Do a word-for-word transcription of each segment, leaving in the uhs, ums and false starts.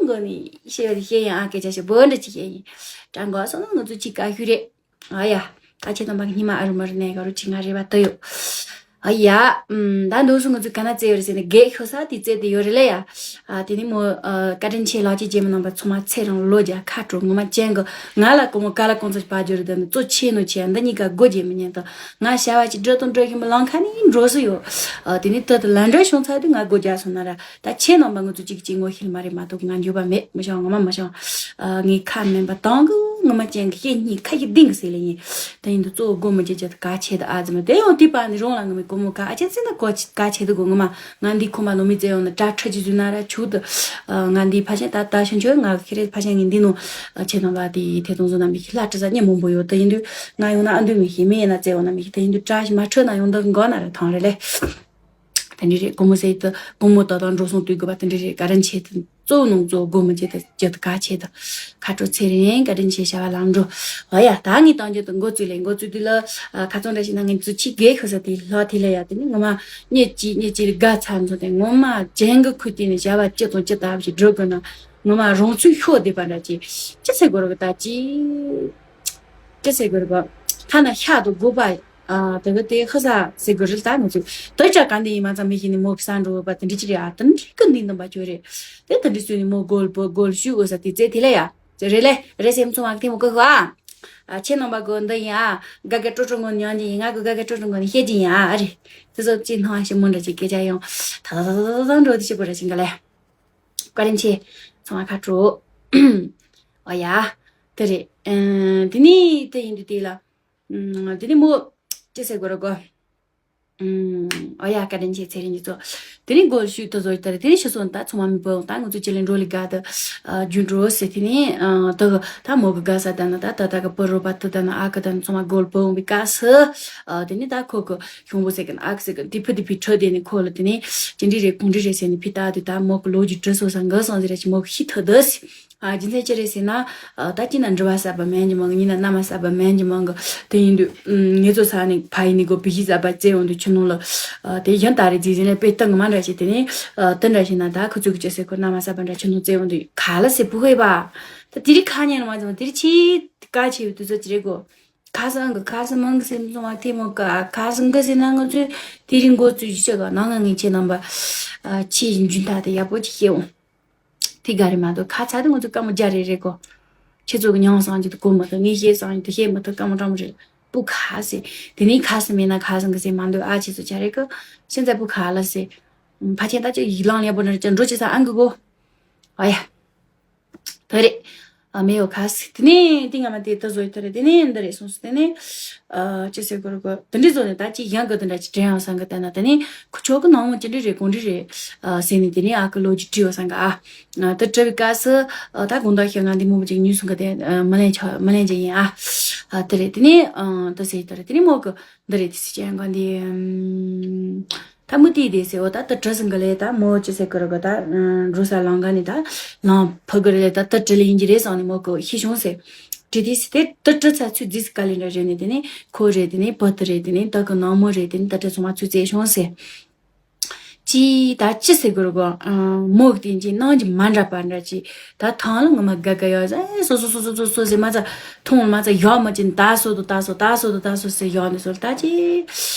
མགོ་ནས་བཤད་པ་དེ་བཤད་ཡིན། ཨ་སྐད་ཆ་བཤད་པོ་འདྲ་ཅིག་བཤད་ཡིན། དྲང་གོ་སོང་ན་ང་ཚོ་གཅིག་བཀའ་ཤུ་རེད། ཨ་ཡ། ད་ཁྱེད་རྣམ་པ་གི་སྙིང་མ་ཨ་རུ་མ་རུ་ནས་ག་རུ་ཅིག་ང་རེ་བ་ད་ཡོད། ཨ་ཡ། ཨམ། ད་འདུག་སུ་ང་ཚོས་ག་ན་བཙལ་ཡོད་རེད་ཟེར་ན་རྒད་ཤོ་ས་དེ་བཙལ་དེ་ཡོད་རེད་ལ་ཡ། ཨ་དེ་ནི་མོ་ཨ་བཀའ་དྲིན་ཆེ་ལགས་ཀྱི་རྗེས་མ་རྣམ་པ་ཚང་མ་ཚེ་རིང་ལོ་བརྒྱ་ཁ་དྲོ། ངོ་མ་ཅན་གི་ང་ལ་སྒོར་མོ་ག་ལ་གང་ཚོད་སྤར་རྒྱུ་རེད། ད་ནི་གཙོ་ཆེ་ནོ་ཆེ་འདི་གཉིས་ཀ་སྒོ་རྒྱག་མི་ཉན་དང་། ང་བྱ་བ་ཅིག་འགྲོ་དང་འགྲོ་བཞིན་པ་ལམ་ཁ་ནས་འགྲོ་སུ་ཡོད། ཨ་དེ་ནི་ད་ད་ལམ་འགྲོ་བྱུང་ཚར་དུས་ང་སྒོ་རྒྱག་སོང་ན་ར། ད་ཁྱེད་རྣམ་པ་ང་ཚོ་གཅིག་གཅིག་ངོ་ཤེས་མ་རེད་མ་གཏོགས་ང་འགྱོད་པ་མེད། མི་ཤོང་ངོ་མ་མི་ཤོང་། ཨ་ངའི་ཁ་མིན་པ་དང་གི་ངོ་མ་ཅན་གི་ཤེས་གཉིས་ཁ་ཡི་ལྡིང་གི་ཟེར་ལེ་ཡིན། དེ་ཡིན་དུ་གཙོ་བོ་སྒོ་མི་རྒྱག་རྒྱུ་དེ་གལ་ཆེ་དུ་ཨ་ཙི་མ་དེ་ཡང་དེ་པ་ནི་རང་ལ་ངོ་མའི་སྒོར་མོ་ག་ཨ་ཅེ་ཙི་ན་གོ་གལ་ཆེ་དུ་གོ་ངོ་མ། ང་འདི་ཁོ་མ་ནོ་མི་ཙེ་ཡོང་ན་དྲ་ཁྲ་ཅི་ཟུ་ན་ར་ཆུ་དུ། ཨ་ང་འདི་ཕ་ཤན་ད་ད་ཤན་ཆོས་ང་ཁེ་རེ་ཕ་ཤན་ངི་འདི་ནོ། ཨ་ཆེ་ནང་ལ་དེ་ཐེ་ཐོང་བཟོ་ན་མི་ཁི་ལ་ཀྲི་ས་ཉེ་མོང་པོ་ཡོད། དེ་ཡིན་དུས་ང་ཡོང་ན་ཨ་འདུས་མི་ཤེས། མི་ཡིན་ན་ཙེ་ཡོང་ན་མི་ཤེས། དེ་ཡིན་དུས་དྲ་ཞིག་མ་ཁྲོད་ན་ཡོང་འདུག་འགོ་ན་ར་ཐང་རེ་ལེ། དེ་འདྲ་རེད། སྒོར་མོ་ཟེར་དུ་སྒོར་མོ་ད་དང་འགྲོ་སོང་དུས་དགོས་པ་དེ་འདྲ་རེད། བཀའ་དྲིན་ཆེ་དུ་གཙོ་བོ་ནང་གཙོ་བོ་སྒོར་མོ་བྱེད་དུ་བྱེད་དུ་གལ་ཆེ་དུ། ཁ་དྲོ་ཚེ་རིང་བཀའ་དྲིན་ཆེ་བྱ་བ་ལམ་འགྲོ། འོ་ཡ། ད་ངས་བཏང་རྒྱུ་དུ་འགོ་བཙུགས་ལེ། འགོ་བཙུགས་དུས་ལ་ཨ་ཁ་ཚོན་འདྲ་ཞིག་ན་ངས་བཙུགས་ཆི་དགེ་ཤོ་ས་དེ་ལྷག་དེ་ལ་ཡ། དེ་ནི་ངོ་མ་གཉིད་ཀྱི་གཉིད་ཀྱི་དགའ་ཚར་ཚོ་དེ་ངོ་མ་ཅན་གི་ཁུ་དེ་ནི་བྱ་བ་ཅི་དང་ཅི་ལྟ་བུ་ཞིག་འགྲོ་དགོས་ན་ངོ་མ་རང་ཚུགས་ཤོག་བསྡད་པ་འདྲ་ཅིག་ཅི་ཟེར་དགོས་ར་གི་ད་ཅི། ཅི་ཟེར་དགོས་རེད་པ། ཐ་ན་ཤ་དང་སྒོ་པ། ཨ་དེ་ག་དེ་ཧ་ས་ཟེར་དགོས་རེད། ད་ང་ཚོས་དོ་ཅག་ག་འདི་ཡིན་མ་ཚང་མི་ཤེས་ནི་མོ་གི་ས་འགྲོ་བ་དེ་འདྲི་ཅི་རེད། ཨ་དེ་འདྲི་གི་འདི་འདམ་པ་ཅོ་རེད། དེ་དེ་འདྲི་སུ་ནི་མོ་གོལ་པོ་གོལ་ཞུ་འོ་ས་དེ་ཙེ་དེ་ལ་ཡ། ཅི་རེད་ལེ་རེད་སེམས་ཚོང་བ་གི་དེ་མོ་གི་ཧ། ཨ་ཁྱེད་རྣམ་པ་གོ་འདི་ཡིན་ཨ། ག་ག་ཀྲོ་ཀྲོ་ངོ་ཉོན་གྱི་ཡིན། ང་གི་ག་ག་ཀྲོ་ཀྲོ་ངོ་ནི་ཤེས་ཀྱི་ཡིན་ཨ། ཨ་རེད། དེ་ཚོ་ཅི་སྣང་ཞིག་མོ་འདྲ་ཅིག་སྐད་ཆ་ཡོང་། ད་ད་ད་ད་ད་འགྲོ་དེ་ཞིག་པོ་ར་ཞིང་ག་ལེ། བཀའ་དྲིན་ཆེ། ཚང་མ་ཁ་དྲོ། ཨོ་ཡ། དེ་རེད། ཨ་དེ་ནས་དེ་ཡིན་དུས་དེ་ལ། ཨ་དེ་ནས་མོ། ཅི་ཟེར་དགོས་ར་གོ། ཨ་ཨོ་ཡ། བཀའ་དྲིན་ཆེ་ཚེ་རིང་གི་ཚོ། དེ་ནས་སྒོར་ཞུས་དུ་བཟོ་ཡི་དེ་རེད། དེ་ནས་ཤི་སོང་ད་ཚང་མ་མི་བོ་ད་ང་ཚོ་ཅི་ལེན་འགྲོ་ལི་ག་ད། ཨ་རྒྱུ་འགྲོ་ཟེར། དེ་ནས་ཨ་ད་གི་ད་མོ་གི་ག་ས་ད་ན་ད་ད་ད་གི་པུ་རོ་པ་ད་ད་ན་ཨ་གི་ད་ན་ཚང་མ་སྒོར་བོ་འོང་བི་ག་ས། ཨ་དེ་ནས་ད་ཁོ་གི་གཞུང་པོ་ཟེར་གི་ན་ཨ་གི་ཟེར་གི་དེ་ཕུ་དེ་ཕི་ཁྲོད་དེ་ནས་ཁོ་ལ་དེ་ནས་ཅི་འདྲི་རེད་གུང་འདྲི་རེད་ཟེར་ནས་ཕི་ད་དེ་ད་མོ་གི་ལོ་རྒྱུས་དྲི་སོ་ས་འགའ་སོང་ཟེར་ར་ཅི་མོ་གི་ཤི་ཐུ་དི་སི། ཨ་རྒྱུ་མཚན་ཅི་རེད་ཟེར་ན། ཨ་ད་ཅི་ན་འབྲི་བ་ཟབ་པ་མན་གྱི་མང་གི་ཉི་ན་ན་མ་ཟབ་པ་མན་གྱི་མང་གི་དེ་ཡིན་དུས། ཨུམ་ངེད་ཚོ་ས་ནས་ཕ་ཡི་ནི་གོ་བི་ཤི་ཟབ་པ་བཙལ་འོང་དུས་ཆུ་ནང་ལ། ཨ་དེ་གཞན་ད་རེ་རྫི་ཟིན་ལ་དཔེ་སྟངས་མ་འདྲ་ཞིག་དེ་ནས། ཨ་དེ་འདྲ་ཞིག་ན་ད་ཁུ་ཚུགས་ཀྱི་ཅི་ཟེར་ཁོ་ན་མ་ཟབ་པ་འདྲ་ཆུ་ནང་བཙལ་འོང་དུས་ག་ལ་སེ་བུ་ཧེ་བ། ད་དེ་རིགས་ཁ་ཉན་མ་ཙམ་དེ་རིགས་ཆེ་ག་ཆེ་བའི་དུས་ཚོད་ཅི་རེད་གོ། ཁ་སང་གི་ཁ་སང་མང་གི་སེམས་སོང་བ་དེ་མོ་ག་ཁ་སང་གི་ཟེར་ན་ང་ཚོས་དེ་རིང་འགོ་བཙུགས་ཀྱི་ཆེ་ག་ནང་ང་ངས་ཁྱེད་རྣམ་པ། ཨ་ཁྱེད་ཡིན་རྒྱུན་ཐག་དེ་ཡག་པོ་ཅིག་བཤད་འོང་། དེ་ག་རེ་མ་གཏོགས་ཁ་ཚ་དེ་ང་ཚོ་སྐར་མ་བརྒྱ་རེ་རེ་གོ། ཁྱེད་ཚོ་གི་མྱང་སང་རྒྱུ་དེ་གོ་མ་ཐུབ། ངས་བཤད་སང་རྒྱུ་དེ་བཤད་མ་ཐུབ། སྐར་མ་གྲངས་མ་རེད། སྤུ་ཁ་སེ། དེ་ནས་ཁ་སེ་མེད་ན་ཁ་སང་གི་སེ་མ་འདོད་ཨ་ཆེ་ཚོ་ཆ་རེ་གི། སེམས་ཚ་སྤུ་ཁ་ལ་སེ། ཕ་ཆེན་ད་ཅི་ཡིག་ལང་ལེ་པོ་ནར་ཅི་འགྲོ་ཅི་ས་ཨང་གི་གོ། ཨ་ཡ། དེ་རེད། ཨ་མེ་ཡོ་ཁ་སེ། དེ་ནས་དེ་ང་མ་དེ་ད་བཟོ་ཡི་དེ་རེད། དེ་ནས་འདི་རེད་སོང་སེ། དེ་ནས། ཨ་ཅི་ཟེར་གོ་ར་གོ། དེ་འདྲི་བཟོ་ནས་ད་ཅི་ཡང་གི་དེ་འདྲ་ཅི་དྲན་ཡང་སང་གི་ད་ན་དེ་ནས་ཁུ་ཆོ་གི་ནང་མོ་ཅི་འདྲི་རེད་གོང་འདྲི་རེད། ཨ་ཟེར་ནས་དེ་ནས་ཨ་ཁུ་ལོ་ཅི་དྲི་བ་སང་གི་ཨ། ཨ་ད་དྲི་བའི་སྐབས་སུ། ཨ་ད་དགོང་དག་ཤི་ང་འདི་མོ་བོ་ཅིག་ཉུལ་སོང་གི་དེ་ཨ་མི་ལེན་ཆ་མི་ལེན་ཅི་ཡིན་ཨ། ཨ་དེ་རེད། དེ་ནས་ཨ་ད་ཟེར་དེ་རེད། དེ་ནས་མོ་གི་འདི་རེད། དེ་སི་ཅན་ག་འདི་ཨམ། ད་མི་དེ་དེ་ཟེར་བ་ད་ད་དྲི་སང་གི་ལས་ད་མོ་ཅི་ཟེར་གི་ར་གི་ད་ཨ་འགྲོ་ས་ལང་ག་ནས་ད་ལང་ཕུ་གི་རེད། ད་ད་དྲི་ལེ་ཡིན་གྱི་རེད་སང་ནས་མོ་གི་ཤི་བྱུང་ཟེར། དྲི་དེ་སི་དེ་ད་དྲི་ཚ་ཚུད་རྫིས་སི་ག་ལེ་འདྲ་རེད་ནས་དེ་ནས་ཁོ་རེད། དེ་ནས་བུ་དེ་རེད། དེ་ནས་ད་གི་ནང་མོ་རེད། དེ་ནས་ད་དྲི་ཚང་མ་ཚུད་རྫིས་བྱུང་ཟེར། ཅི་ད་ཅི་ཟེར་དགོས་རེད་གོ། ཨ་མོ་གི་དེ་ཅི་སྣང་གི་མ་འདྲ་པ་འདྲ་ཅི། ད་ཐང་ལ་ངོ་མ་དགའ་དགའ་ཡོད་ཟེར། སོ་སོ་སོ་སོ་སོ་སོ་ཟེར་མ་ཚ་ཐོང་མ་ཚ་ཡོད་མ་ཅི་ད་སོ་དུ་ད་སོ་ད་སོ་དུ་ད་སོ་ཟེར་ཡོད་ནི་སོ་ད་ཅི།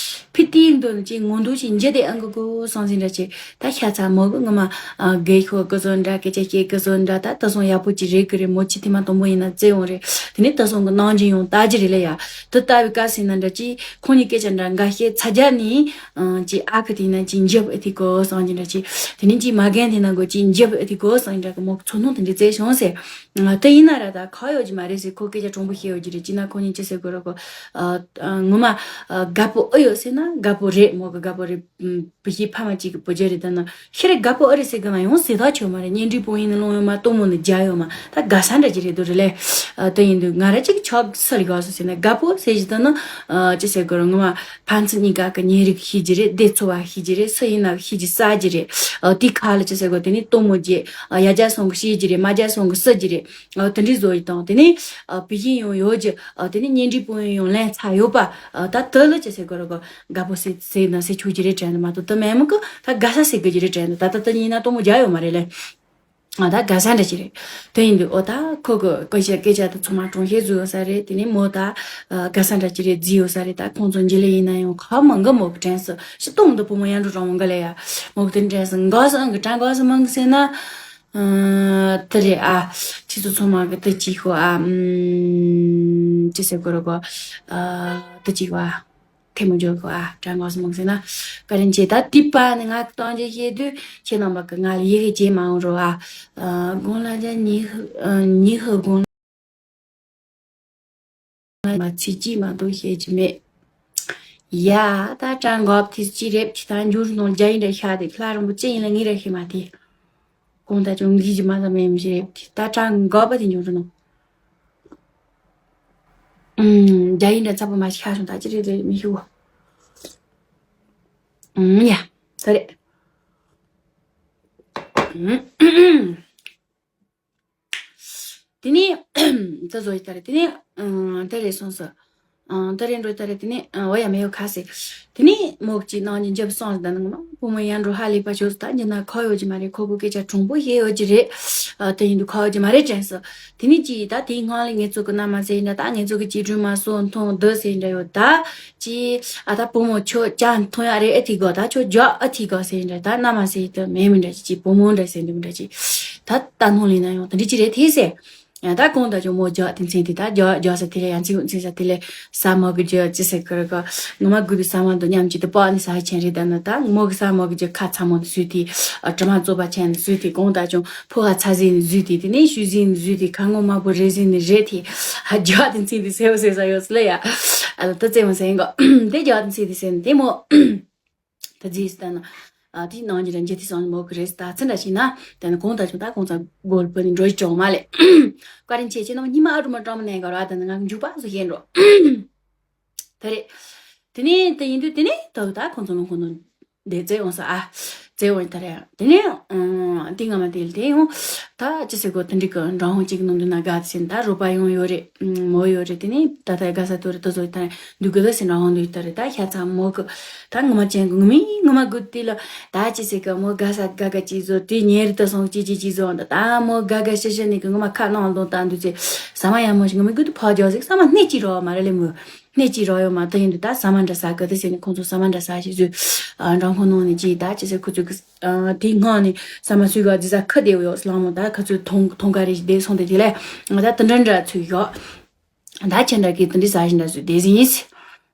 ཕི་ཏིའི་འདོན་ཅི་ངོ་འདུག་ཅི་འཇེ་དེ་ཨང་གི་གོ་སང་ཟིན་འདྲ་ཅི། ད་ཤ་ཚ་མོ་གི་ངོ་མ་ཨ་དགེ་ཤོ་གི་བཟོ་འདྲ་སྐད་ཆ་སྐད་གི་བཟོ་འདྲ་ད་ད་སོང་ཡག་པོ་ཅི་རེད་གི་རེད། མོ་ཅི་ཐི་མ་དང་པོ་ཡིན་ན་བཙལ་ཡོང་རེད། དེ་ནས་ད་སོང་གི་སྣང་གི་ཡོང་ད་ཅི་རེད་ལ་ཡ། དུ་ལྟ་བའི་ཀ་སིན་ན་འདྲ་ཅི་ཁོང་གཉིས་སྐད་ཆ་འདྲ་འགའ་བཤད་ཚ་རྒྱ་ནི། ཨང་ཅི་ཨ་ཁུ་དེ་ན་ཅི་འཇབ་ཨ་ཐི་གོ་སང་ཅི་འདྲ་ཅི། དེ་ནི་ཅི་མ་རྒན་དེ་ན་གོ་ཅི་འཇབ་ཨ་ཐི་གོ་སང་ཅི་འདྲ་གི་མོ་ཚོ་ནོ་དེ་འདྲ་བཙལ་བྱུང་ཟེར། ཨ་དེ་ཡིན་ན་ར་ད་ཁ་ཡོད་ཅི་མ་རེད་ཟེར། ཁོ་སྐད་ཆ་གྲུང་པོ་བཤད་ཡོད་ཅི་རེད། ཅི་ན་ཁོ་གཉིས་ཅི་ཟེར་གོ་ར་གོ། ཨ་ཨ་ངོ་མ་ཨ་དགའ་པོ་ཨེ་ཡོད་ཟེར་ན་དགའ་པོ་རེད། མོ་གི་དགའ་པོ་རེད། ཨུམ་བུ་ཤི་ཕ་མ་གཅིག་གི་བུ་རྒྱུད་རེད། ད་ན་ཤི་རེ་དགའ་པོ་ཨེ་རེད་ཟེར་གི་ན་ཡོང་ཟེར་ཐག་ཆོད་མ་རེད། གཉེན་སྒྲིག་པོ་ཡིན་ན་ལོང་ཡོད་མ་གཏོང་མོ་ནི་རྒྱ་ཡོད་མ། ད་དགའ་ས་འདྲ་ཅིག་རེད་འདུག་རེད་ལེ། ཨ་དེ་ཡིན་དུས་ང་ར་ཅིག་ཆོག་སུ་ལ་དགའ་སོ་ཟེར་ན་དགའ་པོ་ཟེར་ཞིག་ད་ན། ཨ་ཅི་ཟེར་དགོས་ར་ངོ་མ་ཕན་ཚུན་གཉིས་ཀ་གི་གཉེན་རིགས་ཤེས་ཀྱི་རེད། སྡེ་ཚོ་བ་ཤེས་ཀྱི་རེད། སུ་ཡིན་ན་ཤེས་ཀྱི་ས་ཀྱི་རེད། ཨ་དེ་ཁ་ལ་ཅི་ཟེར་དགོས་དེ་ནི་གཏོང་མོ་རྒྱུ། ཨ་ཡ་རྒྱ་སོང་གི་ཤེས་ཀྱི་རེད། མ་རྒྱ་སོང་གི་སུ་ཀྱི་རེད། ཨ་དེ་འདྲའི་བཟོ་ཡི་དང་དེ་ནི། ཨ་བུ་ཡིན་ཡོང་ཡོད་ཀྱི། ཨ་དེ་ནི་གཉེན་སྒྲིག་པོ་ཡིན་ཡོང་ལན་ཚ་ཡོད་པ། ཨ་ད་དེ་ལ་ཅི་ཟེར་དགོས་ར་གོ། དགའ་པོ་ཟེར་ཟེར་ན་ཟེར་ཆོག་ཀྱི་རེད་དྲན་ནི་མ་གཏོགས་དེ་མེད་མོ་གི་ད་དགའ་ས་ཟེར་དགོས་ཀྱི་རེད་དྲན་ནི། ད་ད་དེ་ཡིན་ན་གཏོང་མོ་རྒྱ་ཡོད་མ་རེད་ལེ། ཨ་ད་དགའ་ས་འདྲ་ཅིག་རེད། དེ་ཡིན་དུས་ཨོ་ད་ཁོ་གི་སྐད་ཆ་སྐད་ཆ་དེ་ཚང་མ་གྲོང་ཤེས་བཟོས་ཡོད་ས་རེད། དེ་ནས་མོ་ད་ཨ་དགའ་ས་འདྲ་ཅིག་རེད་བརྫིས་ཡོད་ས་རེད། ད་ཁོང་ཚོ་འཇི་ལེ་ཡིན་ན་ཡང་ཁ་མང་གི་མོ་གི་དྲན་སོ་ཤི་སྟོང་འདི་བུ་མོ་ཡར་འགྲོ་རང་འགའ་ལ་ཡ་མོ་གི་དེ་དྲན་སོ་འགའ་སོ་ཨང་གི་དྲན་འགའ་སོ་མང་གི་ཟེར་ན། ཨ་དེ་རེད་ཨ། ཁྱེད་ཚོ་ཚང་མ་གི་དེ་ཅིག་ཤོ་ཨ། ཅི་ཟེར་དགོས་རེད་གོ། ཨ་དེ་ཅིག་བ། ཐེ་མོ་འཇོག་གི་ཨ་དྲན་གོ་སོང་ཟེར་ན། བཀའ་དྲིན་ཆེ། ད་ཏི་པ་ནི་ང་གཏོང་རྒྱུ་ཤེས་དུས་ཁྱེད་རྣམ་པ་གི་ང་ལ་ཡི་གེ་བྱེད་མ་འོང་རོ་ཨ། དགོང་ལ་རྒྱ་ཉི་ཤུ་ཉི་ཤུ་དགོང་ལ་མ་ཚིག་གཅིག་མ་གཏོགས་བཤད་ཀྱི་མེད། ཡ་ད་དྲན་གོ་ཐིག་གཅིག་རེབ་ཀྱི་ད་འཇུར་ནང་རྒྱ་ཡིན་འདྲ་ཤ་དེ་ཁ་རིང་པོ་ཅི་ཡིན་ལ་ངི་ར་ཤེས་མ་དེ། གོང་ད་ཅུང་གིས་ཀྱི་མ་ཟ་མེད་མི་ཤེས་རེད་ད་དྲན་གོ་པ་དེ་འཇུར་ནང་། ཨུམ། རྒྱ་ཡིག་འདྲ་ཚ་པོ་མ་ཞིག་ཤ་བྱུང་ད་ཅི་རེད་རེད་མི་ཤེས་གོ། ཨུམ་ཡ། ད་རེད། ཨུམ། དེ་ནས་ད་བཟོ་ཡི་ད་རེད། དེ་ནས་ཨུམ། ད་རེད་སོང་སོ། ཨུམ། ད་རེད་འགྲོ་ད་རེད། དེ་ནས་ཨུམ། འོ་ཡ་མེ་ཡོ་ཁ་སེ། དེ་ནས་མོག་ཅིག་ནང་ནས་འཇབ་སོང་ཟེར་ད་ནང་ན་བུ་མོ་ཡར་འགྲོ་ཧ་ལས་པ་བྱོས་ད་འཇི་ན་ཁ་ཡོད་ཀྱི་མ་རེད། ཁོ་གོ་སྐད་ཆ་གྲུང་པོ་ཞིག་ཡོད་ཀྱི་རེད། ཨ་དེ་ཡིན་དུས་ཁ་ཡོད་ཀྱི་མ་རེད་དྲན་སོ། དེ་ནས་ཅི་ད་དེའི་སྔོན་ལ་ངེད་ཚོ་གི་མནའ་མ་ཟེར་ཡིན་ད་ད་ངེད་ཚོ་གི་ཅི་སྒྲོལ་མ་སོ་མཐོང་འདི་ཟེར་འདྲ་ཡོད་ད། ཅི་ཨ་ད་བུ་མོ་ཁྱོད་ཅག་མཐོང་ཡ་རེད་ཨེ་ཐི་གོ་ད་ཁྱོད་རྒྱག་ཨེ་ཐི་གོ་ཟེར་འདྲ་ད་མནའ་མ་ཟེར་ཡིན་ད་མེད་མི་འདྲ་ཅི་ཅི་བུ་མོ་འདྲ་ཟེར་འདུག་འདྲ་ཅི། ད་ད་སྣང་ལེན་ན་ཡང་དེ་འདྲ་ཅི་རེད་དེ་ཟེར། ཡང་ད་གོང་ད་ཅུང་མོ་རྒྱག་དེ་མཚན་དེ་ད་རྒྱག་རྒྱག་ས་དེ་ལས་ཡང་ཚིག་ཚིག་ས་དེ་ལས་ས་མ་གི་རྒྱག་ཅི་ཟེར་ཁར་ག་ངོ་མ་དགོས་པའི་ས་མ་འདུག་སྙམ་གྱི་དུ་པ་ནི་ས་ཆེན་རེད་ད་ན་ད་མོ་གི་ས་མ་གི་རྒྱག་ཁ་ཚ་མོ་འདི་སུས་དེ་དྲི་མ་བཙོག་པ་ཆེན་འདི་སུས་དེ་གོང་ད་ཅུང་ཕོ་ཁ་ཚ་ཟིན་ནི་བཟོས་ཏེ་དེ་ནས་ཤུལ་ཟིན་ནི་བཟོས་ཏེ་ཁ་ངོ་མ་བུ་རེ་ཟིན་ནི་རེད་དེ། ཧ་རྒྱག་དེ་ཚིག་དེ་ཟེར་བ་ཟེར་ས་ཡོད་ལ་ཡ། ཨ་ལ་ད་ཙེ་མོ་ཟེར་གོ། དེ་རྒྱག་དེ་ཚིག་དེ་ཟེར་ནི་དེ་མོ། ད་རྗེས་སུ་ད་ན། ཨ་དེའི་ནང་གི་རང་རྒྱལ་དེ་སང་མོ་གི་རེས་ད་ཚིན་འདྲ་ཞིག་ན། ད་ནི་གོང་ད་ཅུང་ད་གོང་ས་སྒོར་པོ་ནི་འགྲོ་ཡི་ཅོང་མ་ལེ། བཀའ་དྲིན་ཆེ་ཆེ་ནམ་ཉི་མ་ཨ་རུ་མ་གྲོང་མ་ནས་ག་ར་ད་ནི་ང་འཇུག་པ་བཟོ་ཤེས་འགྲོ། དེ་རེད། དེ་ནས་དེ་ཡིན་དུས་དེ་ནས་ད་ད་ཁོང་ཚོ་ལོང་ཁོང་ཚོ་འདས་ཚེ་འོང་ས་ཨ། ཚེ་འོང་ད་རེད། དེ་ནས་ཨང་དེ་སྔ་མ་དེ་ལ་དེ་ཡང་ད་ཅི་ཟེར་གོ་དེ་འདྲི་གི་འབྲང་ཧོང་གཅིག་ནང་དུ་ན་དགའ་ཟིན་ད་རོ་པ་ཡང་ཡོད་རེད། མོ་ཡོད་རེད། དེ་ནས་ད་ད་དགའ་ས་དོ་རེད་ད་བཟོ་ད་འདུག་གི་ད་ཟིན་འབྲང་ཧོང་འདུག་ད་རེད། ད་ཤ་ཚ་མོ་གི་ད་ངོ་མ་ཅན་གི་ངོ་མི་ངོ་མ་གུ་དེ་ལ་ད་ཅི་ཟེར་གི་མོ་དགའ་ས་དགའ་ག་ཅི་བཟོ་དེ་ཉེ་རི་ད་སོང་ཅི་ཅི་ཅི་བཟོ་ད་ད་མོ་དགའ་ག་ཤ་ཤ་ནི་གི་ངོ་མ་ཁ་ནང་ལོང་ད་འདུག་ཚེ་ས་མ་ཡ་མོ་ཞིག་ངོ་མི་གུ་དུ་ཕ་རྒྱག་ཟིག་ས་མ་སྣེ་ཅི་རོ་མ་རེད་ལེ་མོ། སྣེ་གཅིག་རོགས་ཡོད་མ་ད་ཡིན་དུས་ད་ཟ་མ་འདྲ་ཟ་གི་དེ་ཟེར་ནས་ཁོང་ཚོ་ཟ་མ་འདྲ་ཟ་ཞིག་བཟོས། ཨ་འབྲང་ཁོང་ནང་ནས་ཅིག་ད་ཅི་ཟེར་ཁོ་ཚོས་གི་ཨ་དེའི་སྔོན་ནས་ཟ་མ་ཟོས་ག་ཅི་ཟ་ཁ་བདེ་བོ་ཡོད་སླང་མོ་ད་ཁ་ཚོས་ཐོང་ཐོང་ག་རེ་ཞིག་བསྡད་སོང་དེ་དེ་ལས་ང་ད་དི་འདྲ་འདྲ་ཚོས་ཡོད། ད་ཁྱེད་འདྲ་གི་དི་འདྲ་ཟ་བཞིན་འདྲ་ཚོས་བསྡད་ཟིན་ཡིན།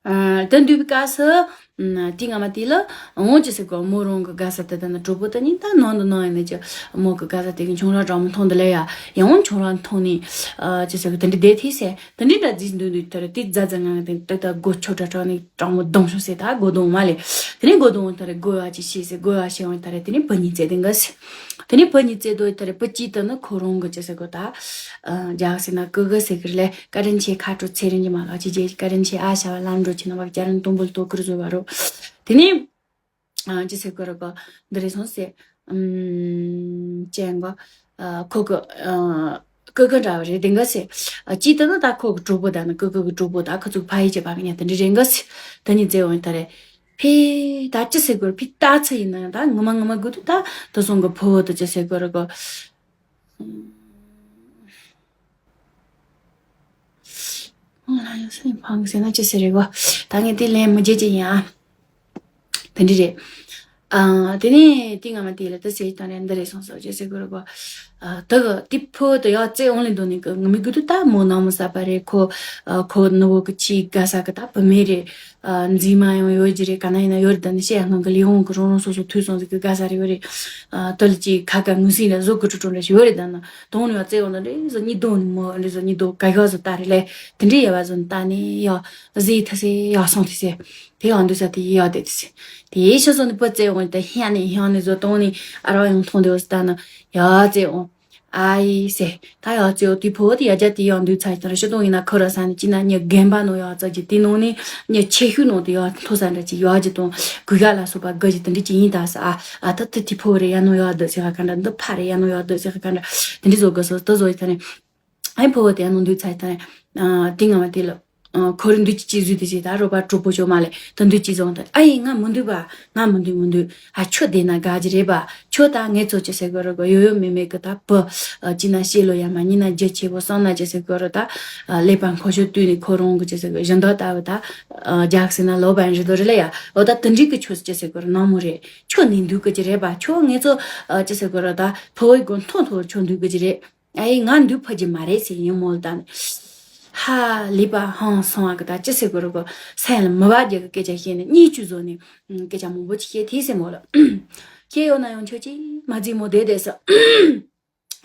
ཨ་ད་འདུས་པའི་སྐབས་སུ་ཨ་དེ་སྔ་མ་དེ་ལ་འོང་ཅི་ཟེར་གོ་མོ་རང་གི་དགའ་ས་དེ་ད་ན་གྲོགས་པོ་ད་ནི་ད་ནང་དུ་ནང་ཡིན་ནི་ཅི་མོ་གི་དགའ་ས་དེ་གི་ཆུང་ར་གྲོགས་མོ་མཐོང་དེ་ལས་ཡ་ཡང་ཆུང་ར་མཐོང་ནས་ཨ་ཅི་ཟེར་གི་དི་འདྲ་བསྡད་ཐིག་ཟེར། དེ་འདྲའི་འདྲ་རྫིས་འདུག་འདུག་དེར་དེ་རྫ་རྫ་ངང་དེ་ཏག་ཏག་སྒོ་ཆོ་གྲ་གྲ་ནས་གྲང་མོ་སྡོང་ཤོག་ཟེར་ད་སྒོ་སྡོང་མ་ལས། དེ་ནས་སྒོ་སྡོང་དེར་སྒོ་ཡ་ཅི་ཤེས་ཟེར་སྒོ་ཡ་ཤེས་འོང་དེར་དེ་ནས་བུ་གཉིས་བཙལ་དེ་འགའ་ཟེར། དེ་ནས་བུ་གཉིས་བཙལ་དོ་དེར་བུ་གཅིག་དེ་ནི་ཁོ་རང་གི་ཅི་ཟེར་གོ་ད། རྒྱག་ཟེར་ན་ཀི་གི་ཟེར་གི་ལས་བཀའ་དྲིན་ཆེ་ཁ་དྲོ་ཚེ་རིང་གི་མ་ལགས་ཅི་རྗེས་བཀའ་དྲིན་ཆེ་ཨ་ཤ་བ་ལམ་འགྲོ་ཆེ་ན་བ་རྒྱ་རིན་དུམ་བུ་ལྟོ་ཀིར་བཟོ་བ་རོ། དེ་ནས། ཨ་ཅི་ཟེར་དགོས་རེད་གོ། འདི་རེད་སོང་ཟེར། ཨུམ། ཅན་གོ། ཨ་ཁོ་གི་ཨ་ཀི་ཀི་འདྲ་བ་རེད་དེ་འགའ་ཟེར། ཨ་ཅི་ལྟ་ན་ད་ཁོ་གི་གྲོགས་པོ་ད་ནི་ཀི་ཀི་གི་གྲོགས་པོ་ད་ཁོ་ཚོ་ཕ་ཡི་བྱེད་པ་གི་ཉན་དེ་འདྲ་རེད་འགའ་ཟེར། ད་ནི་བཙལ་འོང་ད་རེད། ཕི་ད་ཅི་ཟེར་དགོས་རེད་ཕི་ད་ཚ་ཡིན་ན་ཡང་ད་ངོ་མ་ངོ་མ་དགོས་དུས་ད་དུ་སོང་གི་ཕོ་བོ་དུ་ཅི་ཟེར་དགོས་རེད་གོ། ང་ལ་ཡང་སེམས་ཕངས་ཟེར་ན་ཅི་ཟེར་རེད་གོ། ད་ངས་དེ་ལན་མི་བརྗེད་ཀྱི་ཡིན་ཨ། དེ་འདྲ་རེད། ཨ་དེ་ནས་དེ་སྔ་མ་དེ་ལ་ད་ཟེར་དང་རེད་འདི་རེད་སོང་ཟེར་ཅི་ཟེར་དགོས་རེད་གོ། ཨ་ད་གི་དེ་ཕོ་དེ་ཡག་བཙལ་འོང་ལེ་འདུག་ནས་གི་ངུ་མི་དགོས་དུས་ད་མོ་ནང་མོ་ཟ་པ་རེད་ཁོ། ཨ་ཁོ་ནུ་བོ་གི་ཆེས་དགའ་ས་གི་ད་བུད་མེད་རེད། ཨ་མཛེས་མ་ཡང་ཡོད་ཀྱི་རེད། ག་ན་ཡིན་ན་ཡོད་རེད། ད་ནི་བཤད་སྔོན་གི་ལས་འོང་གི་རང་རང་སོ་སོ་ཐུག་སོང་ཟིག་གི་དགའ་ས་རེ་ཡོད་རེད། ཨ་དོ་ལ་ཅིག་ཁ་ཁ་ངུ་སྲིད་ལ་བཟོ་གི་ཀྲུ་ཀྲུ་འདྲ་ཞིག་ཡོད་རེད། ད་ནི་དོང་ནི་ཡང་བཙལ་འོང་ན་འདྲེ་བཟོ་གཉིས་དོང་ནི་མོ་འདྲེ་བཟོ་གཉིས་དོང་ག་ཡོད་བཟོ་ལྟ་རེད་ལས་དེ་འདྲེ་ཡོད་བ་བཟོ་ལྟ་ནི་ཡོད་བཟོས་ཐ་སེ་ཡོད་སོང་ཐ་སེ་དེ་ཡོད་འདུག་ས་དེ་ཡོད་དེ་ཐ་སེ་དེ་ཡེ་ཤ་བཟོ་ནི་པོ་བཙལ་འོང་ད་ཧྱང་ནི་ཧྱང་ནི་བཟོ་དོང་ནི་ཨ་རོ་ཡང་མཐོང་དེ་བཟོ་ལྟ་ན་ཡོད་བཙལ་འོང་། ཨ་ཡེ་སེ། ད་ཡག་ཅིག་དེ་ཕོ་བོ་དེ་ཡ་རྒྱ་དེ་ཡག་འདུག་ཚ་ཞིག་དང་ཕྱི་དོང་ཡིན་ན་ཁོ་ར་ས་ནི་ཅི་ན་ཉི་རྒན་པ་ནང་ཡག་ཙག་ཅིག་དེ་ནང་ནི་ཉི་ཆེ་ཤོས་ནང་དུ་ཡག་མཐོ་ས་འདྲ་ཅིག་ཡག་ཅིག་དང་གུ་ཡ་ལ་སོགས་པ་དགའ་ཞིག་དེ་འདྲ་ཅིག་ཡིན་ད་ས་ཨ། ཨ་ད་དེ་དེ་ཕོ་བོ་རེ་ཡ་ནང་ཡག་འདུག་ཟེར་ག་ག་འདྲ་འདི་ཕ་རེ་ཡ་ནང་ཡག་འདུག་ཟེར་ག་ག་འདྲ་དེ་འདྲ་བཟོ་དགོས་སོ་དེ་བཟོ་ཡི་ད་ནི། ཨ་ཡེ་ཕོ་བོ་དེ་ཡ་ནང་འདུག་ཚ་ཞིག་ད་ནི། ཨ་དེ་ང་མ་དེ་ལ། ཁོ་རང་འདུག་ཅི་ཅི་བཟོས་དེ་ཅི་ད་རོགས་པ་གྲོགས་པོ་ཅོ་མ་ལེ་ད་འདུག་ཅི་བཟོ་ད་ཨ་ཡེ་ང་མི་འདུག་པ། ང་མི་འདུག་མི་འདུག་ཨ་ཁྱོད་བསྡད་ན་དགའ་གི་རེད་པ། ཁྱོད་ད་ངེད་ཚོ་ཅི་ཟེར་གི་རེད་གོ་ཡོད་ཡོད་མེད་མེད་གི་ད་བུ་ཅི་ན་ཤེས་ལོ་ཡ་མ་ཉི་ན་རྒྱུ་ཆེ་བོ་སང་ན་ཅི་ཟེར་གི་རེད་ད་ཀླད་པ་མཁོ་ཤོས་བཏུས་ནས་ཁོ་རང་གི་ཅི་ཟེར་གི་བཞིན་མདོག་ལྟ་བུ་ད་རྒྱག་ཟེར་ན་ལོ་པ་རེད་དོ་རེད་ལ་ཡ་འོ་ད་དེ་འདྲི་གི་ཁྱོད་ཅི་ཟེར་གི་རེད་ནང་མོ་རེད། ཁྱོད་ནི་འདུག་གི་ཅི་རེད་པ། ཁྱོད་ངེད་ཚོ་ཅི་ཟེར་གི་རེད་ད་ཕོ་བའི་གོ་མཐོང་ཐོག་ཁྱོད་འདུག་གི་ཅི་རེད། ཨའི་ང་འདུག་ཕ་གི་མ་རེད་ཟེར་ཡིན་མོ་ལ་ད་ནི། ཧ་ལས་པ་ཧང་སོང་བ་གི་ད་ཅི་ཟེར་དགོས་རུ་གོ་སེམས་ལ་མི་བ་རྒྱག་གི་སྐད་ཆ་བཤད་ནས་གཉིད་བཅུག་བཟོ་ནས་སྐད་ཆ་མང་པོ་ཅིག་བཤད་དེ་ཟེར་མོ་ལ། ཁྱེད་ཡོད་ན་ཡང་ཁྱོད་ཀྱིས་མ་བརྩིས་མོ་བསྡད་བསྡད་ས།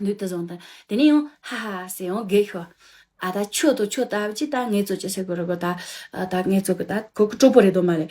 འདུག་ད་བཟོ་ད་དེ་ནས་ཡང་ཧ་ཧ་ཟེར་ཡང་རྒས་ཤོག་ཨ་ད་ཆོས་དང་ཆོས་ལྟ་བུ་ཅི་ད་ངེད་ཚོ་ཅི་ཟེར་དགོས་རུ་གོ་ད་ད་ངེད་ཚོ་གི་ད་ཁོ་གི་གྲོགས་པོ་རེད་དོ་མ་རེད།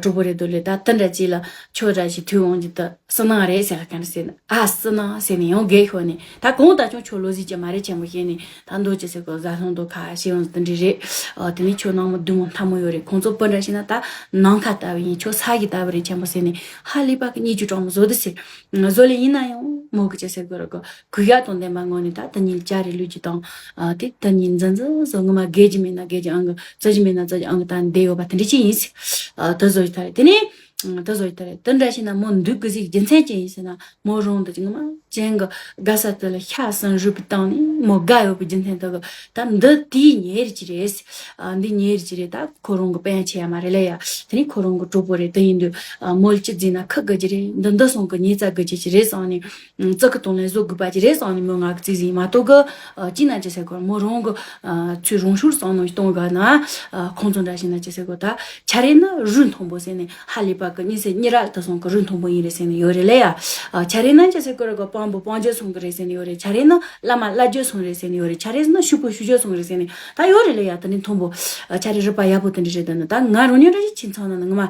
གྲོགས་པོ་རེད་དོ་ལས་ད་དེ་འདྲ་ཅིག་ལ་ཆོས་འདྲ་ཞིག་ཐུག་འོང་གི་ད། བསོད་ནམས་རེད་ཟེར་ལ་ག་འདྲ་ཟེར་ན་ཨ་བསོད་ནམས་ཟེར་ནས་ཡང་རྒས་ཤོར་ནས་ད་གང་ལྟར་ཀྱང་ཁྱོད་བློ་གཟི་ཅན་མ་རེད་ཆེན་པོ་བཤད་ནས་ད་མདོ་ཅི་ཟེར་གོ་ཟ་སློང་དོ་ཁ་ཤེས་ཡོང་དེ་འདྲ་རེད། ཨ་དེ་ནས་ཁྱོད་ནང་མི་བདུད་མོ་མཐའ་མོ་ཡོད་རེད། ཁོང་ཚོ་སྤུན་འདྲ་ཞིག་ན་ད་ནམ་མཁའ་ལྟ་བུ་ཡིན། ཁྱོད་ས་གཞི་ལྟ་བུ་རེད་ཆེན་པོ་ཟེར་ནས་ཧ་ལས་པ་གི་གཉིད་ཅུ་གྲང་མོ་བཟོ་དུ་ཟེར་བཟོ་ལས་ཡིན་ན་ཡང་མོ་གི་ཅི་ཟེར་གོ་ར་གོ་གུ་ཡ་དང་ལྡན་པ་ངོ་ནས་ད་དེ་ཉིད་ཅ་རེ་ལུས་ཀྱི་དང་ཨ་དེ་དེ་ཉིད་འཛིན་འཛིན་བཟོ་ངོ་མ་རྒས་ཀྱི་མེད་ན་རྒས་ཀྱི་ཨང་གི་རྩི་གི་མེད་ན་རྩི་གི་ཨང་གི་ད་འདས་ཡོད་པ་དེ་འདྲ་ཅི་ཡིན་ཟེར་ཨ་དེ་བཟོ་ཡི་ད་རེད། དེ་ནས། ད་བཟོ་ཡི་ད་རེད། དེ་འདྲ་ཞིག་ན་མོ་འདུག་གི་ཟིག་རྒྱུ་མཚན་ཅི་ཡིན་ཟེར་ན་མོ་རང་འདི་ངོ་མ་ཅན་གི་དགའ་ས་དེ་ལ་ཤ་ཟ་རུས་པའི་སྟེང་ནས་མོ་དགའ་ཡོད་པའི་རྒྱུ་མཚན་དེ་གི་ད་འདི་དེའི་ཉེ་རི་ཅི་རེད། ཨ་འདི་ཉེ་རི་ཅི་རེད། ད་ཁོ་རང་གི་དཔལ་ཆེ་ཡ་མ་རེད་ལ་ཡ། དེ་ནས་ཁོ་རང་གི་གྲོགས་པོ་རེད། དེ་ཡིན་དུས་ཨ་མོ་ལ་ཅི་བརྫིས་ན་ཁུ་དགོས་ཀྱི་རེད། འདི་འདི་སོང་གི་ཉེ་ཙག་དགོས་ཀྱི་ཅི་རེད་བསམ་ནས་ཙི་གི་དོན་ལ་བཟོ་དགོས་པ་ཅི་རེད་བསམ་ནས་མོ་ང་གི་རྩིས་ཟིན་མ་གཏོགས་གི་ཨ་ཅི་ན་ཅི་ཟེར་གོ་མོ་རང་གི་ཨ་ཚུལ་རང་ཤུགས་བསམ་ནས་གཏོང་དགོས་ན་ཨ་ཁོང་ཚོ་འདྲ་ཞིག་ན་ཅི་ཟེར་གོ་ད། ཆ་རེ་ནི་རུས་མཐོན་པོ་ཟེར་ནས་ཧ་ལས་པ་གི་གཉིས་སེ་གཉིས་ར་དུ་སོང་གི་རུས་མཐོན་པོ་ཡིན་རེད་ཟེར་ནས་ཡོད་རེད་ལ་ཡ། ཨ་ཆ་རེ་ནི་ཅི་ཟེར་གི་རེད་གོ་སྤང་པོ་སྤང་རྒྱུ་སོང་གི་རེད་ཟེར་ནས་ཡོད་རེད། ཆ་རེ་ནི་བླ་མ་བླ་རྒྱུ་སོང་རེད་ཟེར་ནས་ཡོད་རེད། ཆ་རེ་ནི་ཤུག་པོ་ཤུག་རྒྱུ་སོང་རེད་ཟེར་ནས་ད་ཡོད་རེད་ལ་ཡ། དེ་ནི་མཐོན་པོ་ཨ་ཆ་རེ་རུས་པ་ཡག་པོ་དེ་འདྲ་རེད། ད་ནི་ད་ང་རང་ཉིད་རང་ཅིག་ཁྱིམ་ཚང་ནང་ནི་ངོ་མ་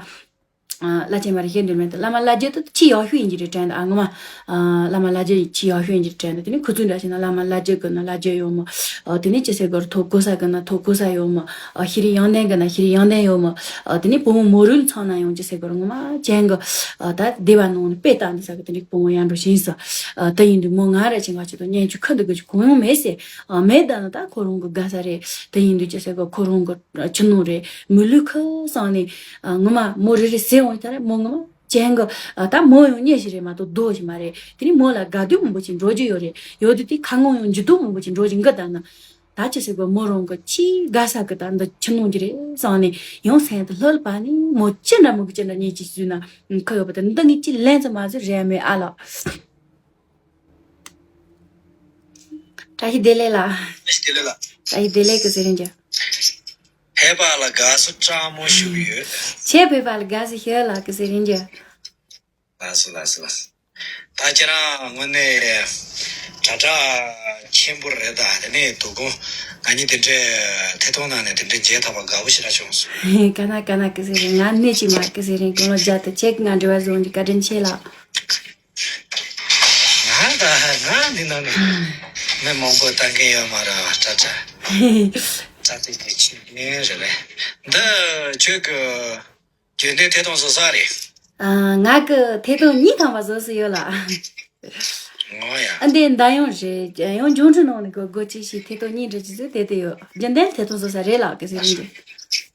ཨ་བླ་ཆེན་མ་རེད་ཤེས་འདུག་མེད་དུ་བླ་མ་བླ་རྒྱུ་དེ་ཆེས་ཡག་ཤོས་ཡིན་གྱི་རེད་དྲན་ད། ཨ་ངོ་མ་ཨ་བླ་མ་བླ་རྒྱུ་ཆེས་ཡག་ཤོས་ཡིན་གྱི་རེད་དྲན་ད། དེ་ནི་ཁུ་ཚུར་འདྲ་ཞིག་ན་བླ་མ་བླ་རྒྱུ་གི་ན་བླ་རྒྱུ་ཡོད་མོ། ཨ་དེ་ནས་ཅི་ཟེར་གོ་ར་ཐོབ་གོ་ས་གི་ན་ཐོབ་གོ་ས་ཡོད་མོ། ཨ་ཤེས་རིག་ཡོན་ཏན་གི་ན་ཤེས་རིག་ཡོན་ཏན་ཡོད་མོ། ཨ་དེ་ནས་བུ་མོ་མོ་རུལ་ཚང་ན་ཡང་ཅི་ཟེར་གོ་ར་ངོ་མ་ཅན་གི་ཨ་ད་སྡེ་བ་ནང་ནས་དཔེ་ལྟ་འདི་ས་གི་དེ་ནས་བུ་མོ་ཡང་འགྲོ་ཤེས་ས། ཨ་དེ་ཡིན་དུས་མོ་ང་ར་ཅན་ག་ཅི་དང་སྙན་ཆུ་ཁ་འདི་གི་ཅི་གང་ཡང་མེད་ཟེར། ཨ་མེད་ད་ན་ད་ཁོ་རང་གི་དགའ་ས་རེད། དེ་ཡིན་དུས་ཅི་ཟེར་གོ་ཁོ་རང་གི་ཨ་ཆུ་ནང་རེད། མི་ལུས་ཁུ་སང་ནས་ཨ་ངོ་མ་མོ་རེ་རེ་ཟེར་འོང་ད་རེད། མོ་ངོ་མ་ཅན་གི་ཨ་ད་མོ་ཡང་གཉེན་ཞིག་རེད་མ་གཏོགས་རྡོ་ཞིག་མ་རེད། དེ་ནི་མོ་ལ་དགའ་སྡུག་མང་པོ་ཅིག་འགྲོ་རྒྱུ་ཡོད་རེད། ཡོད་དུས་དེ་ཁ་ངོ་ཡང་འགྱུར་ལྡོག་མང་པོ་ཅིག་འགྲོ་རྒྱུ་འགི་ད་ན། ད་ཅི་ཟེར་གོ་མོ་རང་གི་ཆེས་དགའ་ས་གི་ད་འདི་ཆུ་ནང་གི་རེད་བསམ་ནས་ཡང་སེམས་དུ་ལྷོད་པ་ནི་མོ་ཅི་འདྲ་མོ་གི་ཅི་འདྲ་ཉེས་ཅིག་ཟུས་ན་ཁོ་ཡོད་པ་དེ་འདི་ངས་ཅི་ལན་ཙམ་མ་ཟོས་རེད་མེད་ཨ་ལགས། བཀྲ་ཤིས་བདེ་ལེགས་ལགས། བཀྲ་ཤིས་བདེ་ལེགས་ལགས། བཀྲ་ཤིས་བདེ་ལེགས་ཀི་ཟེར་རིན་གྱི། ཕེབས་པ་ལ་དགའ་བསུ་བཀྲ་མོ་ཞུ་གི་ཡོད། ཁྱེད་ཕེབས་པ་ལ་དགའ་བསུ་ཞུ་ལགས་ཀི་ཟེར་རིན་གྱི། ལགས་སོ་ལགས་སོ་ལགས་སོ། ད་ཁྱེད་རང་དངོས་གནས་དྲ་གྲགས་ཆེན་པོ་རེད། ད་དེ་ནས་དོ་དགོང་ང་གཉིས་དེ་འདྲའི་ཐད་གཏོང་ནང་ནས་དེ་འདྲའི་མཇལ་ཐུབ་པ་དགའ་པོ་ཞེ་དྲག་བྱུང་སོང་། ག་ན་ག་ན་ཀི་ཟེར་རིན་ང་གནས་ཀྱི་མ་ཀི་ཟེར་རིན་དགུང་ལོ་བརྒྱ་དང་ཁྱེད་ཀྱིས་ང་འབྲེལ་བ་བཟུང་རྒྱུ་བཀའ་དྲིན་ཆེ་ལགས། ང་ད་ང་འདི་ནང་ནས་མི་མང་པོ་ལྟ་མཁན་ཡོད་མ་རེད། ཏྲ་ཏྲ་ཏྲ་ཏྲ་ཅིག་ཅིག་ངན་རེད་པས། འདི་ཁྱོད་ཀྱི་རྒྱུན་ལྡན་ཐད་གཏོང་བཟོ་ས་རེད། ཨ་ང་གི་ཐད་གཏོང་གཉིས་ཐམ་པ་བཟོ་སྲིད་ཡོད་ལགས། ཨོ་ཡ། ཨ་འདི་མདའ་ཡོང་རེད། ཡང་འབྱུང་འཕྲིན་ནང་ནས་གོ་སྒོ་ཅིག་ཞིག་ཐད་གཏོང་གཉིས་འདྲ་ཅིག་བཟོས་དེ་དེ་ཡོད། རྒྱུན་ལྡན་ཐད་གཏོང་བཟོ་ས་རེད་ལགས་ཀི་ཟེར་རིན་གྱི།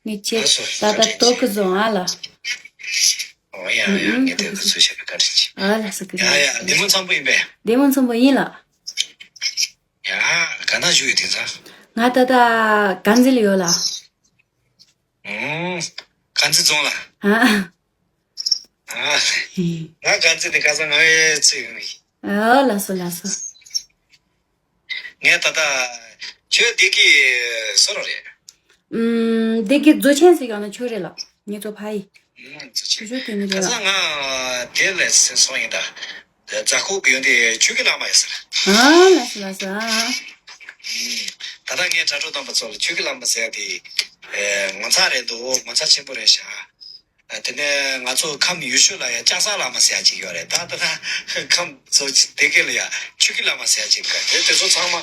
ངས་ཁྱེད་ད་ལྟ་ལྟོ་གི་བཟོ་ཨ་ལགས། ཨོ་ཡ་ཡ་ངས་དེ་གི་ཚོད་བཤད་པའི་བཀའ་དྲིན་ཆེ། ཨ་ལགས་སོ་ཀི་ཟེར། ཡ་ཡ་བདེ་མོ་འཚམ་པོ་ཡིན་པས། བདེ་མོ་འཚམ་པོ་ཡིན་ལགས། ཡ་ག་ན་བཞུགས་ཡོད་དེང་སང་། ང་ད་ལྟ་དཀར་མཛེས་ལ་ཡོད་ལགས། ཨོ། དཀར་མཛེས་རྫོང་ལ། ཨ། ཨ། ང་དཀར་མཛེས་དེ་ཁ་སང་ང་བའི་ཚེ་ཡོང་ཡིན། ཨ་ལགས་སོ་ལགས་སོ། ངས་ད་ལྟ་ཁྱོད་བདེ་སྐྱིད་སུ་རང་རེད། ཨུམ། བདེ་སྐྱིད་རྫོགས་ཆེན་ཟེར་ཡོང་ན་ཆོག་རེད་ལགས། ངེད་ཚོ་ཕ་ཡི། ཨུམ། རྫོགས་ཆེན། ཁྱོད་ཆོས་དེ་ནི་རེད་ལགས། ཁ་སང་ང་དེ་ལས་སོང་ཡིན་ད། རྫ་ཁོག་གི་ཡོན་ཏན་ཆོས་ཀྱི་བླ་མ་ཡིན་ཟེར། ཨ་ལགས་སོ་ལགས་སོ་ཨ། ཨུམ། ད་ལྟ་ངས་དྲ་གྲོགས་རྣམ་པ་ཚོ་ལ་ཆོས་ཀྱི་བླ་མ་ཟེར་ཡ་དེ། ཨེ། ངོ་མཚར་རེད་འདུག་ངོ་མཚར་ཆེན་པོ་རེད་ཤག་དེ་ནས་ང་ཚོ་ཁམས་ཡུལ་ཤུལ་ལ་ཡ་ལྕགས་ཟངས་བླ་མ་ཟེར་ཡ་ཅིག་ཡོད་རེད། ད་ད་ལྟ་ཁམས་ཚོ་དེ་ག་ལ་ཡ་ཆོས་ཀྱི་བླ་མ་ཟེར་ཡ་ཅིག་ག་དེ་དེ་ཚོ་ཚང་མ་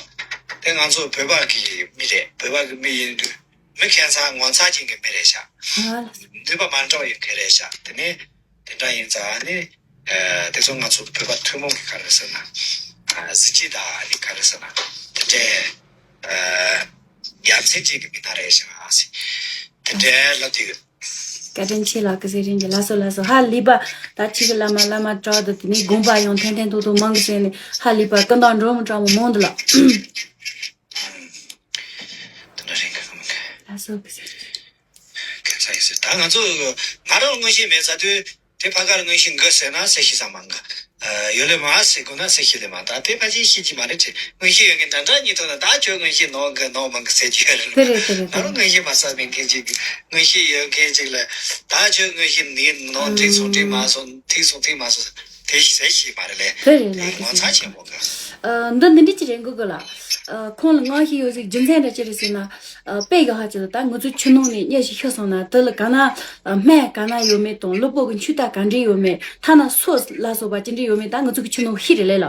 དེ་ང་ཚོ་བོད་པ་གི་མི་རེད། བོད་པ་གི་མི་ཡིན་དུས་མི་ཁྱད་མཚར་ངོ་མཚར་ཅན་གྱི་མི་རེད་ཤག་ཨ་ལགས། ནུས་པ་མ་འདྲ་བ་ཡོད་མཁན་རེད་ཤག་དེ་ནས་དེ་འདྲ་ཡིན་ཙང་ནི་ཨ་དེ་ཚོ་ང་ཚོ་བོད་པ་ཐུན་མོང་གི་ག་རེ་ཟེར་ན་ཨ་གཟི་བརྗིད་དང་ཨ་ནི་ག་རེ་ཟེར་ན་དེ་འདྲའི་ཨ། ཡ་མཚན་ཅན་གྱི་མི་སྣ་རེད་ཤག་ཟེར། དེ་འདྲའི་ལབ་དུས། བཀའ་དྲིན་ཆེ་ལགས། སྐུ་ཚེ་རིང་གི་ལགས་སོ་ལགས་སོ། ཧ་ལས་པ། ད་ཁྱེད་ཀྱི་བླ་མ་བླ་མ་དྲག་ཏུ་དེ་ནས་དགོངས་པ་ཡང་ཐེངས་ཐེངས་ཐོག་ཐོག་མང་གི་ཟེར་ནས་ཧ་ལས་པ་སྐུ་མདོག་འགྲོ་མི་དྲག་མོ་མང་འདུག་ལགས། དེ་འདྲ་རེད་ག་ག་མི་ག་ལགས་སོ་སྐུ་ཚེ་རིང་། ག་ས་ཡིན་ཟེར། ད་ང་ཚོ་ང་རང་མངོན་ཤེས་མེད་ཚ་དུས། དེ་ཕ་གར་མངོན་ཤེས་འགའ་ཟེར་ན་ཟེར་ཤེས་ས་མང་ག་ཡོད་ལེ་མ་ཟེར་དགོས་ན་ཟེར་ཤེས་ལེ་མ། ད་དེ་ཕ་ཆེན་ཤེས་ཀྱི་མ་རེད་དེ། མངོན་ཤེས་ཡོད་མཁན་འདྲ་འདྲ་གཉིས་ཐོག་ན་ད་ཁྱོད་མངོན་ཤེས་ནོར་གི་ནོར་མང་གི་ཟེར་རྒྱུ་ཡོད་རེད། དེ་རེད་དེ་རེད་ང་རང་མངོན་ཤེས་མ་ཟ་མེད་མཁན་ཅིག་གི་མངོན་ཤེས་ཡོད་མཁན་ཅིག་ལ་ད་ཁྱོད་མངོན་ཤེས་ནི་ནོར་འགྲིག་སོང་འགྲིག་མ་སོང་ཐིག་སོང་ཐིག་མ་སོང་དེ་ཟེར་ཤེས་མ་རེད་ལེ། དེ་རེད་ལ་ངོ་མཚར་ཆེན་པོ་གི་ཨ། འདི་འདི་འདྲ་ཅིག་རེད་འགོ་གི་ལ། ཨ། ཁོང་ལ་མངོན་ཤེས་ཡོད་ཟིག་རྒྱུ་མཚན་ར་ཅི་རེད་ཟེར་ན། ཨ། དཔེ་གི་ཧ་ཅི་ལ་ད་ང་ཚོ་ཆུ་ནང་ནས་གཉའ་ཞིག་ཤི་སོང་ན་དེ་ལ་ག་ན། ཨ། སྨན་ག་ན་ཡོད་མེད་དང་གློ་བུར་གི་འཕྲུལ་རྟ་ག་འདྲ་ཡོད་མེད་ཐ་ན་སོ་ལ་སོགས་པ་ཅི་འདྲ་ཡོད་མེད་ད་ང་ཚོ་གི་ཆུ་ནང་ཤི་རེད་ལེ་ལ།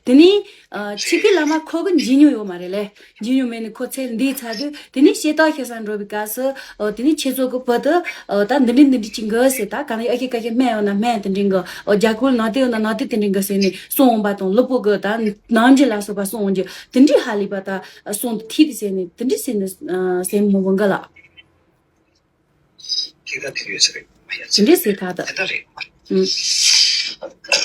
དེ་ནས། ཨ། ཆི་ཀི་བླ་མ་ཁོ་གི་འཇིགས་མྱོང་ཡོད་མ་རེད་ལེ། འཇིགས་མྱོང་མེད་ནི་ཁོ་ཚེ་འདིའི་ཚར་དུས་དེ་ནས་ཤེས་རྟོགས་ཤེས་སར་འགྲོ་བའི་སྐབས་སུ། ཨོ། དེ་ནས་ཁྱེད་ཚོ་གི་བུ་དུ། ཨོ། ད་འདི་འདྲི་འདི་འདྲི་ཅིག་འགི་ཟེར་ད་ག་ནས་ཨ་ཁེ་ཀ་ཁེ་སྨན་ཡོད་ན་སྨན་དེ་འདྲི་འགི། ཨོ། རྒྱ་གུར་ནང་དེ་ཡོད་ན་ནང་དེ་དེ་འདྲི་འགི་ཟེར་ནས་གསུང་འོང་པ་དང་གློ་བུར་གི་ད་ནང་འཇི་ལ་སོགས་པ་གསུང་འོང་རྒྱུ་དེ་འདྲི་ཧ་ལས་པ་ད་གསུང་དུ་ཐིག་དེ་ཟེར་ནས་དེ་འདྲི་ཟེར་ནས་ཟེར་མོ་བོ་འགི་ལ། དེ་ད་དེ་ཡོད་ས་རེད། དེ་འདྲི་ཟེར་ཁ་ད། དེ་ད་རེད། ཨུམ།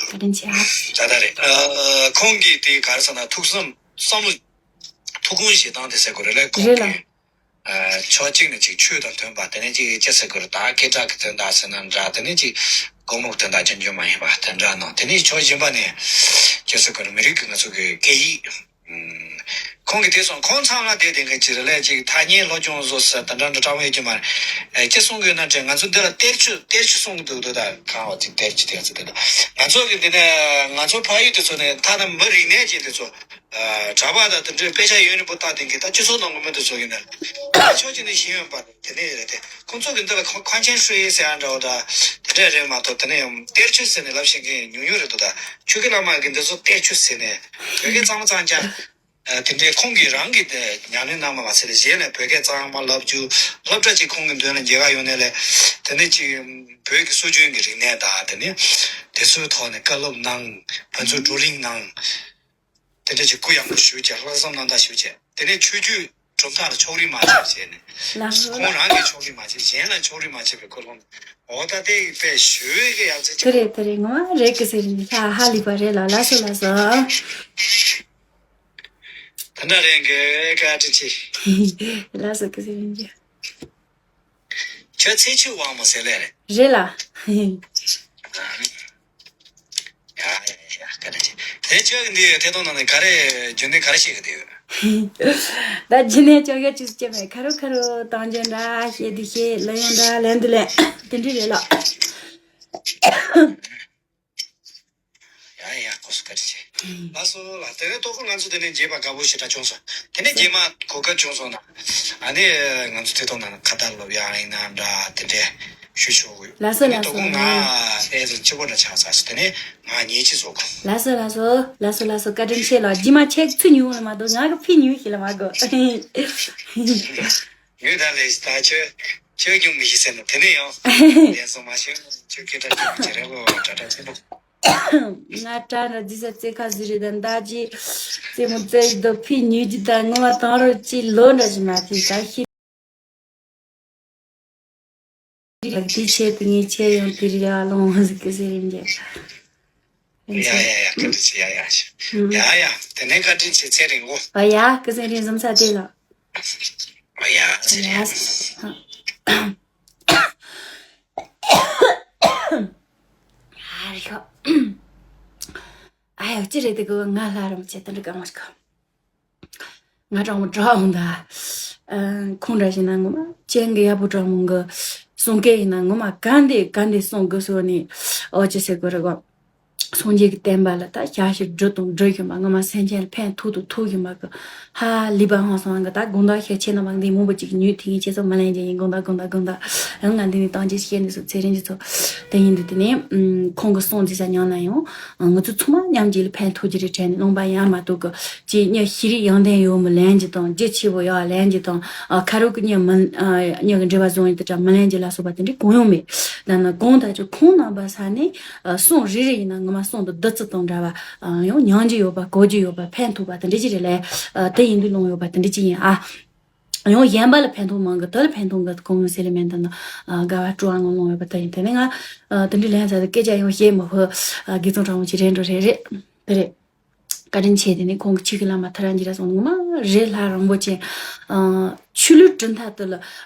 བཀའ་དྲིན་ཆེ་ཨ། ད་ད་རེད། ཨ། ཁོང་གིས་དེ་ག་རེ་ཟེར་ན་ཐུགས་བསམ་བསམ་བློ། ཐུགས་དགོངས་བཞེས་སྟངས་དེ་ཟེར་དགོས་རེད་ལ་ཁོང་རེད་ལ། གིས། ཨ། ཕྱོགས་གཅིག་ནས་ཅིག་ཆོས་དང་མཐུན་པ་དེ་ནས་ཅིག་ཅི་ཟེར་དགོས་རེད་ད་སྐད་གྲགས་ཀྱི་དོན་དག་ཟེར་ན་འདྲ་དེ་ནས་ཅིག་སྒོར་མོ་གི་དོན་དག་ཅན་ཅུང་མ་ཡིན་པ་དེ་འདྲ་གནང་དེ་ནས་ཕྱོགས་གཞན་པ་ནས་ཅི་ཟེར་དགོས་རེད་མི་རིགས་ཀྱི་ང་ཚོ་གི་སྐད་ཡིག་ཁོང་གིས་དེ་སོང་ཁོང་ཚང་མ་དེ་དེ་ག་ཅི་རེད་ལས་ཅིག་ཐ་སྙད་སློབ་སྦྱོང་བཟོ་ཟེར་དེ་འདྲ་འདྲ་དྲང་བོ་ཡོད་ཀྱི་མ་རེད། ཅི་གསུང་གི་ཡོད་ན་དྲན་ང་ཚོ་འདི་ལ་གཏེར་ཆོས་གཏེར་ཆོས་གསུང་གི་འདུག་འདུག་ད་གང་བ་ཅིག་གཏེར་ཆོས་དེ་ཚོ་དེ་ད་ང་ཚོ་གི་འདི་ནས་ང་ཚོ་ཕ་ཡུལ་དེ་ཚོ་ནས་ཐ་ན་མི་རིག་གནས་ཅན་དེ་ཚོ། གྲྭ་པ་དང་དེ་འདྲའི་དཔེ་ཆ་ཡོད་རིགས་པོ་ལྟ་དེ་གི་ད་སྤྱི་ཚོགས་ནང་གི་མི་དེ་ཚོ་གི་ནི་ཕྱོགས་གཅིག་ནས་ཤེས་ཡོན་པ་དེ་ནས་རེད་དེ་ཁོང་ཚོ་གི་འདི་ལ་ཁོ་ཁོང་ཆེན་ཧྲུའེ་ཟེར་ཡ་འདྲ་བོ་ད་དེ་འདྲས་རེད་མ་གཏོགས་དེ་ནས་ཡང་གཏེར་ཆོས་ཟེར་ནས་ལབ་ཤེས་མཁན་ཉུང་ཉུང་རེད་འདུག་ད་ཆོས་ཀྱི་བླ་མ་གི་འདི་ཚོ་གཏེར་ཆོས་ཟེར་ནས་བོད་སྐད་གཙང་མ་གཙང་རྐྱང་དེ་འདྲས་ཁོང་གིས་རང་གི་དེ་ཉམས་ལེན་གནང་མ་མ་ཟད་ལས་གཞན་ལ་བོད་སྐད་གཙང་མ་ལབ་རྒྱུ་སློབ་གྲྭ་གཅིག་ཁོང་གི་མདུན་ལ་མཇལ་ཁ་ཡོང་ནས་ལས་དེ་ནས་ཅིག་བོད་ཀྱི་སྲོལ་རྒྱུན་གྱི་རིག་གནས་དང་དེ་ནས་དེ་ཚོའི་ཐོག་ནས་བཀའ་སློབ་གནང་ཕན་ཚུན་བགྲོ་གླེང་གནང་། དེ་འདྲ་ཅིག་གུ་ཡངས་པོ་ཞུ་བྱས་ལྷག་བསམ་རྣམ་དག་ཞུ་བྱས་དེ་ནས་ཆོས་བརྒྱུད་གྲུབ་མཐའ་ལ་ཕྱོགས་རིས་མ་བྱས་བྱས་ནས་ལགས་སོ་ཁོང་ལགས། རང་གིས་ཕྱོགས་རིས་མ་བྱས་གཞན་ལ་ཕྱོགས་རིས་མ་བྱས་པའི་ཀུན་སློང་འོ་ད་དེ་དཔེ་ཞུ་གི་ཡག་ཚད་དེ་ཅིག་རེད་དེ་རེད་ངོ་མ་རེད་གི་ཟེར་ནས་ཧ་ཧ་ལས་པ་རེད་ལ་ལགས་སོ་ལགས་སོ། ད་འདྲ་རེད་གི་བཀའ་དྲིན་ཆེ། ལགས་སོ་གི་ཟེར་ནས། ཁྱོད་ཚེ་ཆུ་དབང་མོ་ཟེར་ལེ་རེད། རེད་ལ། ཡ་ཡ་ཡ་སྐད་ཆ་ཆེ། དེ་ཁྱོད་ཀྱི་འདི་ཐད་གཏོང་ནང་ནས་ག་རེ་རྒྱུན་ལྡན་ག་རེ་བཤད་གི་འདུག་ད་རྒྱུན་ལྡན་ཅོག་ཡ་ཅུས་སུ་སྐྱེ་མེད་ཁ་རུ་ཁ་རུ་བཏང་རྒྱུ་འདྲ་བཤད་འདི་བཤད་ལེན་ཡོང་འདྲ་ལེན་འདི་ལེན་དེ་འདྲ་རེད་ལ། ཡ་ཡ་ཁོ་སུ་བཀའ་དྲིན་ཆེ། ལགས་སོ་ལགས། དེ་ནས་ལྟོ་ཁོ་ང་ཚོ་དེ་ནས་རྗེས་མ་དགའ་པོ་ཞེ་དྲག་བྱུང་སོང་། དེ་ནས་རྗེས་མ་གོ་སྐབས་བྱུང་སོང་ན། ཨ་ནི་ང་ཚོ་དེ་ཐོག་ནང་ཁ་བརྡ་སློབ་ཡག་ཡིན་ན་འདྲ་དེ་འདྲས་ཞུ་ཆོག་གི་ཡོད། ལགས་སོ་དེ་ནས་ལགས་ལྟོ་ཁོ་ང་ཨེ་ཙི་ཆུ་བོ་འདྲ་ཆགས་ཚར་སོང་དེ་ནས་ང་ཉེས་ཆད་བཟོ་གོ། ལགས་སོ་ལགས་སོ་ལགས་སོ་ལགས་སོ་བཀའ་དྲིན་ཆེ་ལགས། རྗེས་མ་ཁྱེད་ཚུར་ཉུལ་ལ་མ་གཏོགས་ང་གི་ཕི་ཉུལ་ཞིག་ལ་མ་དགོས། ངོས་ད་ལས་ད་ཁྱོད་ཁྱོད་སྐྱོན་མི་ཤེས་ཟེར་ན་དེ་ནས་ཡང་ལན་སོང་མ་ཤེས་ཁྱོད་སྐད་གྲགས་སྐྱོན་མི་བྱེད་རེད་ལོ་གྲ་གྲ་ཆེན་པོ། ང་གྲ་འདྲ་རྫི་ས་རྩེ་ཁ་ཟི་རི་དང་མདའ་གཅིག་རྩེ་མོ་རྩེ་རི་དང་ཕི་ཉུལ་རྒྱུ་དང་ངོ་མ་དང་རོ་གཅིག་ལོ་འདྲ་ཞིག་མ་ཐེ་ད་ཤི་རི་དེ་ཆེད་དུ་ངས་ཆེད་ཡོང་དེ་རི་ཡ་ལོང་ཟི་ཀི་ཟི་རི་འཇེ། ཡ་ཡ་ཡ་བཀའ་དྲིན་ཆེ་ཡ་ཡ་ཤི། ཡ་ཡ་དེ་ནས་བཀའ་དྲིན་ཆེ་ཚེ་རིང་པོ། ཨ་ཡ་ཀི་ཟི་རི་འཛོམས་ས་དེ་ལ། ཨ་ཡ་ཚེ་རིང་། ཨ་ཡོ། ཨ་ཡོ་ཅི་རེད་དེ་གི་ང་ལྷ་རམ་ཆེ་དེ་འདྲ་གང་མ་ཤི་ག་ང་གྲོགས་མོ་གྲོགས་འོང་ད། ཁོང་འདྲ་ཞིག་ན་ངོ་མ་ཅན་གི་ཡག་པོ་གྲོགས་མོ་གི་གསུང་སྐད་ཡིན་ན་ངོ་མ་ག་འདི་ག་འདི་གསུང་དགོས་སོ་ནི་ཨོ་ཅི་ཟེར་དགོས་རེད་གོ་སངས་རྒྱས་ཀྱི་བསྟན་པ་ལ་ད་ཞག་ཞིག་འགྲོ་དང་འགྲོ་བཞིན་པ་ངོ་མ་སེམས་ཅན་ལ་ཕན་ཐོགས་དང་ཐོགས་བཞིན་པ་གི་ཧ་ལས་པ་ཧང་སང་གི་ད་དགོངས་དག་ཤེར་ཆེ་ན་མང་འདི་མང་པོ་ཅིག་ཉུལ་ཐིག་ཡིན་ཆེ་ཚོ་མ་ལན་ཅན་ཡིན་དགོངས་དག་དགོངས་དག་དགོངས་དག་ཡང་ང་འདི་ནས་བཏང་རྗེས་ཤེས་འདི་སོ་ཚེ་རིང་གི་ཚོ་དེ་ཡིན་འདི་དེ་ནས་ཁོང་གི་གསུང་འདི་ས་མྱངས་ན་ཡང་ང་ཚོ་ཚང་མ་མཉམ་གཅིག་ལ་ཕན་ཐོགས་ཀྱི་རེད་དྲན་ནས་ལུང་པ་ཡང་མ་གཏོགས་གི་ཅེས་སྙིང་ཤེས་རིག་ཡོན་ཏན་ཡོད་མི་ལན་གྱི་དང་རྒྱུ་ཆེ་བོ་ཡོད་ལན་གྱི་དང་ཁ་རོག་གི་སྙིང་མི་སྙིང་གི་འབྲེལ་བ་བཟུང་ཡོད་དེ་འདྲ་མི་ལན་གྱི་ལ་སོགས་པ་དེ་འདྲ་གང་ཡང་མེད། ད་ནི་གང་ལྟར་ཀྱང་ཁོང་རྣམ་པ་ས་ནས་གསུང་རེ་རེ་ཡིན་ན་ངོ་མ་གསུང་དུ་བདུད་རྩི་དང་འདྲ་བ་ཡང་མྱང་རྒྱུ་ཡོད་པ་གོ་རྒྱུ་ཡོད་པ་ཕན་ཐོགས་པ་དེ་འདྲ་ཅིག་རེད་ལས་དེ་ཡིན་དུས་ལུང་ཡོད་པ་དེ་འདྲ་ཅིག་ཡིན་ཨ། ཡང་གཞན་པ་ལ་ཕན་ཐོགས་མང་གི་དེ་ལ་ཕན་ཐོགས་གི་གང་ཡོང་ཟེར་ལེ་མེད་ད་ན། དགའ་བ་སྤྲོ་བ་ངང་ལོང་ཡོད་པ་དེ་ཡིན། དེ་ནས་ང་དེ་འདྲའི་ལན་ཟ་དུ་སྐད་ཆ་ཡང་བཤད་མི་ཕོད། དགེ་ཚང་དྲང་མོ་ཅིག་རེད་འགྲོ་རེད་རེད། དེ་རེད། བཀའ་དྲིན་ཆེ། དེ་ནས་ཁོང་གི་ཆིག་གི་བླ་མ་ཐར་ར་འཇིགས་ར་སོང་ངོ་མ་རེད། ལྷ་རིན་པོ་ཆེ། ཆོས་ལུགས་གྲུབ་མཐའ་དེ་ལ་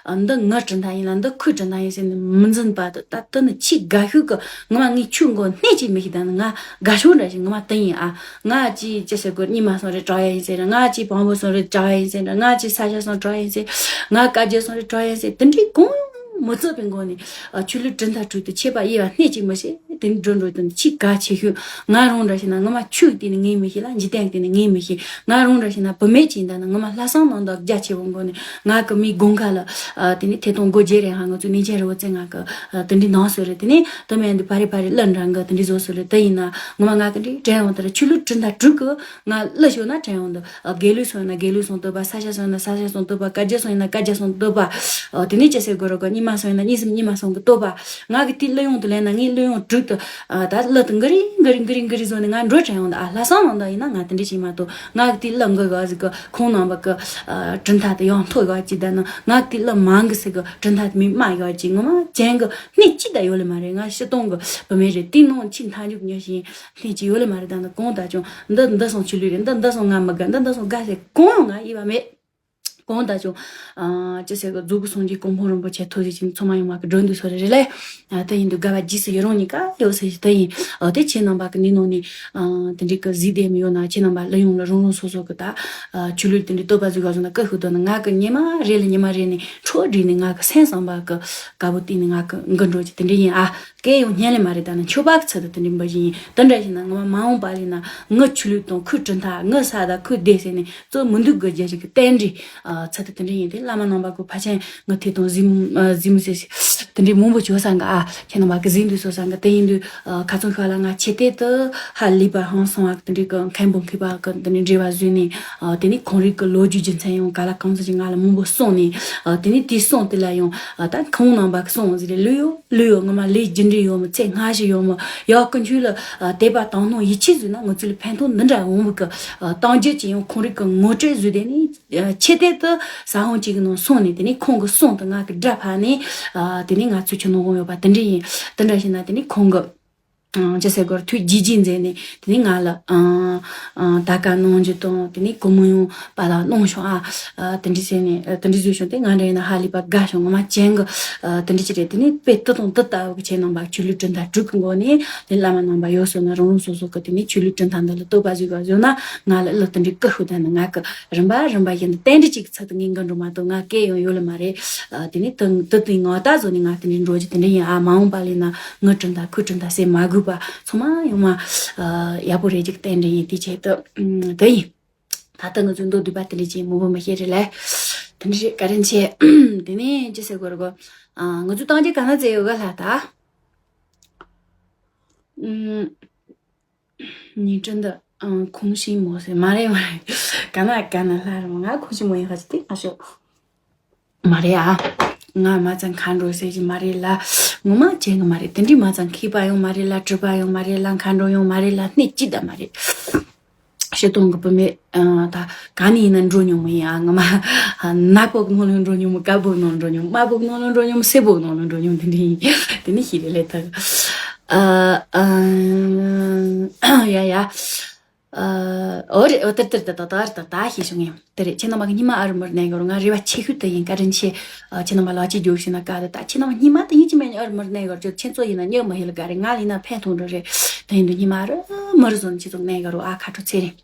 འདི་ངའི་གྲུབ་མཐའ་ཡིན་ལ་འདི་ཁོའི་གྲུབ་མཐའ་ཡིན་ཟེར་ནས་མི་འཛིན་པ་དེ། ད་དེ་ནི་ཆེས་དགའ་ཤོས་ཀྱི། ངོ་མ་ངས་ཆོས་འགོ་སྣེ་གཅིག་མི་ཤེས། ད་ནི་ང་དགའ་ཤོས་འདྲ་ཞིག་ངོ་མ་དེ་ཡིན་ཨ། ང་ཅིག་ཅི་ཟེར་དགོས། རྙིང་མ་སོང་རེད་དྲག་ཡ་ཡིན་ཟེར་ར། ང་ཅིག་བོན་པོ་སོང་རེད་དྲག་ཡ་ཡིན་ཟེར་ར། ང་ཅིག་ས་སྐྱ་སོང་དྲག་ཡ་ཡིན་ཟེར་ར། ང་བཀའ་བརྒྱུད་སོང་རེད་དྲག་ཡ་ཡིན་ཟེར། དེ་འདྲའི་གང་མི་བརྩི་བའི་སྒོ་ནས་ཆོས་ལུགས་གྲུབ་མཐའ་དྲུག་ཏུ་ཆད་པ་དབྱེ་བ་སྣེ་གཅིག་མི་ཤེས། དེ་འགྲོ་འགྲོ་དེ་ཆེས་གལ་ཆེ་ཤོས། ང་རང་འདྲ་ཞིག་ན་ངོ་མ་ཆོས་དེ་ནི་ངས་མི་ཤེས་ལ། འཇིག་རྟེན་དེ་ནི་ངས་མི་ཤེས། ང་རང་འདྲ་ཞིག་ན་བུད་མེད་ཅིག་ཡིན་ད་ན་ངོ་མ་ལྷག་བསམ་རྣམ་དག་རྒྱ་ཆེ་བོ་མགོ་ནས་ང་གི་མི་དགོང་ཁ་ལ་དེ་ནི་ཐད་གཏོང་སྒོ་འབྱེད་རེད་ཧ། ང་ཚོ་ནས་ཆེན་རི་བོ་རྩེ་ང་གི་དེ་འདྲའི་ནང་སོ་རེད། དེ་ནི་དུ་མེད་འདི་ཕ་རི་ཕ་རི་གླུ་འདྲ་གི་དེ་འདྲའི་བཟོ་སོ་རེད། དེ་ཡིན་ན་ངོ་མ་ང་གི་འདྲའི་དྲན་འོང་དེ་ར་ཆོས་ལུགས་གྲུབ་མཐའ་དྲུག་གི་ང་གླུ་ཤོད་ན་དྲན་འོང་དུ། དགེ་ལུགས་སོང་ན་དགེ་ལུགས་སོང་བསྟོད་པ། ས་སྐྱ་སོང་ན་ས་སྐྱ་སོང་བསྟོད་པ། བཀའ་བརྒྱུད་སོང་ཡིན་ན་བཀའ་བརྒྱུད་སོང་བསྟོད་པ། དེ་ནས་ཅི་ཟེར་དགོས་རོགས་གི། རྙིང་མ་སོང་ཡིན་ན་རྙིང་གསུམ་རྙིང་མ་སོང་གི་བསྟོད་པ། ང་གི་དེའི་གླུ་དབྱངས་དུ་ལེན་ན་ངའི་གླུ་དབྱངས་དྲུག་ཏུ། ད་གླུ་དུ་འགི་རི་འགི་རི་འགི་རི་འགི་རི་བཟོ་ནས་ང་འགྲོ་དྲན་ཡོང་ད། ཨ་ལྷག་བསམ་རྣམ་དག་ཡིན་ན་ང་དེ་འདྲ་ཞིག་མ་གཏོགས། ང་གི་དེའི་གླུ་འགི་ག་ཟིག་གི་ཁོང་རྣམ་པ་གི་གྲུབ་མཐའ་དེ་ཡང་མཐོ་ཡོད་ཅིག་ད་ནི་ང་གི་དེའི་གླུ་མང་གི་ཟིག་གི་གྲུབ་མཐའ་དེ་མི་དམའ་ཡོད་ཅིག་ངོ་མ་ཅན་གི་སྣེ་གཅིག་ད་ཡོད་ལེ་མ་རེད། ང་ཕྱི་སྟོང་གི་བུད་མེད་རེད། དེའི་ནང་ཕྱི་མཐའ་མཇུག་ཉོ་བཞིན་སྣེ་གཅིག་ཡོད་ལེ་མ་རེད། ད་ནི་གང་ད་ཅུང་འདི་འདི་སོང་ཆོས་ལུགས་རེད། འདི་འདི་སོང་ང་མི་དགའ། འདི་འདི་སོང་དགའ་ཟེར་གང་ཡང་ང་ཡིད་པ་མེད། གང་ལྟར་ཀྱང་། ཨ་ཅི་ཟེར་གི་རྫོགས་པའི་སངས་རྒྱས་གོ་འཕང་རིན་པོ་ཆེ་ཐོབ་ཟིག་ཅིང་ཚང་མ་ཡོང་བ་གི་འགྲོ་འདུག་སོ་རེ་རེ་ལས། ཨ་དེ་ཡིན་དུས་དགའ་བ་རྗེས་སུ་ཡི་རང་གཉིས་ཀ་ཡོད་ཟེར་ཞིག་དེ་ཡིན། ཨ་དེ་ཁྱེད་རྣམ་པ་གི་འདི་ནང་ནས་ཨ་དེ་འདྲའི་གི་གཟིགས་བསྡད་མི་ཡོད་ན་ཁྱེད་རྣམ་པ་ལ་ཡོང་ལ་རང་རང་སོ་སོ་གི་ད་ཨ་ཆོས་ལུགས་དེ་འདྲའི་བསྟོད་པ་ཟིག་ག་བཟོ་ན་ཀི་ཤུ་དོ་ན་ང་གི་ཉི་མ་རེ་ལ་ཉི་མ་རེ་ནས་འཕྲོ་བསྒྲིགས་ནས་ང་གི་སེམས་བསམ་པ་གི་དཀར་པོ་བལྟས་ནས་ང་གི་འགི་འགྲོ་གི་དེ་འདྲ་ཡིན། ཨ་སྐད་ཡང་སྙན་ལེ་མ་རེད། ད་ནི་མཆོད་པ་གི་ཚུལ་དུ་དེ་འདྲའི་འབུལ་བཞིན་ཡིན། དེ་འདྲ་ཞིག་ན་ངོ་མ་མ་འོངས་པ་ལས་ན་ངི་ཆོས་ལུགས་དང་ཁོའི་གྲུབ་མཐའ་ངི་ས་དང་ཁོའི་སྡེ་ཟེར་ནས་གཙོ་མི་འདུག་གི་རྒྱ་ཞིག་གི་རྟེན་འབྲེལ་ཨ་ཚད་དུ་དེ་འདྲ་ཡིན་ཏེ། བླ་མ་རྣམ་པ་གི་ཕ་ཆེན་ངི་ཐད་དང་གཟིགས་མོ་ཨ་གཟིགས་མོ་ཟེར་ཞིག་དེ་འདྲའི་མང་པོ་བྱོས་སང་གི་ཨ་ཁྱེད་རྣམ་པ་གི་གཟིགས་འདུག་སོ་སང་གི་དེ་ཡིན་དུས་ཨ་ཁ་ཚོན་ཤོར་ལ་ང་ཆེ་དེ་དུ་ཧ་ལས་པ་ཧང་སོང་བ་དེ་འདྲའི་གི་མཁན་པོ་མཁས་པ་གི་དེ་འདྲའི་འབྲེལ་བ་བཟོས་ནས་ཨ་དེ་ནས་ཁོང་རིགས་གི་ལོ་རྒྱུས་རྒྱུ་མཚན་ཡང་ག་ལ་གང་ཟེར་གྱི་ང་ལ་མང་པོ་གསུངས་ནས་ཨ་དེ་ནས་དེའི་གསུང་དེ་ལ་ཡང་ཨ་ད་ཁོང་རྣམ་པ་གི་གསུང་ཟེར་རེད། ལོས་ཡོད་ལོས་ཡོད་ངོ་མ་ལས་རྒྱུ་འབྲས་ཡོད་མོ་ཚེ་སྔ་ཕྱི་ཡོད་མོ་ཡག་ཀུན་ཆོས་ལ་ཨ་དད་པ་དང་སྣང་ཡིད་ཆེས་བཟོས་ན་ང་ཚོ་ལ་ཕན་ཐོགས་འདི་འདྲ་འོང་བ་གི་ཨ་གཏམ་རྒྱུད་ཀྱི་ཡང་ཁོང་རིགས་གི་ངོ་སྤྲོད་བཟོས་དེ་ནས། ཆེ་དེ་དུ་ས་ཧོང་གཅིག་གི་ནང་སོང་ནས་དེ་ནས་ཁོང་གི་གསུང་དུ་ང་གི་སྒྲ་ཕབ་ནས་ཨ་དེ་ནས་ང་ཚོས་ཁྱོད་ནང་དབང་ཡོད་པ་དེ་འདྲ་ཡིན། དེ་འདྲ་བྱས་ན་དེ་ནས་ཁོང་གི་ཅི་ཟེར་དགོས་རེད། ཐུགས་དགྱེས་དགྱེས་མཛད་ནས་དེ་ནས་ང་ལ་ཨ་ད་ག་གནང་རྒྱུ་དང་དེ་ནས་གོ་མོ་ཡང་པ་ལ་གནང་བྱུང་ཨ། དེ་འདྲ་བྱས་ནས་དེ་འདྲ་བཟོས་བྱུང་སྟེ་ང་འདྲ་ཡིན་ན་ཧ་ལས་པ་དགའ་བྱུང་། ངོ་མ་ཅན་གི་དེ་འདྲ་ཅི་རེད། དེ་ནས་དཔེ་དེ་དང་དེ་ལྟ་བུ་གི་ཁྱེད་རྣམ་པ་ཆོས་ལུགས་གྲུབ་མཐའ་དྲུག་གི་སྒོ་ནས་དེ་བླ་མ་རྣམ་པ་ཡོད་སོང་ན་རང་རང་སོ་སོ་གི་དེ་ནས་ཆོས་ལུགས་གྲུབ་མཐའ་འདི་ལ་བསྟོད་པ་ཟིག་ག་བཟོས་ན་ང་ལ་ཨི་ལ་དེ་འདྲའི་སྐུ་ཤུགས་ལྡན་ན་ང་གི་རིམ་པ་རིམ་པ་བཞིན་དུ་རྟེན་འབྲེལ་གཅིག་གི་ཚུལ་དུ་ངས་འགན་འགྲོ་མ་གཏོགས་ང་སྐད་ཡང་ཡོད་ལ་མ་རེད། ཨ་དེ་ནས་དེ་དེ་དུས་ངོ་ལྟ་བཟོ་ནས་ང་དེ་འདྲའི་འགྲོ་རྒྱུ་དེ་འདྲ་ཡིན། ཨ་མ་འོངས་པ་ལས་ན་ངའི་གྲུབ་མཐའ་ཁོའི་གྲུབ་མཐའ་ཟེར་མ་དགོས་པ་ཚང་མ་ཡོང་མ་ཨ་ཡག་པོ་རེད་ཅིག་རྟེན་འབྲེལ་ཡིན། དེ་ཆེད་དུ་ཨུམ་དེ་ཡིན། ད་ལྟ་ང་ཚོའི་མདོ་སྡུད་པ་དེ་འདྲ་ཅིག་མང་པོ་མི་བཤད་རེད་ལ། དེ་འདྲ་རེད། བཀའ་དྲིན་ཆེ། དེ་ནས་ཅི་ཟེར་དགོས་རེད་གོ། ཨ་ང་ཚོའི་གཏམ་རྒྱུད་ག་ན་བཙལ་ཡོད་ག་ལྷ་ད། ཨུམ། ཉིན་བྲན་འདི་ཨང་ཁོང་ཤིང་མོ་ཟེར་མ་རེད་མ་རེད། ག་ན་ག་ན་ལྷ་རེད་མ་ང་ཁོང་ཤིང་མོ་ཡིན་ཧ་ཅི་སྟེ་ང་ཤོག་མ་རེད་ཨ། ང་མ་ཚང་མཁའ་འགྲོ་ཟེར་གྱི་མ་རེད་ལ། ངོ་མ་བྱེད་གི་མ་རེད། དེ་འདྲའི་མ་ཚང་མཁས་པ་ཡང་མ་རེད་ལ་གྲུབ་པ་ཡང་མ་རེད་ལ་མཁའ་འགྲོ་ཡང་མ་རེད་ལ་སྣེ་གཅིག་ད་མ་རེད། ཕྱི་སྟོང་གི་བུད་མེད་ཨ་ད་ག་ནས་ཡིན་ན་འགྲོ་མྱོང་མི་ཡིན་ཨ། ངོ་མ་ནག་པོ་གི་ནང་ལ་འགྲོ་མྱོང་མི། དཀར་པོ་གི་ནང་ལ་འགྲོ་མྱོང་མི། དམར་པོ་གི་ནང་ལ་འགྲོ་མྱོང་མི། སེར་པོ་གི་ནང་ལ་འགྲོ་མྱོང་མི། དེ་འདྲ་ཡིན། དེ་ནི་ཤི་རེ་ལས་ཐག་ཨ་ཨ་ཡ་ཡ། ཨ་འོ་རེད། འོ་དེར་དེར་དེ་ད་ད་ད་ད་ཤེས་བྱུང་ངས། དེ་རེད། ཁྱེད་རྣམ་པ་གི་སྙིང་མ་ཨ་རུ་མུར་གནས་གི་རུ་ང་རེ་བ་ཆེ་ཤོས་དེ་ཡིན། བཀའ་དྲིན་ཆེ། ཨ་ཁྱེད་རྣམ་པ་ལག་གཅིག་རྒྱོབ་ཤིག་ན་དཀའ་དེ་ད་ཁྱེད་རྣམ་པ་སྙིང་མ་དེ་ཡིན་གཅིག་མིན་གཉིས་ཨ་རུ་མུར་གནས་གི་རུ་ཁྱེད་ཚོ་ཡིན་ན་གཉིད་མ་ཤི་ལ་དགའ་རེད། ང་ལ་ཡིན་ན་ཕན་ཐོགས་འགྲོ་རེད། དེ་ཡིན་དུས་སྙིང་མ་ཨ་རུ་མུར་བཟོ་ནས་ཁྱེད་ཚོ་གནས་གི་རུ་ཨ་ཁ་དྲོ་ཚེ་རིང་།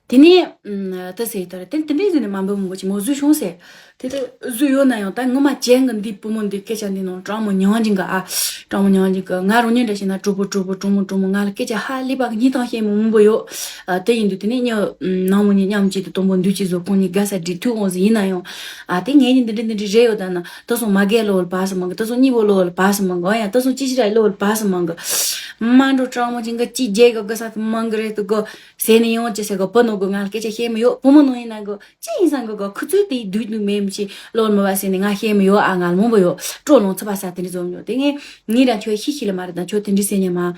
དེ་ནས་ཨུམ་ད་ཟེར་ད་རེད། དེ་དེ་འདྲའི་ཟེར་ནས་མ་འབོད་མང་པོ་ཅིག་མོ་བཟོས་བྱུང་ཟེར། དེ་ལྟར་བཟོས་ཡོད་ན་ཡང་ད་ངོ་མ་ཅན་གི་འདི་བུ་མོ་འདི་སྐད་ཆ་འདི་ནང་དྲང་མོ་མྱོང་ཅིང་གི་ཨ། དྲང་མོ་མྱོང་ཅིང་གི་ང་རང་ཉིད་འདྲ་ཞིག་ན་གྲོགས་པོ་གྲོགས་པོ་དྲང་མོ་དྲང་མོ་ང་ལ་སྐད་ཆ་ཧ་ལས་པ་གི་སྙིང་གཏམ་བཤད་མི་མང་པོ་ཡོད། ཨ་དེ་ཡིན་དུས་དེ་ནས་ཉི་ནང་མོ་ཉིད་མཉམ་གཅིག་ཏུ་དང་པོ་འདུས་གཅིག་བཟོ་ཁོང་གཉིས་དགའ་ས་འགྲིག་ཐུག་འོང་ཟིག་ཡིན་ན་ཡང་། ཨ་དེ་ངེད་གཉིས་འདི་འདྲ་འདི་འདྲ་རེད་ཡོད་ད་ན་དེ་སོང་མ་རྒན་ལོ་ལ་བ་སི་མང་གི་དེ་སོང་གཉིས་པོ་ལོ་ལ་བ་སི་མང་གི་ཨ་ཡང་དེ་སོང་ཅི་ཅི་ར་ལོ་ལ་བ་སི་མང་གི་མ་འགྲོ་དྲང་མོ་ཅིང་གི་ཅི་རྒྱལ་གི་དགའ་ས་མང་གི་རེད་དུ་གོ། ཟེར་ནས་ཡང་ཅི་ཟེར་གོ། བུ་ནང་གི་ང་ལ་སྐད་ཆ་བཤད་མི་ཡོད། བུ་མོ་ནང་ཡིན་ན་གོ་ཅི་ཡིན་སང་གི་གོ་ཁུ་ཚུར་དེའི་དུས་དུས་མེད་མི་ཅི་ལོར་མི་བ་ཟེར་ནས་ང་བཤད་མི་ཡོད་ཨ། ང་ལ་མང་པོ་ཡོད། སྤྲོ་ལོང་ཚུད་པ་ས་དེ་འདྲ་བཟོ་མྱོང་དེ་ངས་ངས་ར་ཁྱོད་ཤི་ཤི་ལ་མ་རེད་ད་ཁྱོད་དེ་འདྲ་ཟེར་ཉན་མ།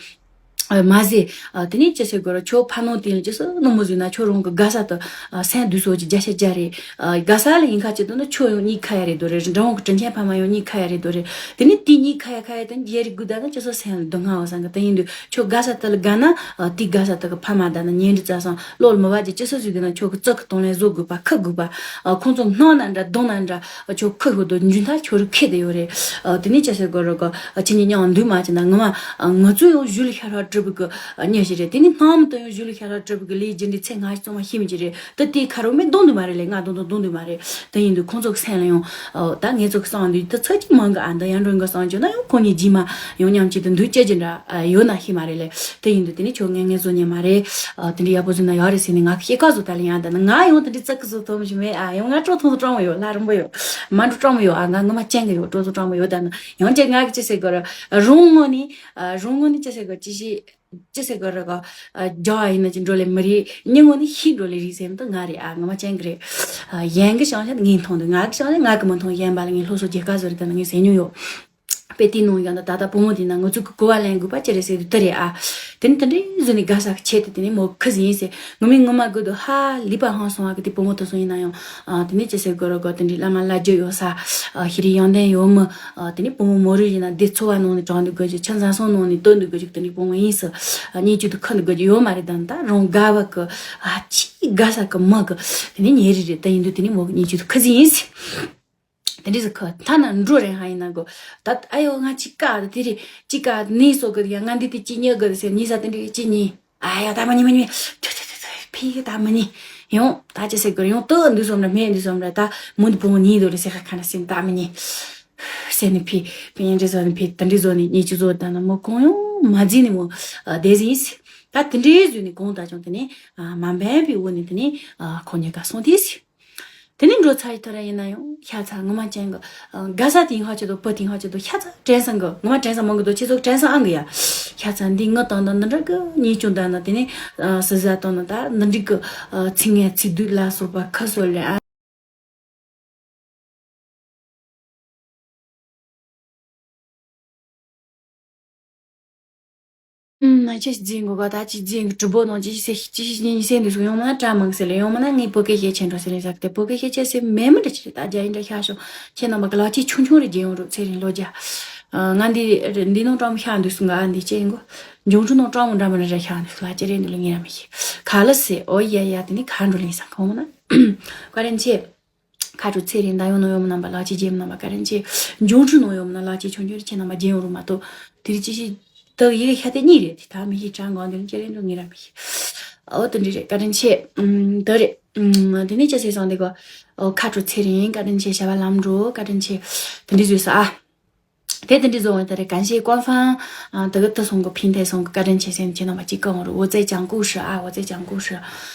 ཨ། མ་ཟད། ཨ། དེ་ནས་ཅི་ཟེར་དགོས་ར། ཁྱོད་ཕ་ནོར་དེ་ལ་ཅི་ཟེར་ནོར་མོ་ཟོས་ན་ཁྱོད་རང་གི་དགའ་ས་དུ། ཨ། སེམས་སྡུག་སོགས་ཀྱི་བརྒྱ་ཆ་བརྒྱ་རེད། ཨ། དགའ་ས་ལ་ཡིན་ཁ་ཅིག་དུ་ན་ཁྱོད་ཡང་གཉིད་ཁ་ཡ་རེད་དོ་རེད། འབྲི་གུང་གི་དྲིན་ཆེན་ཕ་མ་ཡང་གཉིད་ཁ་ཡ་རེད་དོ་རེད། དེ་ནས་དེ་གཉིད་ཁ་ཡ་ཁ་ཡ་དུ་རྒྱལ་རིགས་དགུ་ད་ན་ཅི་ཟེར་སེམས་ལ་སྡུག་བསྔལ་བ་བསམ་གི། དེ་ཡིན་དུས་ཁྱོད་དགའ་ས་དུ་ལ་དགའ་ན། ཨ། དེ་དགའ་ས་དུ་གི་ཕ་མ་ད་ན་ཉེ་འབྲེལ་རྩ་སང་བློ་ལ་མི་བབ་ཀྱི་ཅི་ཟེར་ཟོས་དུ་ན་ཁྱོད་གི་ཙི་གི་གཏོང་ལེན་བཟོ་དགོས་པ་ཁུ་དགོས་པ། ཨ། ཁོང་ཚོ་སྣང་ན་འདྲ་གདོང་ན་འདྲ། ཁྱོད་ཁུ་ཧུ་དུ་འཇུ་མཐའ་ཁྱོད་རུ་ཁེ་དེ་ཡོད་རེད། ཨ། དེ་ནས་ཅི་ཟེར་དགོས་རེད་གོ། ཨ། ཁྱེད་གཉིས་མཉམ་འདུས་མ་བྱས་ན་ངོ་མ། ཨ། ང་ཚོ་ཡང་གཞུག་ལ་ཤ་ཁྲག་གྲུབ་གི། ཨ། མྱི་ཞིག་རེད། དེ་ནས་སྣང་མི་དུ་ཡང་གཞུག་ལ་ཤ་ཁྲག་གྲུབ་གི་ལས་རྒྱུ་འབྲས་ཚེ་སྔ་ཕྱི་ཚང་མ་ཤེས་མི་ཅི་རེད། དེ་དེ་ཁ་རོག་མེད་གཏོང་འདུས་མ་རེད་ལས། ང་གཏོང་དུ་གཏོང་འདུས་མ་རེད། དེ་ཡིན་དུས་ཁོང་ཚོ་གི་སེམས་ལ་ཡང་། ཨ། ད་ངེད་ཚོ་གི་སང་འདུས་དུ་ཚོད་ཀྱི་མང་གི། ཨ། འདི་ཡང་འགྲོ་འགི་སང་འཇོག་ན་ཡང་ཁོང་གཉིས་རྗེས་མ་ཡང་མཉམ་གཅིག་ཏུ་འདུས་བྱེད་ཀྱི་འདྲ། ཨ། ཡོད་ན་ཤེས་མ་རེད་ལས། དེ་ཡིན་དུས་དེ་ནས་ཁྱོད་ངན་ངན་བཟོ་ཉན་མ་རེད། ཨ། དེ་འདྲའི་ཡག་པོ་བཟོས་ན་ཡག་རེད་ཟེར་ནས་ང་གི་སྐྱེ་ཁ་བཟོ་ད་ལ་ཡང་ད་ནི་ང་ཡང་དེ་འདྲའི་ཙག་གི་བཟོ་ཐུབ་མི་ཞིག་མེད། ཨ། ཡང་ང་སྤྲོ་ཐུང་སྤྲང་མོ་ཡོད། ལྷ་རིང་པོ་ཡོད། མ་འགྲོ་སྤྲང་མོ་ཡོད། ཨ། ང་ངོ་མ་ཅན་གི་ཡོད། སྤྲོ་ཐུང་སྤྲང་མོ་ཡོད། ད་ནི་ཡང་ཅན་ང་གི་ཅི་ཟེར་དགོས་ར། རང་ངོས་ནས། ཨ། རང་ངོས་ནས་ཅི་ཟེར་དགོས། ཅི་ཞིག་ཅི་ཟེར་དགོས་ར་གོ། ཨ། རྒྱག་ཡིན་ན་ཅི་འགྲོ་ལེ་མི་རེད། མྱི་ངོས་ནས་ཤི་འགྲོ་ལེ་རེད་ཟེར་མི་འདུག་ང་རེད། ཨ། ངོ་མ་ཅན་གི་རེད། ཨ། གཞན་གི་བྱང་ཆ་ངས་མཐོང་འདུག་ང་གི་བྱང་ཆ་ང་གི་མི་མཐོང་། གཞན་པ་ལ་ངས་སློབ་གསོ་རྒྱག་ག་བཟོ་རེད། ད་ནི་ངས་ཟེར་མྱོང་ཡོད། དཔེ་དེའི་ནང་ཡང་ད་ད་ལྟ་བུ་མོ་དེ་ན་ང་ཚོ་གི་གོ་བ་ལེན་དགོས་པ་ཅི་རེད་ཟེར་དུས་དེ་རེད། ཨ། དེ་ནི་དེ་འདྲའི་བཟོས་ནས་དགའ་ས་གི་ཆེད་དུ་དེ་ནི་མོ་ཁུ་ཟིན་ཡིན་ཟེར། ངོ་མའི་ངོ་མ་དགོས་དུ་ཧ་ལས་པ་ཧང་སོང་བ་གི་དེ་བུ་མོ་དེ་སོང་ཡིན་ན་ཡང་། ཨ། དེ་ནི་ཅི་ཟེར་དགོས་ར་གོ། དེ་འདྲའི་བླ་མ་བླ་རྒྱུ་ཡོད་ས། ཨ། ཤེས་རིག་ཡོན་ཏན་ཡོད་མི། ཨ། དེ་ནི་བུ་མོ་མོ་རུ་ཡིན་ན་དེ་འཚོ་བ་ནང་ནས་དྲང་འདུག་དགོས་རྒྱུ། ཁྱིམ་བཟའ་ཚང་ནང་ནས་སྟོན་འདུག་དགོས་རྒྱུ། དེ་འདྲའི་བུ་མོ་ཡིན་ཟེར། ཨ། གཉིད་བཅུག་ཏུ་ཁུ་འདུག་དགོས་རྒྱུ་ཡོད་མ་རེད། ད་ད་རང་དགའ་བ་གི། ཨ། ཅི་དགའ་ས་གི་མི་གི་དེ་ནི་ཉེ་རིགས་རེད། དེ་ཡིན་དུས་དེ་ནི་མོ་གི་གཉིད་བཅུག་ཏུ་ཁུ་ཟིན་ཡིན་ཟེར། དེ་འདྲ་ཟེར་ཁོ་ཐ་ན་འགྲོ་རེ་ཧ་ཡིན་ན་གོ། ད་ཨ་ཡོ་ང་ཅི་ཀ་དེ་རེད། ཅི་ཀ་ནི་སོ་གི་ཡ། ང་འདི་དེ་ཅི་ཉེ་གི་ཟེར་ཉི་ས་དེ་འདྲ་ཅི་ཉི། ཨ་ཡོ་ད་མ་ཉི་མ་ཉི་མ་ཐུ་ཐུ་ཐུ་ཐུ་ཕི་ད་མ་ཉི་ཡོང་། ད་ཅི་ཟེར་གི་ཡོང་། ཏོ་འདི་སོམ་ར་མེ་འདི་སོམ་ར། ད་མུ་འདི་བོང་ཉི་དོ་རེ་ཟེར་ཁ་ཁ་ན་སེམས་ད་མ་ཉི་ཟེར་ནི་ཕི་ཕི་ཡན་འདྲི་ཟོ་ནི་ཕི་ད་འདྲི་ཟོ་ནི་ཉི་ཅི་ཟོ། ད་ན་མོ་གོང་ཡོང་མ་ཛི་ནི་མོ་དེ་ཟིན་ཟེར། ད་དེ་འདྲའི་ཟོ་ནི་གོང་ད་ཅུང་དེ་ནི་མ་འབན་པའི་འུ་ནི་དེ་ནི་ཁོ་ཉི་ཀ་སོང་དེ་ཟེར། དེ་ནས་འགྲོ་ཚར་ཡི་ཐོ་ར་ཡིན་ན་ཡང་ཤ་ཚ་ངོ་མ་ཅན་གི། ཨ། དགའ་ས་དེ་ཧ་ཆེ་དོ་བུ་དེ་ཧ་ཆེ་དོ་ཤ་ཚ་དྲན་སང་གི། ངོ་མ་དྲན་སང་མང་གི་དོ་ཁྱེད་ཚོ་དྲན་སང་ཨང་གི་ཡ། ཤ་ཚ་འདི་ངི་དང་དང་འདི་འདྲ་གི་ཉེས་སྐྱོན་དང་ན། དེ་ནས་ཨ་སི་ཟ་དང་ན་ད་འདི་འདྲི་གི་ཨ་ཚིག་ངན་ཚིག་སྡུད་ལ་སོགས་པ་ཁ་གསོ་ལེ་ཨ། ཨུམ། ཅི་ཞིག་འཛིན་དགོས་ག་ད་ཅི་འཛིན་གི་གྲུ་པོ་ནང་ཅི་ཞིག་ཟེར་ཅི་ཞིག་ཉིན་ཉིན་ཟེར་འདུག་སོང་། ཡང་མིན་ན་གྲ་མང་ཟེར་ལེ། ཡང་མིན་ན་ངའི་བོད་སྐད་བཤད་ཆེན་འགྲོ་ཟེར་ལེ་ཟེར་གི། དེ་བོད་སྐད་བཤད་ཆེན་ཟེར་མེད་མི་འདྲ་ཅི་རེད། ད་རྒྱ་ཡིན་འདྲ་ཤ་ཤོ་ཁྱེད་རྣམ་པ་གི་ལག་ཅི་ཆུང་ཆུང་རེ་རྒྱལ་ཡོང་རུ་ཚེ་རིང་ལོ་རྒྱ། ང་འདི་འདི་ནང་གྲོང་ཤ་འདུག་སོང་ག་ཨ་འདི་ཅི་ཡིན་གོ། འབྱུང་འཕྲུལ་ནང་གྲོང་མོ་འདྲ་མི་འདྲ་རེ་ཤ་འདུག་ལ་ཅི་རེད་འདུག་ལ་ངེད་ར་མི་ཤེས་ག་ལ་ཟེར། ཨོ་ཡ་ཡ་དེ་ནི་ག་འགྲོ་ལེ་ཡིན་ས་གང་མིན་ན། བཀའ་དྲིན་ཆེ། ཁ་དྲོ་ཚེ་རིང་ད་ཡོང་ནོ་ཡོང་མི་རྣམ་པ་ལག་ཅི་རྒྱལ་མི་རྣམ་པ་བཀའ་དྲིན་ཆེ། འབྱུང་འཕྲུལ་ནང་ཡོང་མི་ན་ལག་ཅི་ཆུང་ཆུང་རེ་ཁྱེད་རྣམ་པ་རྒྱལ་ཡོང་རུ་མ་གཏོགས་དེ་རིགས་ཅི་ཞིག་ད་ཡི་གེ་ཤ་དེ་གཉིས་རེད། དེ་ད་མི་ཤེས། གྲངས་འགའ་འདི་ནི་ཅི་རེད་འགྲོ་ངེད་ར་མི་ཤེས། ཨོ་དེ་འདྲ་རེད། བཀའ་དྲིན་ཆེ། ཨུམ། དེ་རེད། ཨུམ། དེ་ནས་ཅི་ཟེར་སོང་དེ་གོ། ཨོ་ཁ་དྲོ་ཚེ་རིང་བཀའ་དྲིན་ཆེ། བྱ་བ་ལམ་འགྲོ་བཀའ་དྲིན་ཆེ། དེ་འདྲ་བཟོས་ས་ཨ། དེ་དེ་འདྲ་བཟོ་འོང་དེ་རེད། 感谢官方། ཨ་དེ་གི་དེ་སོང་གི་ཕིན་དེ་སོང་གི་བཀའ་དྲིན་ཆེ་ཟེར་ནས་ཁྱེད་རྣམ་པ་ཅིག་གང་རུ། 我在讲故事啊，我在讲故事。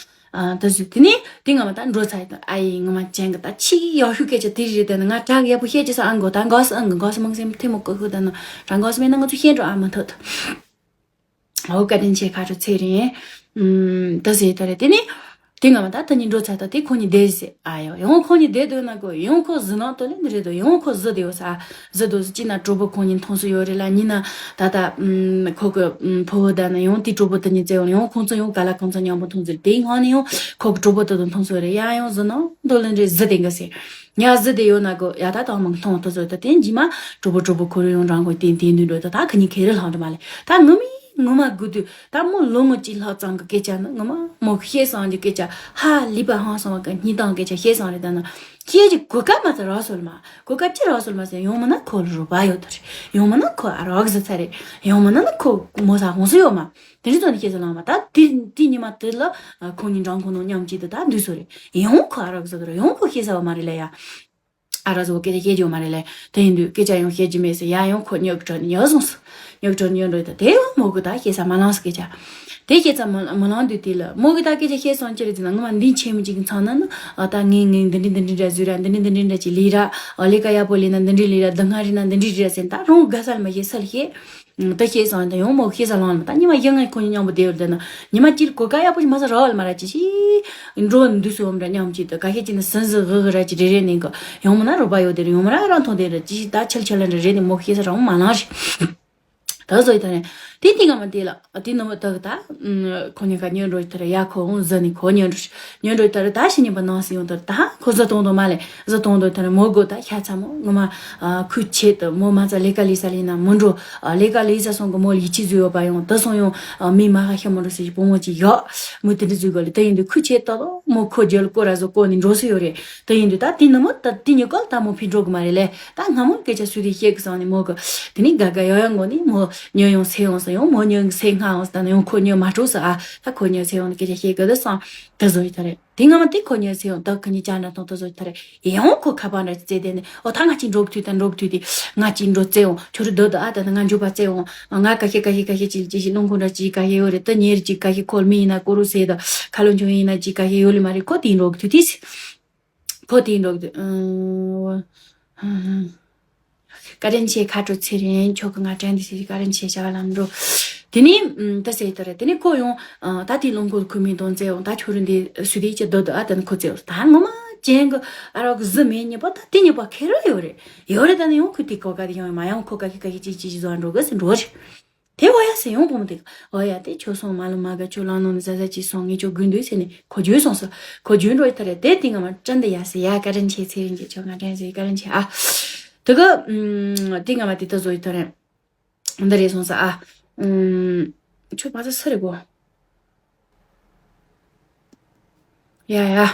ཨ་ད་གཟོད་དེ་ནས་དེ་ང་མ་ད་འགྲོ་ཚར་ཡི་དང་ཨ་ཡི་ངོ་མ་ཅན་གི་ད་ཆི་ཡག་ཤོས་སྐད་ཆ་དེ་རེད། དེ་ནི་ང་དྲག་ཡག་པོ་བཤད་ཀྱི་ས་ཨང་གོ་ད་འགོག་སི་ཨང་གི་འགོག་སི་མང་སེམས་ཐེ་མོ་ཀོ་ཤོད་ད་ནི་དྲག་འགོག་སི་མེད་ན་ང་ཚོ་བཤད་འགྲོ་ཨ་མ་ཐོད། ཨོ་བཀའ་དྲིན་ཆེ་ཁ་དྲོ་ཚེ་རིང་། ཨུམ། ད་ཟེར་ད་རེད། དེ་ནས་དེ་ང་མ་ད་ད་ནི་འགྲོ་ཚར་ད་དེ་ཁོ་གཉིས་བསྡད་ཟེར། ཨ་ཡོ་ཡང་ཁོ་གཉིས་བསྡད་འདོད་ན་གོ་ཡང་ཁོ་གཟི་ནང་དུ་ལེན་འདི་རེད་དོ། ཡང་ཁོ་གཟི་དེ་ཡོད་ས། གཟི་དོ་ཟི་ཅི་ན་གྲོགས་པོ་ཁོང་གཉིས་མཐོང་སུ་ཡོད་རེད་ལ། ཉི་ན་ད་ད་ཨུམ་ཁོ་གི་ཨུམ་ཕོ་བོ་ད་ན་ཡང་དེ་གྲོགས་པོ་དེ་གཉིས་བཙལ་ཡོང་ཡང་ཁོང་ཚོ་ཡང་ག་ལ་ཁོང་ཚོ་མཉམ་པོ་མཐོང་ཟེར། དེའི་ངང་ནས་ཡང་ཁོ་གི་གྲོགས་པོ་དེ་དང་མཐོང་སུ་རེད། ཡ་ཡང་གཟི་ནང་དོ་ལེན་རེད། གཟི་དེ་འགའ་ཟེར། ཉ་གཟི་དེ་ཡོད་ན་གོ་ཡ་ད་དང་མང་མཐོང་ཐུབ་ཟོ། ད་དེ་འཇི་མ་གྲོགས་པོ་གྲོགས་པོ་ཁོ་རེ་ཡང་རང་གོ་དེ་དེ་འདུག་འགྲོ། ད་ད་ཁ་ཉིན་ཁེ་རེ་ལྷང་དུ་མ་ལེ། ད་ངུ་མི་ངོ་མ་དགོས་དུས་ད་མོ་ལོ་ངོ་གཅིག་ལྷག་ཙམ་གི་སྐད་ཆ་ནི་ངོ་མ་མོ་བཤད་སོང་གི་སྐད་ཆ་ཧ་ལས་པ་ཧང་སོང་བ་གི་སྙིང་གཏམ་སྐད་ཆ་བཤད་སོང་རེད། ད་ནི་བཤད་ཀྱི་གོ་སྐབས་མ་ཚད་རག་སོང་མ། གོ་སྐབས་ཅི་རག་སོང་མ་ཟེར། ཡང་མིན་ན་ཁོ་ལ་རོགས་པ་ཡོད་དོ་རེད། ཡང་མིན་ན་ཁོ་ཨ་རག་ཟི་ཚ་རེད། ཡང་མིན་ན་ནི་ཁོ་མོ་ས་ཧོང་སུ་ཡོད་མ། དེ་འདྲ་ཚོ་ནི་བཤད་སོང་ལང་མ། ད་དེ་དེ་ཉི་མ་དེ་ལ་ཁོ་གཉིས་འབྲང་ཁོ་ནང་མཉམ་གཅིག་ཏུ་ད་འདུས་སོ་རེད། ཡང་ཁོ་ཨ་རག་ཟི་དོ་རེད། ཡང་ཁོ་བཤད་ས་བ་མ་རེད་ལ་ཡ། ཨ་ར་ཟོ་སྐད་ཆ་བཤད་རྒྱུ་མ་རེད་ལེ། དེ་ཡིན་དུས་སྐད་ཆ་ཡང་བཤད་རྒྱུ་མེད་ཟེར། ཡ་ཡང་ཁོ་ཉོག་དྲ་ཉོག་སོང་ཟེར། ཉོག་དྲ་ཉོག་འགྲོ་ད་དེ་ཡང་མོ་གི་ད་བཤད་ས་མ་ལངས་ཟེར་སྐད་ཆ། དེ་བཤད་ས་མ་མ་ལངས་དུས་དེ་ལ་མོ་གི་ད་སྐད་ཆ་བཤད་སོང་ཅི་རེད་ཟེར་ན། ངོ་མ་འདི་ཆེ་མི་གཅིག་གི་མཚང་ན་ནི་ཨ་ད་ངས་ངས་འདི་འདྲི་འདི་འདྲི་འདྲ་བཟོས་ར། འདི་འདྲི་འདི་འདྲི་འདྲ་ཅིག་ལས་ར། ཨ་ལས་ཀ་ཡག་པོ་ལས་ན་འདི་འདྲི་ལས་ར། སྡུག་བསྔལ་རེད་ན་འདི་འདྲི་རེད་ཟེར། ད་རང་དགའ་ས་ལ་མ་བཤད་ས་ལ་བཤད། ད་བཤད་སོང་། ད་ཡང་མོ་བཤད་ས་ལངས་ལ་མ། ད་ཉི་མ་བཞི་ལྔ་ཁོ་གཉིས་མཉམ་པོ་བསྡད་ཡོད་ལ། ད་ན་ཉི་མ་གཅིག་གོ་སྐབས་ཡག་པོ་ཞིག་མ་ཟ་ར་བ་ལ་མ་ར་ཅི་ཞིག་འགྲོ་འདུག་སོ་འདྲ་མཉམ་གཅིག་ཏུ་ག་ཤེད་ཅིག་ནི་སིན་ཟི་གི་གི་ར་ཅི་རེ་རེ་ནས་གི་ཡང་མིན་ན་རོགས་པ་ཡོད་དེ་རེད། ཡང་མིན་ན་རང་མཐོང་དེ་རེད། ཅི་ཞིག་ད་ཆལ་ཆལ་འདྲ་རེད་ནས་མོ་བཤད་ས་རང་མ་ལངས་རེད། ད་བཟོ་ཡི་ད་ནས་ དེ་དེ་སྔ་མ་དེ་ལ་དེ་ནུ་མོ་དག་ད་ཁོ་གཉིས་ཀ་ཉོན་འགྲོ་ཡི་ཐར་ཡ། ཁོ་འོང་ཟི་ནི་ཁོ་ཉོན་འགྲོ་ཉོན་འགྲོ་ཡི་ཐར་ད་ཤི་ཉིན་པ་ནང་སི་ཡོང་ཐར་ད་ཁོ་ཟི་གཏོང་དོ་མ་ལེ་ཟི་གཏོང་དོ་ཐར་མོ་གོ་ད་ཤ་ཚ་མོ་ངོ་མ་ཁུ་ཆེ་ཏུ་མོ་མ་ཚ་ལས་ཀ་ལས་ས་ལས་ན་མོ་འགྲོ་ལས་ཀ་ལས་ས་སོང་གི་མོ་ལ་ཡིད་ཆེས་ཟོས་ཡོད་པ་ཡོང་ད་སོང་ཡོང་མི་མ་ཧ་ཤ་མོ་འགྲོ་སི་བུ་མོ་ཅི་ཡོད་མོ་དེ་འདྲ་ཟོས་གོ་ལེ་ད་ཡིན་དུ་ཁུ་ཆེ་ཏོ་མོ་ཁོ་རྒྱལ་ཀོ་ར་ཟོ་ཀོ་ནི་འགྲོ་སི་ཡོད་རེད། དེ་ཡིན་དུས་ད་དེ་ནུ་མོ་ད་དེ་ཉི་སྐོར་ད་མོ་ཕི་འགྲོ་གི་མ་རེད་ལེ། ད་སྔ་མོ་སྐད་ཆ་སུ་དེ་བཤད་གི་སང་ནི་མོ་གི་དེ་ནི་དགའ་དགའ་ཡོ་ཡོ་ངོ་ནི་མོ་ཉོ་ཡོང་སེ་ཡོང་ས་ཡོང་མོ་ཉོ་སེ་སྔ་ཡོང་ས་ད་ནི་ཡོང་ཁོ་ཉོ་མ་སྤྲོ་ས་ཨ། ད་ཁོ་ཉོ་སེ་ཡོང་ནི་སྐད་ཆ་བཤད་གི་དུ་སང་ད་བཟོ་ཡི་ད་རེད། དེ་སྔ་མ་དེ་ཁོ་ཉོ་སེ་ཡོང་ད་ཁ་ཉི་ཅག་འདྲ་ཐོང་ད་བཟོ་ཡི་ད་རེད། ཡོང་ཁོ་ཁ་པར་འདྲ་བཙལ་དེ་ནི་ཨོ་ད་ང་ཅི་འགྲོ་གི་དུས་ད་འགྲོ་གི་དུས་དེ་ང་ཅི་འགྲོ་བཙལ་ཡོང་ཁྱོད་རུ་སྡོད་དུ་ཨ་ད་ནི་ང་འཇུ་པ་བཙལ་ཡོང་ང་ཀ་ཤེ་ཀ་ཤེ་ཀ་ཤེ་ཅི་ཅི་ཞིག་སྣུམ་ཁུང་འདྲ་ཅི་ཀ་ཤེ་ཡོད་རེད། ད་ཉེ་རི་ཅི་ཀ་ཤེ་ཁོ་མི་ཡིན་ན་ཀོ་རུ་སེ་ད་ཁ་ལོ་ཆུང་ཡིན་ན་ཅི་ཀ་ཤེ་ཡོད་ལི་མ་རེད། ཁོ་དེ་འགྲོ་གི་དུས་དེ། ཁོ་དེའི་འགྲོ་གི་འདུག་ཨང་། བཀའ་དྲིན་ཆེ། ཁ་དྲོ་ཚེ་རིང་། ཁྱོད་ཀྱི་ང་དྲན་དེ་ཟེར་བཀའ་དྲིན་ཆེ་བྱ་བ་ལམ་འགྲོ། དེ་ནས་ད་ཟེར་ཏོ་རེད། དེ་ནས་ཁོ་ཡོང་ད་དེའི་ལུང་ཁུལ་ཁུ་མིན་དོན་བཙལ་འོང་ད་ཁྱོད་རུ་འདི་སུ་དེའི་ཅི་སྡོད་འདུག་ཨ་ད་ནི་ཁོ་བཙལ་འོང་ད་ངོ་མ་ཅན་གི་ཨ་རོག་གི་གཟི་མེད་ཉེས་པ་ད་དེ་ཉེས་པ་ཁེ་རོ་ཡོད་རེད། ཡོད་རེད། ད་ནི་ཡོང་ཁུ་དེ་གོ་ག་དེ་ཡོང་མ་ཡོང་ཁོ་ག་ཤི་ག་ཤི་ཅི་ཅི་ཅི་བཟོ་འགྲོ་གི་ཟེར་འགྲོ་རེད། དེ་འོ་ཡ་ཟེར་ཡོང་བུ་མོ་དེ་འོ་ཡ་དེ་ཁྱོད་སོང་མ་ལོ་མ་ག་ཁྱོད་ལང་ནོ་ནི་ཟ་ཟ་ཅི་སོང་ངས་ཁྱོད་དགོས་འདུག་ཟེར་ནས་ཁོ་བརྗོད་སོང་ས། ཁོ་བརྗོད་འགྲོ་ཡི་ཐ་རེད། དེ་དེ་ང་མ་ཀྲན་དེ་ཡ་ཟེར་ཡ་བཀའ་དྲིན་ཆེ་ཚེ་རིང་གི་ཁྱོད་ང་དྲན་ཟེར་བཀའ་དྲིན་ཆེ་ཨ། དེ་ག་དེ་ང་མ་དེ་ད་བཟོ་ཡི་ཐ་རེད། འདི་རེད་སོང་ས་ཨ། ཁྱོད་ཕ་ས་ས་རེད་གོ། ཡ་ཡ།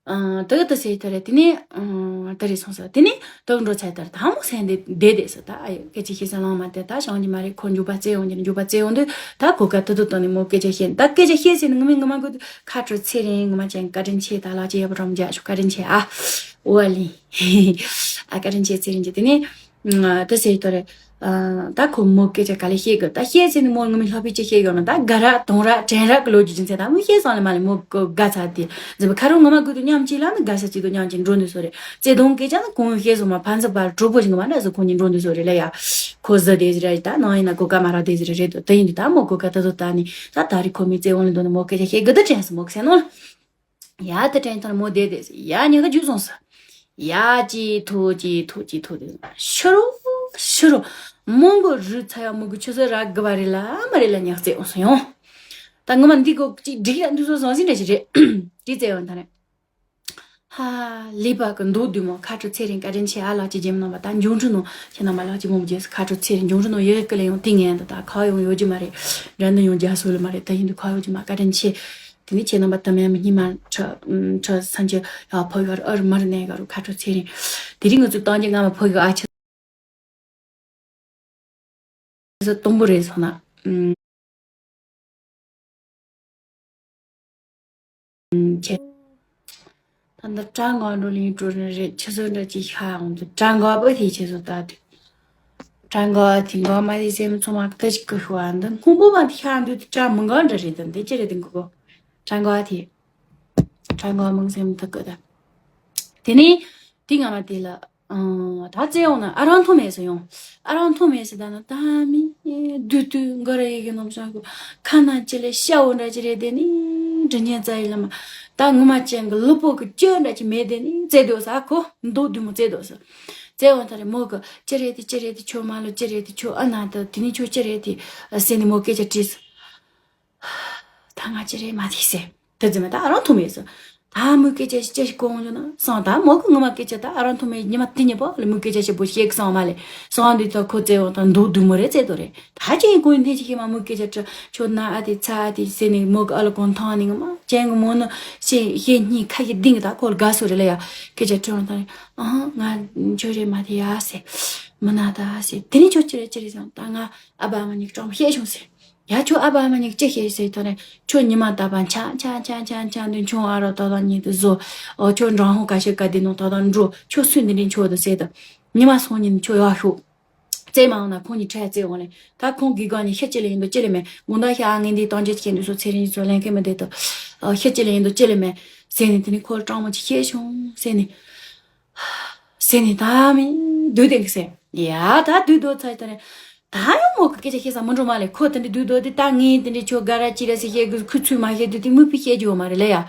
ཨང་། ད་ག་ད་ཟེར་ད་རེད། དེ་ནས་ཨང་། ད་རེད་སོང་ས། དེ་ནས་ད་ག་འགྲོ་ཚར་ད་རེད། ད་མོ་སེང་དེ་བསྡད་བསྡད་ས། ད་ཨ་ཡོ་སྐད་ཆ་བཤད་ས་ལང་མ་དེ་ད་བྱང་གི་མ་རེད། ཁོ་འཇུག་པ་བཙལ་ཡོང་གི་འཇུག་པ་བཙལ་ཡོང་དུས་ད་གོ་ཀ་ཏི་ཏི་ཏོ་ནས་མོ་སྐད་ཆ་བཤད་ད་སྐད་ཆ་བཤད་ཟེར་ནས་ངི་མི་ངི་མ་གོ་དུ་ཁ་དྲོ་ཚེ་རིང་ངི་མ་ཅན་བཀའ་དྲིན་ཆེ། ད་ལགས་ཀྱི་ཡབ་རོམ་རྒྱ་ཞུ་བཀའ་དྲིན་ཆེ་ཨ། ཨོ་ཨ་ལི། ཨ་བཀའ་དྲིན་ཆེ་ཚེ་རིང་གི་དེ་ནས་ད་ཟེར་ད་རེད། ད་ཁོ་མོ་སྐད་ཆ་ག་ལེ་བཤད་གི་ད་བཤད་ཟེར་ནི་མོ་ངི་མི་ལྷག་པའི་ཅི་བཤད་གི་ཡོད་ན་ད་དགའ་ར་གདོང་ར་དྲན་ར་གི་ལོ་རྒྱུས་ཅི་ཚེ་ད་མོ་བཤད་སོང་ལེ་མ་ལེ་མོ་གོ་དགའ་ཚ་དེ་ཟེར་བ་ཁ་རོ་ངི་མ་གོ་དུ་མཉམ་གཅིག་ལ་ནི་དགའ་ས་གཅིག་ཏུ་མཉམ་གཅིག་འགྲོ་ནི་སོ་རེད། བརྩེ་དུང་སྐད་ཆ་ནི་གོང་བཤད་སོང་མ་ཕན་ཚུན་བར་གྲོགས་པོ་ཞིག་མ་འདྲ་ཟེར་ཁོང་གཉིས་འགྲོ་འདུག་སོ་རེད་ལ་ཡ། ཁོ་ཟི་དེ་ཟི་ར་ཡི་ད་ནང་ཡིན་ན་གོ་ཀ་མ་ར་དེ་ཟི་ར་རེད་དོ་དེ་ཡིན་དུ་ད་མོ་གོ་ཀ་ད་དོ་ད་ནི་ད་ད་རི་ཁོ་མི་བརྩེ་དབང་ལ་འདོན་ནི་མོ་སྐད་ཆ་བཤད་གི་ད་དྲན་སོང་མོ་གི་སེ་ནོ་ལ། ཡ་ད་དྲན་ཐང་མོ་དེ་དེ་ཟི་ཡ་ཉི་ག་རྒྱུ་སོང་ས། ཡ་ཅི་ཐུ་ཅི་ཐུ་ཅི་ཐུ་དེ་ཤི་རོ་ཤི་རོ། མོ་གོ་རུ་ཚ་ཡ་མོ་གི་ཆུ་ཟི་ར་གི་བ་རེད་ལ་མ་རེད་ལ་ཉག་བརྩེ་དབང་སོང་ཡོང་། ད་ངོ་མ་འདི་གོ་ཅི་འགྲིག་ལ་འདུག་སོང་སོང་ཟིན་འདྲ་ཞིག་རེད། ཅི་བརྩེ་དབང་ད་རེད། ཧ། ལི་པ་གི་མདོག་བདུད་མོ་ཁ་དྲོ་ཚེ་རིང་བཀའ་དྲིན་ཆེ་ཨ་ལགས་ཀྱི་རྒྱལ་མོ་རྣམ་པ་ད་འབྱུང་འཕྲུལ་ནང་ཁྱེད་རྣམ་པ་ལགས་ཀྱི་མོ་རྒྱལ་སུ་ཁ་དྲོ་ཚེ་རིང་འབྱུང་འཕྲུལ་ནང་ཡི་གེ་ལ་ཡང་ཏིང་ངན་དུ་ད་ཁ་ཡོང་ཡོད་ཀྱི་མ་རེད། འདྲ་འདི་ཡང་རྒྱ་སོ་ལ་མ་རེད། ད་ཡིན་དུ་ཁ་ཡོང་རྒྱུ་མ་བཀའ་དྲིན་ཆེ། དེ་ནས་ཁྱེད་རྣམ་པ་དུ་མའི་མི་སྙིང་མ་ཁྲ་ཁྲ་སང་ཆེ་ཡ་ཕོ་ཡོར་ཨར་མར་ནས་ག་རུ་ཁ་དྲོ་ཚེ་རིང་། དེ་རིང་ང་ཚོ་བཏང་རྒྱ་ང་མ་ཕོ་ཡོ་ཨ་ཆེ། ཟི་དུམ་བུ་རེད་སོང་ན། ཨུམ། ཁྱེད། ད་འདི་གྲྭ་ངག་འགྲོ་ལིང་འགྲོ་རེད་རེད། ཆུ་ཚོད་འདྲ་ཅིག་ཤ་ཡོང་དུས་གྲྭ་འགག་པོ་དེ་ཆུ་ཚོད་ལྟ་དུས། གྲྭ་འགག་དེ་འགག་མ་དེ་སེམས་ཚོ་མ་ད་ཅིག་གི་ཤུ་བ་འདི་སྔོན་པོ་མ་དེ་ཤ་འདུས་དུས་གྲྭ་མི་འགག་འདྲ་རེད། ད་འདི་ཅི་རེད་འདི་འགོ་གོ་གྲྭ་འགག་དེ། གྲྭ་འགག་མང་སེམས་ཐུག་གི་ད། དེ་ནས་དེ་ང་མ་དེ་ལ། ཨང་། ད་བཙལ་ཡོང་ན་ཨ་རང་མཐོང་མེད་ཟེར་ཡོང་། ཨ་རང་མཐོང་མེད་ཟེར་ད་ན་ད་མི་བདུད་བདུད་འགའ་ར་ཡི་གེ་ནམ་ཤང་གི་ཁ་ན་ཅི་ལས་ཤ་འོ་འདྲ་ཅི་རེད་དེ་ནི་འདྲི་ཉན་རྩ་ཡི་ལ་མ་ད་ངུ་མ་ཅན་གི་ལུ་པོ་གི་སྐྱོ་འདྲ་ཅི་མེད་དེ་ནི་བཙལ་འདུག་ས་ཁོ་མདོག་བདུད་མོ་བཙལ་འདུག་ས། བཙལ་འོང་ད་རེ་མོ་གི་ཅི་རེད་དེ་ཅི་རེད་དེ་ཁྱོད་མ་ལོ་ཅི་རེད་དེ་ཁྱོད་ཨ་ན་ད་དེ་ནི་ཁྱོད་ཅི་རེད་དེ་ཟེར་ནི་མོ་སྐད་ཆ་དྲིས་སོ། ད་ང་ཅི་རེད་མ་ཐིག་ཟེར། དེ་ཙི་མ་ད་ཨ་རང་ཐུ་མེད་ཟེར། ད་མོའི་སྐད་ཆ་ཅི་ཞིག་གོ་འོང་ན་སང་ད་མོ་གི་ངོ་མ་སྐད་ཆ་ད་ཨ་རང་ཐུ་མེད་ཉི་མ་དེ་ཉི་པོ་ལ་མོའི་སྐད་ཆ་ཞིག་པོ་ཤེས་གི་སང་མ་ལེ། སང་འདི་ད་ཁོ་བཙལ་བ་ད་མདོག་བདུད་མོ་རེད་བཙལ་དོ་རེད། ད་ཅི་ཡིན་གོ་ཡིན་ཐེ་ཅི་ཤེས་མ་མོའི་སྐད་ཆ་དྲི་ཁྱོད་ན་ཨ་དེ་ཚ་ཨ་དེ་ཟེར་ནས་མོ་གི་ཨ་ལ་གོང་ཐང་ནས་ངོ་མ་ཅན་གི་མོ་ནི་ཤེས་ཤེས་སྙིང་ཁ་ཤས་ལྡིང་གི་ད་ཁོ་ལ་དགའ་སོ་རེད་ལ་ཡ། སྐད་ཆ་དྲི་འོང་ད་རེད། ཨ་ང་ཁྱོད་རེད་མ་དེ་ཡ་ཟེར། མི་ན་ད་ཟེར་དེ་ནས་ཁྱོད་ཅི་རེད་ཅི་རེད་ཟེར་ད་ང་ཨ་ཕ་ཨ་མ་གཉིས་ཀྱི་གྲོགས་མོ་བཤད་བྱུང་ཟེར། ཡ་ཁྱོད་ཨ་ཕ་ཨ་མ་གཉིས་ཅི་བཤད་ཟེར་ཐོག་ནས་ཁྱོད་ཉི་མ་ད་པ་འཆའ་འཆའ་འཆའ་འཆའ་འཆའ་འདི་ཁྱོད་ཨ་རོ་ཏོ་ཏོ་ཉིད་དུ་བཟོ། ཨོ་ཁྱོད་འབྲང་ཧོ་ཀ་ཤི་ཀ་དེ་ནོ་ཏོ་ཏོ་འགྲོ་ཁྱོད་སུས་འདི་འདྲི་ཁྱོད་དུ་ཟེར་དུ། ཉི་མ་སོང་ཉིན་ཁྱོད་ཡག་ཤོག་བཙལ་མ་འོང་ན་ཁོང་གཉིས་ཁྲལ་བཙལ་འོང་ལེ། ད་ཁོང་གི་སྒང་ནས་ཤི་ཅི་ལེ་ཡིན་དུ་ཅི་ལེ་མེད་དགོང་དག་ཤི་ཨ་ངས་འདི་གཏོང་རྒྱུ་ཅི་འདུག་སོ་ཚེ་རིང་ཚོ་ལེན་མཁན་མི་འདུག་དུ། ཤི་ཅི་ལེ་ཡིན་དུ་ཅི་ལེ་མེད་ཟེར་ནས་དེ་ནས་ཁོ་སྤྲང་མོ་ཅིག་ཤེས་བྱུང་ཟེར་ནས། ཟེར་ནས་ད་མི་སྡུག་དེ་གི་ཟེར། ཡ་ད་སྡུག་དོ་ཚ་ཡི་ད་རེད། ད་ཡང་མོ་གི་སྐད་ཆ་བཤད་ས་མི་འགྲོ་མ་ལེ། ཁོ་དེ་འདྲ་སྡུག་དོ་དེ་ད་ངས་དེ་འདྲ་ཁྱོད་དགའ་ར་ཅི་ར་ཟེར་བཤད་གི་ཁུ་ཚུར་མ་བཤད་དུས་དེ་མི་ཕི་བཤད་རྒྱུ་ཡོད་མ་རེད་ལེ་ཡ།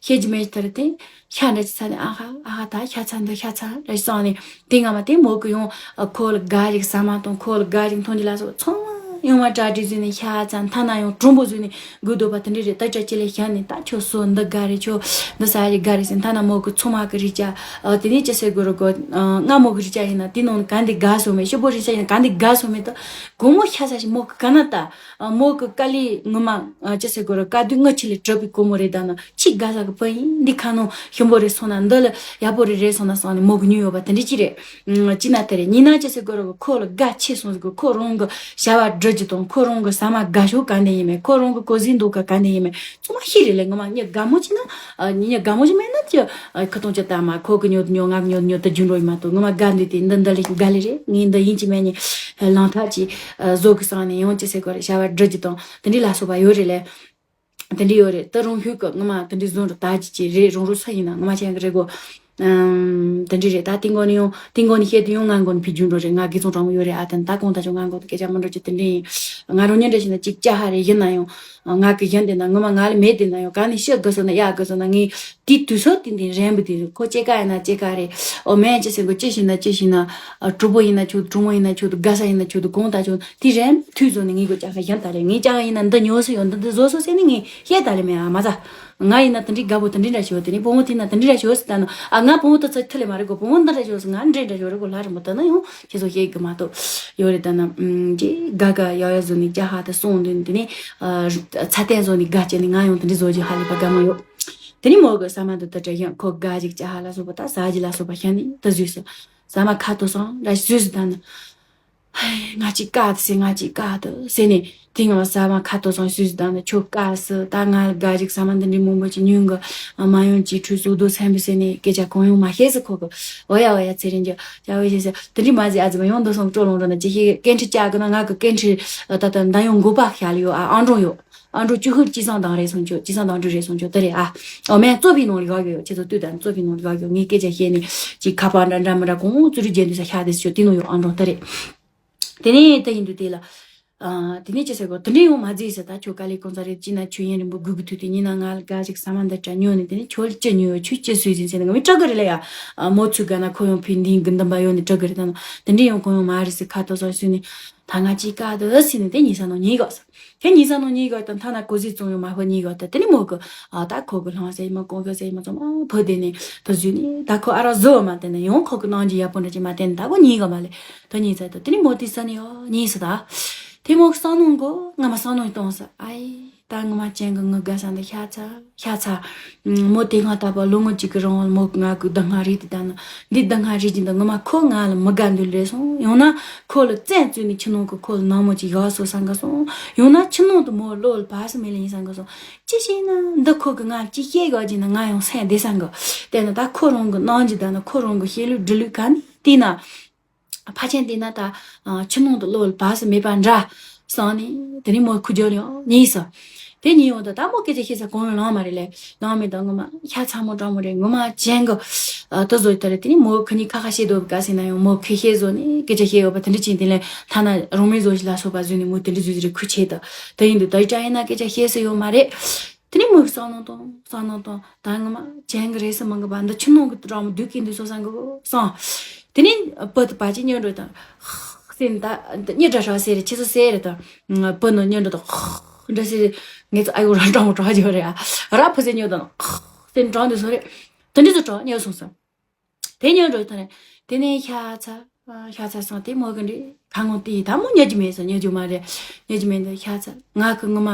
སྐད་ཀྱི་མེད་ཅི་ཐར་ཏེ། ཤ་འདྲ་ཅི་ཚ་ནས་ཨ་ཧ་ཨ་ཧ། ད་ཤ་ཚ་འདི་ཤ་ཚ་ར་ཅི་སོང་ནས་དེ་ང་མ་དེ་མོ་གི་ཡོང་ཁོ་ལ་དགའ་ཞིག་ཟ་མ་དང་ཁོ་ལ་དགའ་ཞིག་མཐོང་རྒྱུ་ལ་སོགས་ཚང་མ་ཡོང་མ་གྲ་སྒྲིག་བཟོས་ནས་ཤ་ཚ་མཐའ་ན་ཡང་གྲུང་པོ་བཟོས་ནས་དགོས་འདོད་པ་དེ་འདྲ་རེད། ད་ཅག་ཅི་ལས་ཤ་ནས་ད་ཁྱོད་སོ་འདི་དགའ་རེད། ཁྱོད་འདི་ཟ་ཞིག་དགའ་རེད་ཟེར། མཐའ་ན་མོ་གི་ཚོང་མ་གི་རིགས་ཅག་དེ་ནས་ཅི་ཟེར་དགོས་རེད་གོ། ང་མོ་གི་རིགས་ཅག་ཡིན་ན་དེ་ནང་ག་འདི་དགའ་སོ་མེད། ཤོ་བོ་རིགས་ཅག་ཡིན་ན་ག་འདི་དགའ་སོ་མེད་དོ། དགོང་མོ་ཤ་ཟ་ཞིག་མོ་གི་ག་ན་ད། མོ་གི་དཀའ་ལས་ངོ་མ་ཅི་ཟེར་དགོས་རེད། དཀའ་སྡུག་ངུ་ཆི་ལས་གྲུབ་པའི་སྒོ་མོ་རེད། ད་ན་ཆི་དགའ་ས་གི་བུ་ཡིན། འདི་ཁ་ནང་ཞིམ་པོ་རེད་སོང་ན་འདི་ལ་ཡག་པོ་རེད་རེད་སོང་ན་སོང་ནས་མོ་གི་ཉོས་ཡོད་པ་དེ་འདྲ་ཅི་རེད། ཅི་ན་དེ་རེད། ཉི་ན་ཅི་ཟེར་དགོས་རེད། ཁོ་ལ་དགའ་ཆེ་སོང་ཟེར་གི། ཁོ་རང་གི་བྱ་བ་སྒྲུབ་རྒྱུ་དང་ཁོ་རང་གི་ཟ་མ་དགའ་ཤོས་ག་འདི་ཡིན་མེད། ཁོ་རང་གི་གོ་ཟིན་འདུག་ག་ག་འདི་ཡིན་མེད། ཚང་མ་ཤེས་རེད་ལེ། ངོ་མ་ཉི་དགའ་མོ་ཅི་ན་ཉི་ཉི་དགའ་མོ་ཅི་མེད་ན་ཅི་ཁ་ཏོང་ཅི་ད་མ་ཁོ་གི་ཉོ་ཉོ་ང་གི་ཉོ་ཉོ་ད་རྒྱུ་འགྲོ་ཡིན་མ་གཏོགས། ངོ་མ་དགའ་འདི་དེ་འདི་འདི་ལས་དགའ་ལེ་རེད། ངས་འདི་ཡིན་གཅིག་མིན་གཉིས་ལང་ཐག་ཅིག་བཟོ་གི་སོང་ནས་ཡང་ཅི་ཟེར་དགོས་རེད། བྱ་བ་སྒྲུབ་རྒྱུ་དང་དེ་འདྲ་ལ་སོགས་པ་ཡོད་རེད་ལེ། དེ་འདྲ་ཡོད་རེད། ད་རུང་ཧུད་གི་ངོ་མ་དེ་འདྲ་བཟོ་འགྲོ་ད་ཅི་ཅི་རེད། རང་རང་སུ་ཡིན་ན་ངོ་མ་ཅན་གི་རེད་གོ། ཨམ། དེ་འདྲ་རེད། ད་དེ་མགོ་ནས་ཡང་དེ་མགོ་ནས་བཤད་དུས་ཡང་ང་མགོ་ནས་ཕི་རྒྱུ་འགྲོ་རེད། ང་དགེ་ཚང་གྲོང་མོ་ཡོད་རེད་ཨ། དེ་ད་གོང་ད་ཅོ་ང་མགོ་དེ་སྐད་ཆ་མི་འགྲོ་ཅི་དེ་འདྲ་ཡིན། ང་རང་ཉིད་འདྲ་ཞིག་ན་ཅིག་ཅ་ཧ་རེ་ཡིན་ན་ཡང་ང་གི་གཞན་དེ་ན་ངོ་མ་ང་ལ་མེད་དེ་ན་ཡང་ག་ནས་ཤི་དགོས་སོང་ན་ཡ་དགོས་སོང་ན་ངས་དེ་དུས་སོ་དེ་འདི་རན་པོ་དེ་རེད། ཁོ་སྐྱེ་ཀ་ཡིན་ན་སྐྱེ་ཀ་རེད། ཨོ་མན་ཅི་ཟེར་གོ་ཅི་ཞིག་ན་ཅི་ཞིག་ན་གྲོགས་པོ་ཡིན་ན་ཆོག་གྲོགས་མོ་ཡིན་ན་ཆོག་དགའ་ས་ཡིན་ན་ཆོག་གོང་ད་ཆོག་དེ་རན་དུས་བཟོ་ནས་ངས་གོ་ཅ་ཧ་ཡིན་ད་རེད། ངས་ཅ་ཧ་ཡིན་ན་འདི་ཉོ་སྲིད་ཡོད། འདི་འདི་བཟོ་སྲིད་ཟེར་ནས་ངས་བཤད་ད་ལེ་མེད་ཨ་མ་ཟ། ང་ཡིན་ན་དེ་འདྲའི་དགའ་པོ་དེ་འདྲའི་འདྲ་ཞིག་ཡོད། དེ་ནས་བུ་མོ་དེ་ན་དེ་འདྲའི་འདྲ་ཞིག་ཡོད་ཟེར་ད་ནི། ཨ་ང་བུ་མོ་དེ་ཚོ་ཐུ་ལེ་མ་རེད་གོ། བུ་མོ་འདི་འདྲ་ཞིག་ཡོད་ཟེར། ང་འདྲའི་འདྲ་ཞིག་རེད་གོ། ལྷ་རིན་པོ་དེ་ན་ཡང་ཁྱེད་ཚོ་ཤེས་གི་མ་གཏོགས་ཡོད་རེད། ད་ན་ཨམ་ཅི་དགའ་དགའ་ཡག་ཡག་བཟོ་ནས་ཅ་ཧ་དེ་སོང་དུས་དེ་ནས་ཨ་ཚ་ཏན་བཟོ་ནས་དགའ་སྐྱེ་ནས་ང་ཡང་དེ་འདྲའི་བཟོ་རྒྱུ་ཧ་ལས་པ་དགའ་མོ་ཡོད། དེ་ནས་མོ་གི་ཟ་མ་འདི་ད་དྲ་ཡང་ཁོ་དགའ་ཅིག་ཅ་ཧ་ལ་སོགས་པ་ད་ཟ་རྒྱུ་ལ་སོགས་པ་ཤ་ནས་ད་བཟོས་སོ། ཟ་མ་ཁ་ཐོ་སོང་འདྲ་ཞིག་བཟོས་སོ། ད་ནི། ཧའི། ང་ཅིག་དཀའ་དུ་ཟེར། ང་ཅིག་དཀའ་དུ་ཟེར་ནས་དེ་ངང་ཟ་མ་ཁ་ཐོ་སོང་སུས་དང་ནི་ཁྱོད་དཀའ་སི། ད་ང་ལ་དགའ་ཞིག་ཟ་མ་འདི་འདྲའི་མང་པོ་ཅིག་ཉོས་གི། མ་ཡོང་ཅིག་ཁྲུས་གསོལ་དོ་སེམས་པའི་ཟེར་ནས་སྐད་ཆ་གང་ཡང་མ་བཤད་སི་ཁོ་གི། འོ་ཡ་འོ་ཡ་ཚེ་རིང་གི་ཡ་འོ་ཞེས་ཟེར། དེ་འདྲའི་མ་ཟེར། ཨ་ཙི་མ་ཡོང་འདུག་སོང་སྤྲོ་ལོང་འགྲོ་ན་ཅི་ཞིག་སྐད་འཕྲིན་བཅག་གི་ན་ང་གི་སྐད་འཕྲིན་ད་ལྟ་འདང་ཡོང་འགོ་པ་ཤ་ལ་ཡོད་ཨ། ཨང་གྲངས་ཡོད། ཨང་གྲངས་བཅུ་ཧུར་ཅི་སང་དང་རེད་སོང་ཆོག་ཅི་སང་དང་དྲུག་རེད་སོང་ཆོག་དེ་རེད་ཨ། ཨོ་མན་རྩོད་པའི་ནང་ལ་ཡོད་ཡོད། ཁྱེད་ཚོ་ལྟོས་དང་རྩོད་པའི་ནང་ལ་ཡོད་ཡོད། ངས་སྐད་ཆ་བཤད་ནས་ཅིག་ཁ་པར་འདྲ་འདྲ་མི་འདྲ་གང་ཙི་རུ་རྒྱན་དུ་ས་ཤ་དེ་ཤོད་དེ་ནང་ཡོད་ཨང་གྲངས་དེ་རེད། དེ་ནས་དེ་ཡིན་དུས་དེ་ལ། ཨ། དེ་ནས་ཅི་ཟེར་གོ་དེ་འདྲས་ཡོང་མ་རྫིས་ཟེར། ད་ཁྱོད་དཀའ་ལས་གང་ཚ་རེད་ཅི་ན་ཁྱོད་ཡིན་རིན་པོ་སྒུག་གི་དུས་དེ་ཉིན་ན་ང་ལ་དགའ་ཞིག་ཟ་མ་འདི་དྲ་ཉོ་ནས་དེ་ནས་ཁྱོད་ལ་ཅི་ཉོས་ཡོད་ཁྱོད་ཅི་སུས་ཟིན་ཟེར་ནས་ང་མི་སྐྲག་གི་རེད་ལ་ཡ། མོ་ཚུགས་ག་ན་ཁོ་ཡང་ཕུད་འདིའི་འདུན་པ་ཡོད་ནས་སྐྲག་གི་རེད། ད་ན་དེ་འདྲས་ཡོང་གང་ཡོང་མ་རེད་ཟེར་ཁ་ཏོ་སོ་སུས་ནས། ད་ང་ཅིག་དཀའ་དུ་ཟིན་ནས་དེ་ཉིན་ས་ནང་ཉིན་གོ་ས། དེ་ཉིན་ས་ནང་ཉིན་གོ་ད་མཐའ་ན་གོ་ཟིག་བཙོང་ཡོང་མ་ཕོ་ཉིན་གོ་ད་དེ་ནི་མོ་གི། ཨ་ད་ཁོ་གི་ལྷང་ཟེར་མ་གོང་གི་ཟེར་མ་ཚང་མ་ཕོ་དེ་ནས་ད་བཟོས་ནས་ད་ཁོ་ཨ་རག་བཟོ་བ་མ་བསྟན་ན་ཡང་ཁོ་གི་གནང་རྒྱུ་ཡག་པོ་འདྲ་ཅིག་མ་བསྟན་ན་ད་ཁོ་ཉིན་གོ་མ་ལེ། ད་ཉིན་ས་ད་དེ་ནི་མོ་དེ་ས་ནས་ཨོ་ཉིན་ས་ད། དེ་མོ་གི་ས་ནང་གོ་ང་མ་ས་ནང་གཏོང་ས་ཨའི། ད་ངོ་མ་ཅན་གི་ངུ་དགའ་ས་འདི་ཤ་ཚ་ཤ་ཚ། མོ་དེ་སྔ་ད་པ་ལོ་ངོ་གཅིག་གི་རིང་ལ་མོ་ང་གི་སྡུག་བསྔལ་རིག་དེ་ད་ན་འདི་སྡུག་བསྔལ་རིག་ཅིག་འདི་ངོ་མ་ཁོ་ང་ལ་མི་དགའ་འདུག་རེད་སོང་། ཡང་ན་ཁོ་ལ་བཙན་བཙོས་ནས་ཁྱི་ནང་གི་ཁོ་ལ་ནང་མོ་ཅིག་ཡག་སོ་སང་གི་སོང་། ཡང་ན་ཁྱི་ནང་དུ་མོ་ལོ་ལ་བ་སི་མེ་ལ་ཡིན་སང་གི་སོང་། ཅི་ཞིག་ན་འདི་ཁོ་གི་ང་ཅི་བཤད་གོ་ཅིག་ན་ང་ཡང་སེམས་བདེ་སང་གི། དེ་ན་ད་ཁོ་རང་གི་ནང་ཅིག་ད་ན་ཁོ་རང་གི་བཤད་ལུགས་འབྲི་ལུགས་ག་ནི་དེ་ན། ཕ་ཆེན་དེ་ན་ད་ཁྱི་ནང་དུ་ལོ་ལ་བ་སི་མེད་པ་འདྲ་སང་ནི་དེ་ནི་མོ་ཁུ་རྒྱོ་ལ་ཡང་ཉིན་ས། དེ་ཉིན་ཡོང་དུ་ད་མོ་སྐད་ཆ་བཤད་ས་གང་ཡང་ལང་མ་རེད་ལེ། ལང་མེད་ད་ངོ་མ་ཤ་ཚ་མོ་གྲང་མོ་རེད། ངོ་མ་ཅན་གི་ད་བཟོ་ད་རེད། དེ་ནི་མོ་ཁུ་ནི་ཁ་ཁ་བཤད་དོ་ག་ཟེར་ན་ཡང་མོ་ཁུ་བཤད་བཟོ་ནི་སྐད་ཆ་བཤད་ཡོད་པ་དེ་འདྲ་ཅིག་དེ་ལས་ཐ་ན་རང་མེད་བཟོ་ཞིག་ལ་སོགས་པ་བཟོས་ནི་མོ་དེ་འདྲ་བཟོས་རེད། ཁུ་ཆེ་ད་དེ་ཡིན་དུ་ད་ཡི་ཅག་ཡིན་ན་སྐད་ཆ་བཤད་ས་ཡོད་མ་རེད། དེ་ནས་མོས་བསམ་བློ་གཏོང་བསམ་བློ་གཏོང་ད་ངོ་མ་ཅན་གི་རེད་ས་མང་གི་བ་འདི་ཁྱི་ནང་གི་རང་མོ་སྡུག་གི་འདུག་སོ་སང་གི་སང་། དེ་ནས་བུ་དུ་བ་ཅི་ཉོ་འགྲོ་དང་། སེམས་ད་ཉི་དྲ་ཧྲ་སེ་རེད་ཁྱི་ཚོ་སེ་རེད་དང་། བུ་ནི་ཉོ་འགྲོ་དང་། འདྲ་སེ་ངེད་ཚོ་ཨ་ཡོ་རང་གྲང་མོ་གྲང་རྒྱུ་རེད་ཨ། ར་ཕུ་སེ་ཉོ་དང་། སེམས་གྲང་འདུག་སོ་རེད། དེ་འདྲ་ཚོ་གྲང་ཉོ་སོང་ས། དེ་ཉོ་འགྲོ་དང་རེད། དེ་ནས་ཤ་ཚ། ཤ་ཚ་སོང་དེ་མོ་གི་འདྲི་ཁ་ངོ་དེ་ད་མོ་ཉོ་རྒྱུ་མེད་སོང་། ཉོ་རྒྱུ་མ་རེད། ཉོ་རྒྱུ་མེད་འདི་ཤ་ཚ་ང་གི་ངོ་མ་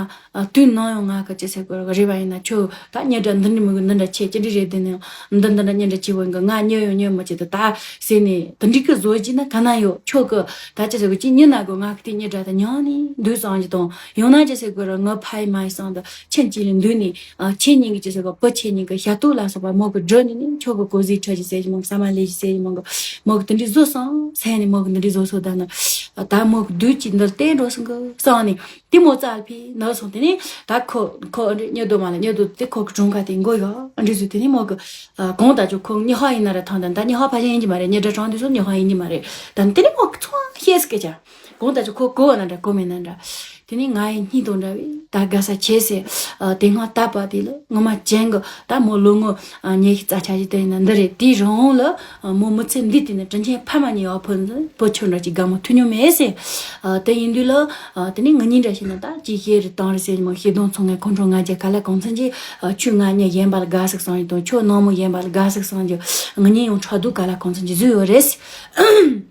དུས་ནང་ཡང་ང་གི་ཅི་ཟེར་དགོས་རེད་པ་ཡིན་ན་ཁྱོད་ད་ཉོ་འདྲ་འདི་འདྲ་མི་གི་འདི་འདྲ་ཆེ་ཅི་འདྲ་རེད། དེ་ནས་འདི་འདི་འདྲ་ཉོ་འདྲ་ཆེ་བོ་གི་ང་ཉོ་ཡང་ཉོ་མ་ཆེ་ད་ད་ཟེར་ནས་དེ་འདྲི་གི་བཟོ་རྒྱུ་ན་ག་ན་ཡོད། ཁྱོད་གི་ད་ཅི་ཟེར་དགོས་ཅི་ཉོ་ན་དགོས། ང་གི་དེ་ཉོ་འདྲ་ད་ཉོ་ནས་འདུག་སོང་ཅི་དང་ཡང་ན་ཅི་ཟེར་དགོས་རེད། ང་ཕ་ཡི་མ་ཡི་སང་ད་ཁྱེད་གཅིག་ལ་འདུག་ནས། ཨ། ཁྱེད་གཉིས་ཀྱི་ཅི་ཟེར་གོ་བུ་ཁྱེད་གཉིས་ཀྱི་ཞབས་ཏོག་ལ་སོགས་པ་མོ་གི་སྒྲུབ་ནས་ནི་ཁྱོད་ཀྱི་གོ་ཟིག་ཁྲ་ཅིག་ཟེར་གྱི་མོ་གི་ས་མ་ལེ་ཅིག་ཟེར་གྱི་མོ་གི་མོ་གི་དེ་འདྲའི་བཟོ་སོང་ཟེར་ནས་མོ་གི་འདི་འདྲའི་བཟོ་སོ་ད་ནི། ཨ། ད་མོ་གི་བདུད་ཀྱི་འདི་བསྟན་འགྲོ་སོང་གི་སོང་ནས་དེ་མོ་རྩ་ལ་ཕི་ནག་སོང་། དེ་ནས་ད་ཁོ་ཁོ་འདྲི་ཉེ་དུ་མ་ལ་ཉེ་དུ་དེ་ཁོ་གི་གྲོང་ཁ་དེ་མགོ་ཡོ་འདྲི་ཟུ། དེ་ནས་མོ་གི་ཨ། གོང་ད་ཅོ་ཁོ་ཉི་ཧ་ཡིན་ན་ར་ཐང་ད་ད་ཉི་ཧ་ཕ་ཞན་ཡིན་གྱི་མ་རེད། ཉེ་དྲ་གྲོང་དུ་སོ་ཉི་ཧ་ཡིན་གྱི་མ་རེད། ད་དེ་ནས་མོ་གི་ཚོང་ཤེས་སྐད་ཆ་གོང་ད་ཅོ་ཁོ་གོ་བ་ན་འདྲ་གོ་མེད་ན་འདྲ། དེ་ནས་ང་ཡི་སྙིང་དང་འདྲ་བའི་ད་དགའ་ས་བྱས་ཟེར། ཨ། དེ་སྔ་ད་བར་དེ་ལ་ངོ་མ་ཅན་གི་ད་མོ་ལོ་ངོ་ཨ་ཉི་ཤུ་རྩ་ཆ་ཞིག་དེ་ཡིན་ན་འདི་རེད། དེའི་རིང་ལ་ཨ་མོ་མི་ཚེ་འདི་དེ་ནས་དྲིན་ཆེན་ཕ་མ་གཉིས་ཡག་ཕོ་འཛིན་བུ་ཆུང་འདྲ་ཅིག་དགའ་མོ་ཐུག་མྱོང་མེད་ཟེར། ཨ། དེ་ཡིན་དུས་ལ་ཨ་དེ་ནས་ང་གཉིས་འདྲ་ཞིག་ན་ད་ཅིག་ཤེས་རེ་བཏང་རེ་ཟེར་མོ་ཤེས་དོན་ཚོང་ངས་ཁོང་ཁྲོ་ང་རྒྱལ་ག་ལ་གང་ཚན་གྱི་ཨ་ཆུ་ང་གཉིས་ཡན་པ་ལ་དགའ་ཟིག་སང་ཡིན་དང་ཆོ་ནང་མོ་ཡན་པ་ལ་དགའ་ཟིག་སང་རྒྱུ་ང་གཉིས་ཡང་ཕྲག་དོག་ག་ལ་གང་ཚན་གྱི་བཟོས་ཡོད་རེད།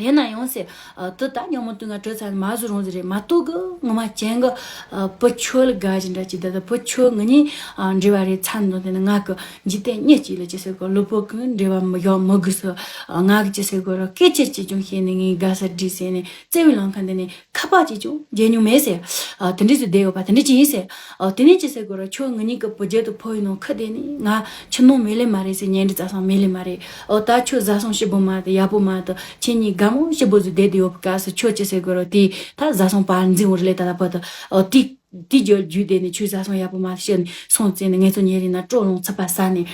ཡིན་ན་ཡང་ཟེར། ཨ། དེ་ད་ཉོན་མོངས་དུག་ལྔ་དྲོད་ཚང་མ་བཟོ་རུང་ཟེར་རེད་མ་གཏོགས་གི་ངོ་མ་ཅན་གི་ཨ་བུ་ཆོ་ལ་དགའ་བཞིན་འདྲ་ཅིག་ད་ལྟ་བུ་ཆོ་ང་གཉིས་ཨ་འབྲེལ་བ་རེད་ཚར་འདུག་དེ་ནི་ང་གི་འཇིག་རྟེན་མྱི་གཅིག་ལ་ཅི་ཟེར་གི་ལུས་པོ་གི་འབྲེལ་བ་མི་ཡོང་མི་དགོས་སུ། ཨ། ང་གི་ཅི་ཟེར་གི་ར་སྐད་ཆ་ཅིག་ཀྱང་བཤད་ནས་ངའི་དགའ་ས་འགྲིག་ཟེར་ནས་བརྩེ་བའི་ལམ་ཁ་འདི་ནས་ཁ་པར་ཅིག་ཀྱང་རྒྱག་མྱོང་མེད་ཟེར། ཨ། དེ་འདྲ་ཟེར་བསྡད་ཡོད་པ་དེ་འདྲ་ཅིག་ཡིན་ཟེར། ཨ། དེ་ནས་ཅི་ཟེར་གི་ར་ཁྱོད་ང་གཉིས་ཀྱི་བུ་རྒྱུད་དུ་ཕོ་ཡིན་ནོ་ཁ་བསྡད་ནས་ང་ཆུ་ནང་མེད་ལེ་མ་རེད་ཟེར་ཉན་འདི་རྩ་སང་མེད་ལེ་མ་རེད། ཨོ་ད་ཁྱོད་བཟའ་ཚང་སྐྱིད་པོ་མ་རེད་ཡག་པོ་མ་རེད། ཁྱེད་གཉིས་དགའ་མོ་སྐྱིད་པོ་ཟིག་བསྡད་དེ་ཡོད་པའི་སྐབས་སུ་ཁྱོད་ཅི་ཟེར་དགོས་རོགས་དེ་ད་བཟའ་ཚང་བར་འཛིང་བོ་རེད་ལེ་ད་ལྟ་བར་དུ། ཨོ་དེ་དེ་རྒྱུ་རྒྱུ་བསྡད་ནས་ཁྱོད་བཟའ་ཚང་ཡག་པོ་མ་ཤི་ནས་སོང་ཙེ་ནས་ངལ་རྩོལ་ཉེ་རིང་ན་སྤྲོ་ལོང་ཚུད་པ་ཟ་ནས་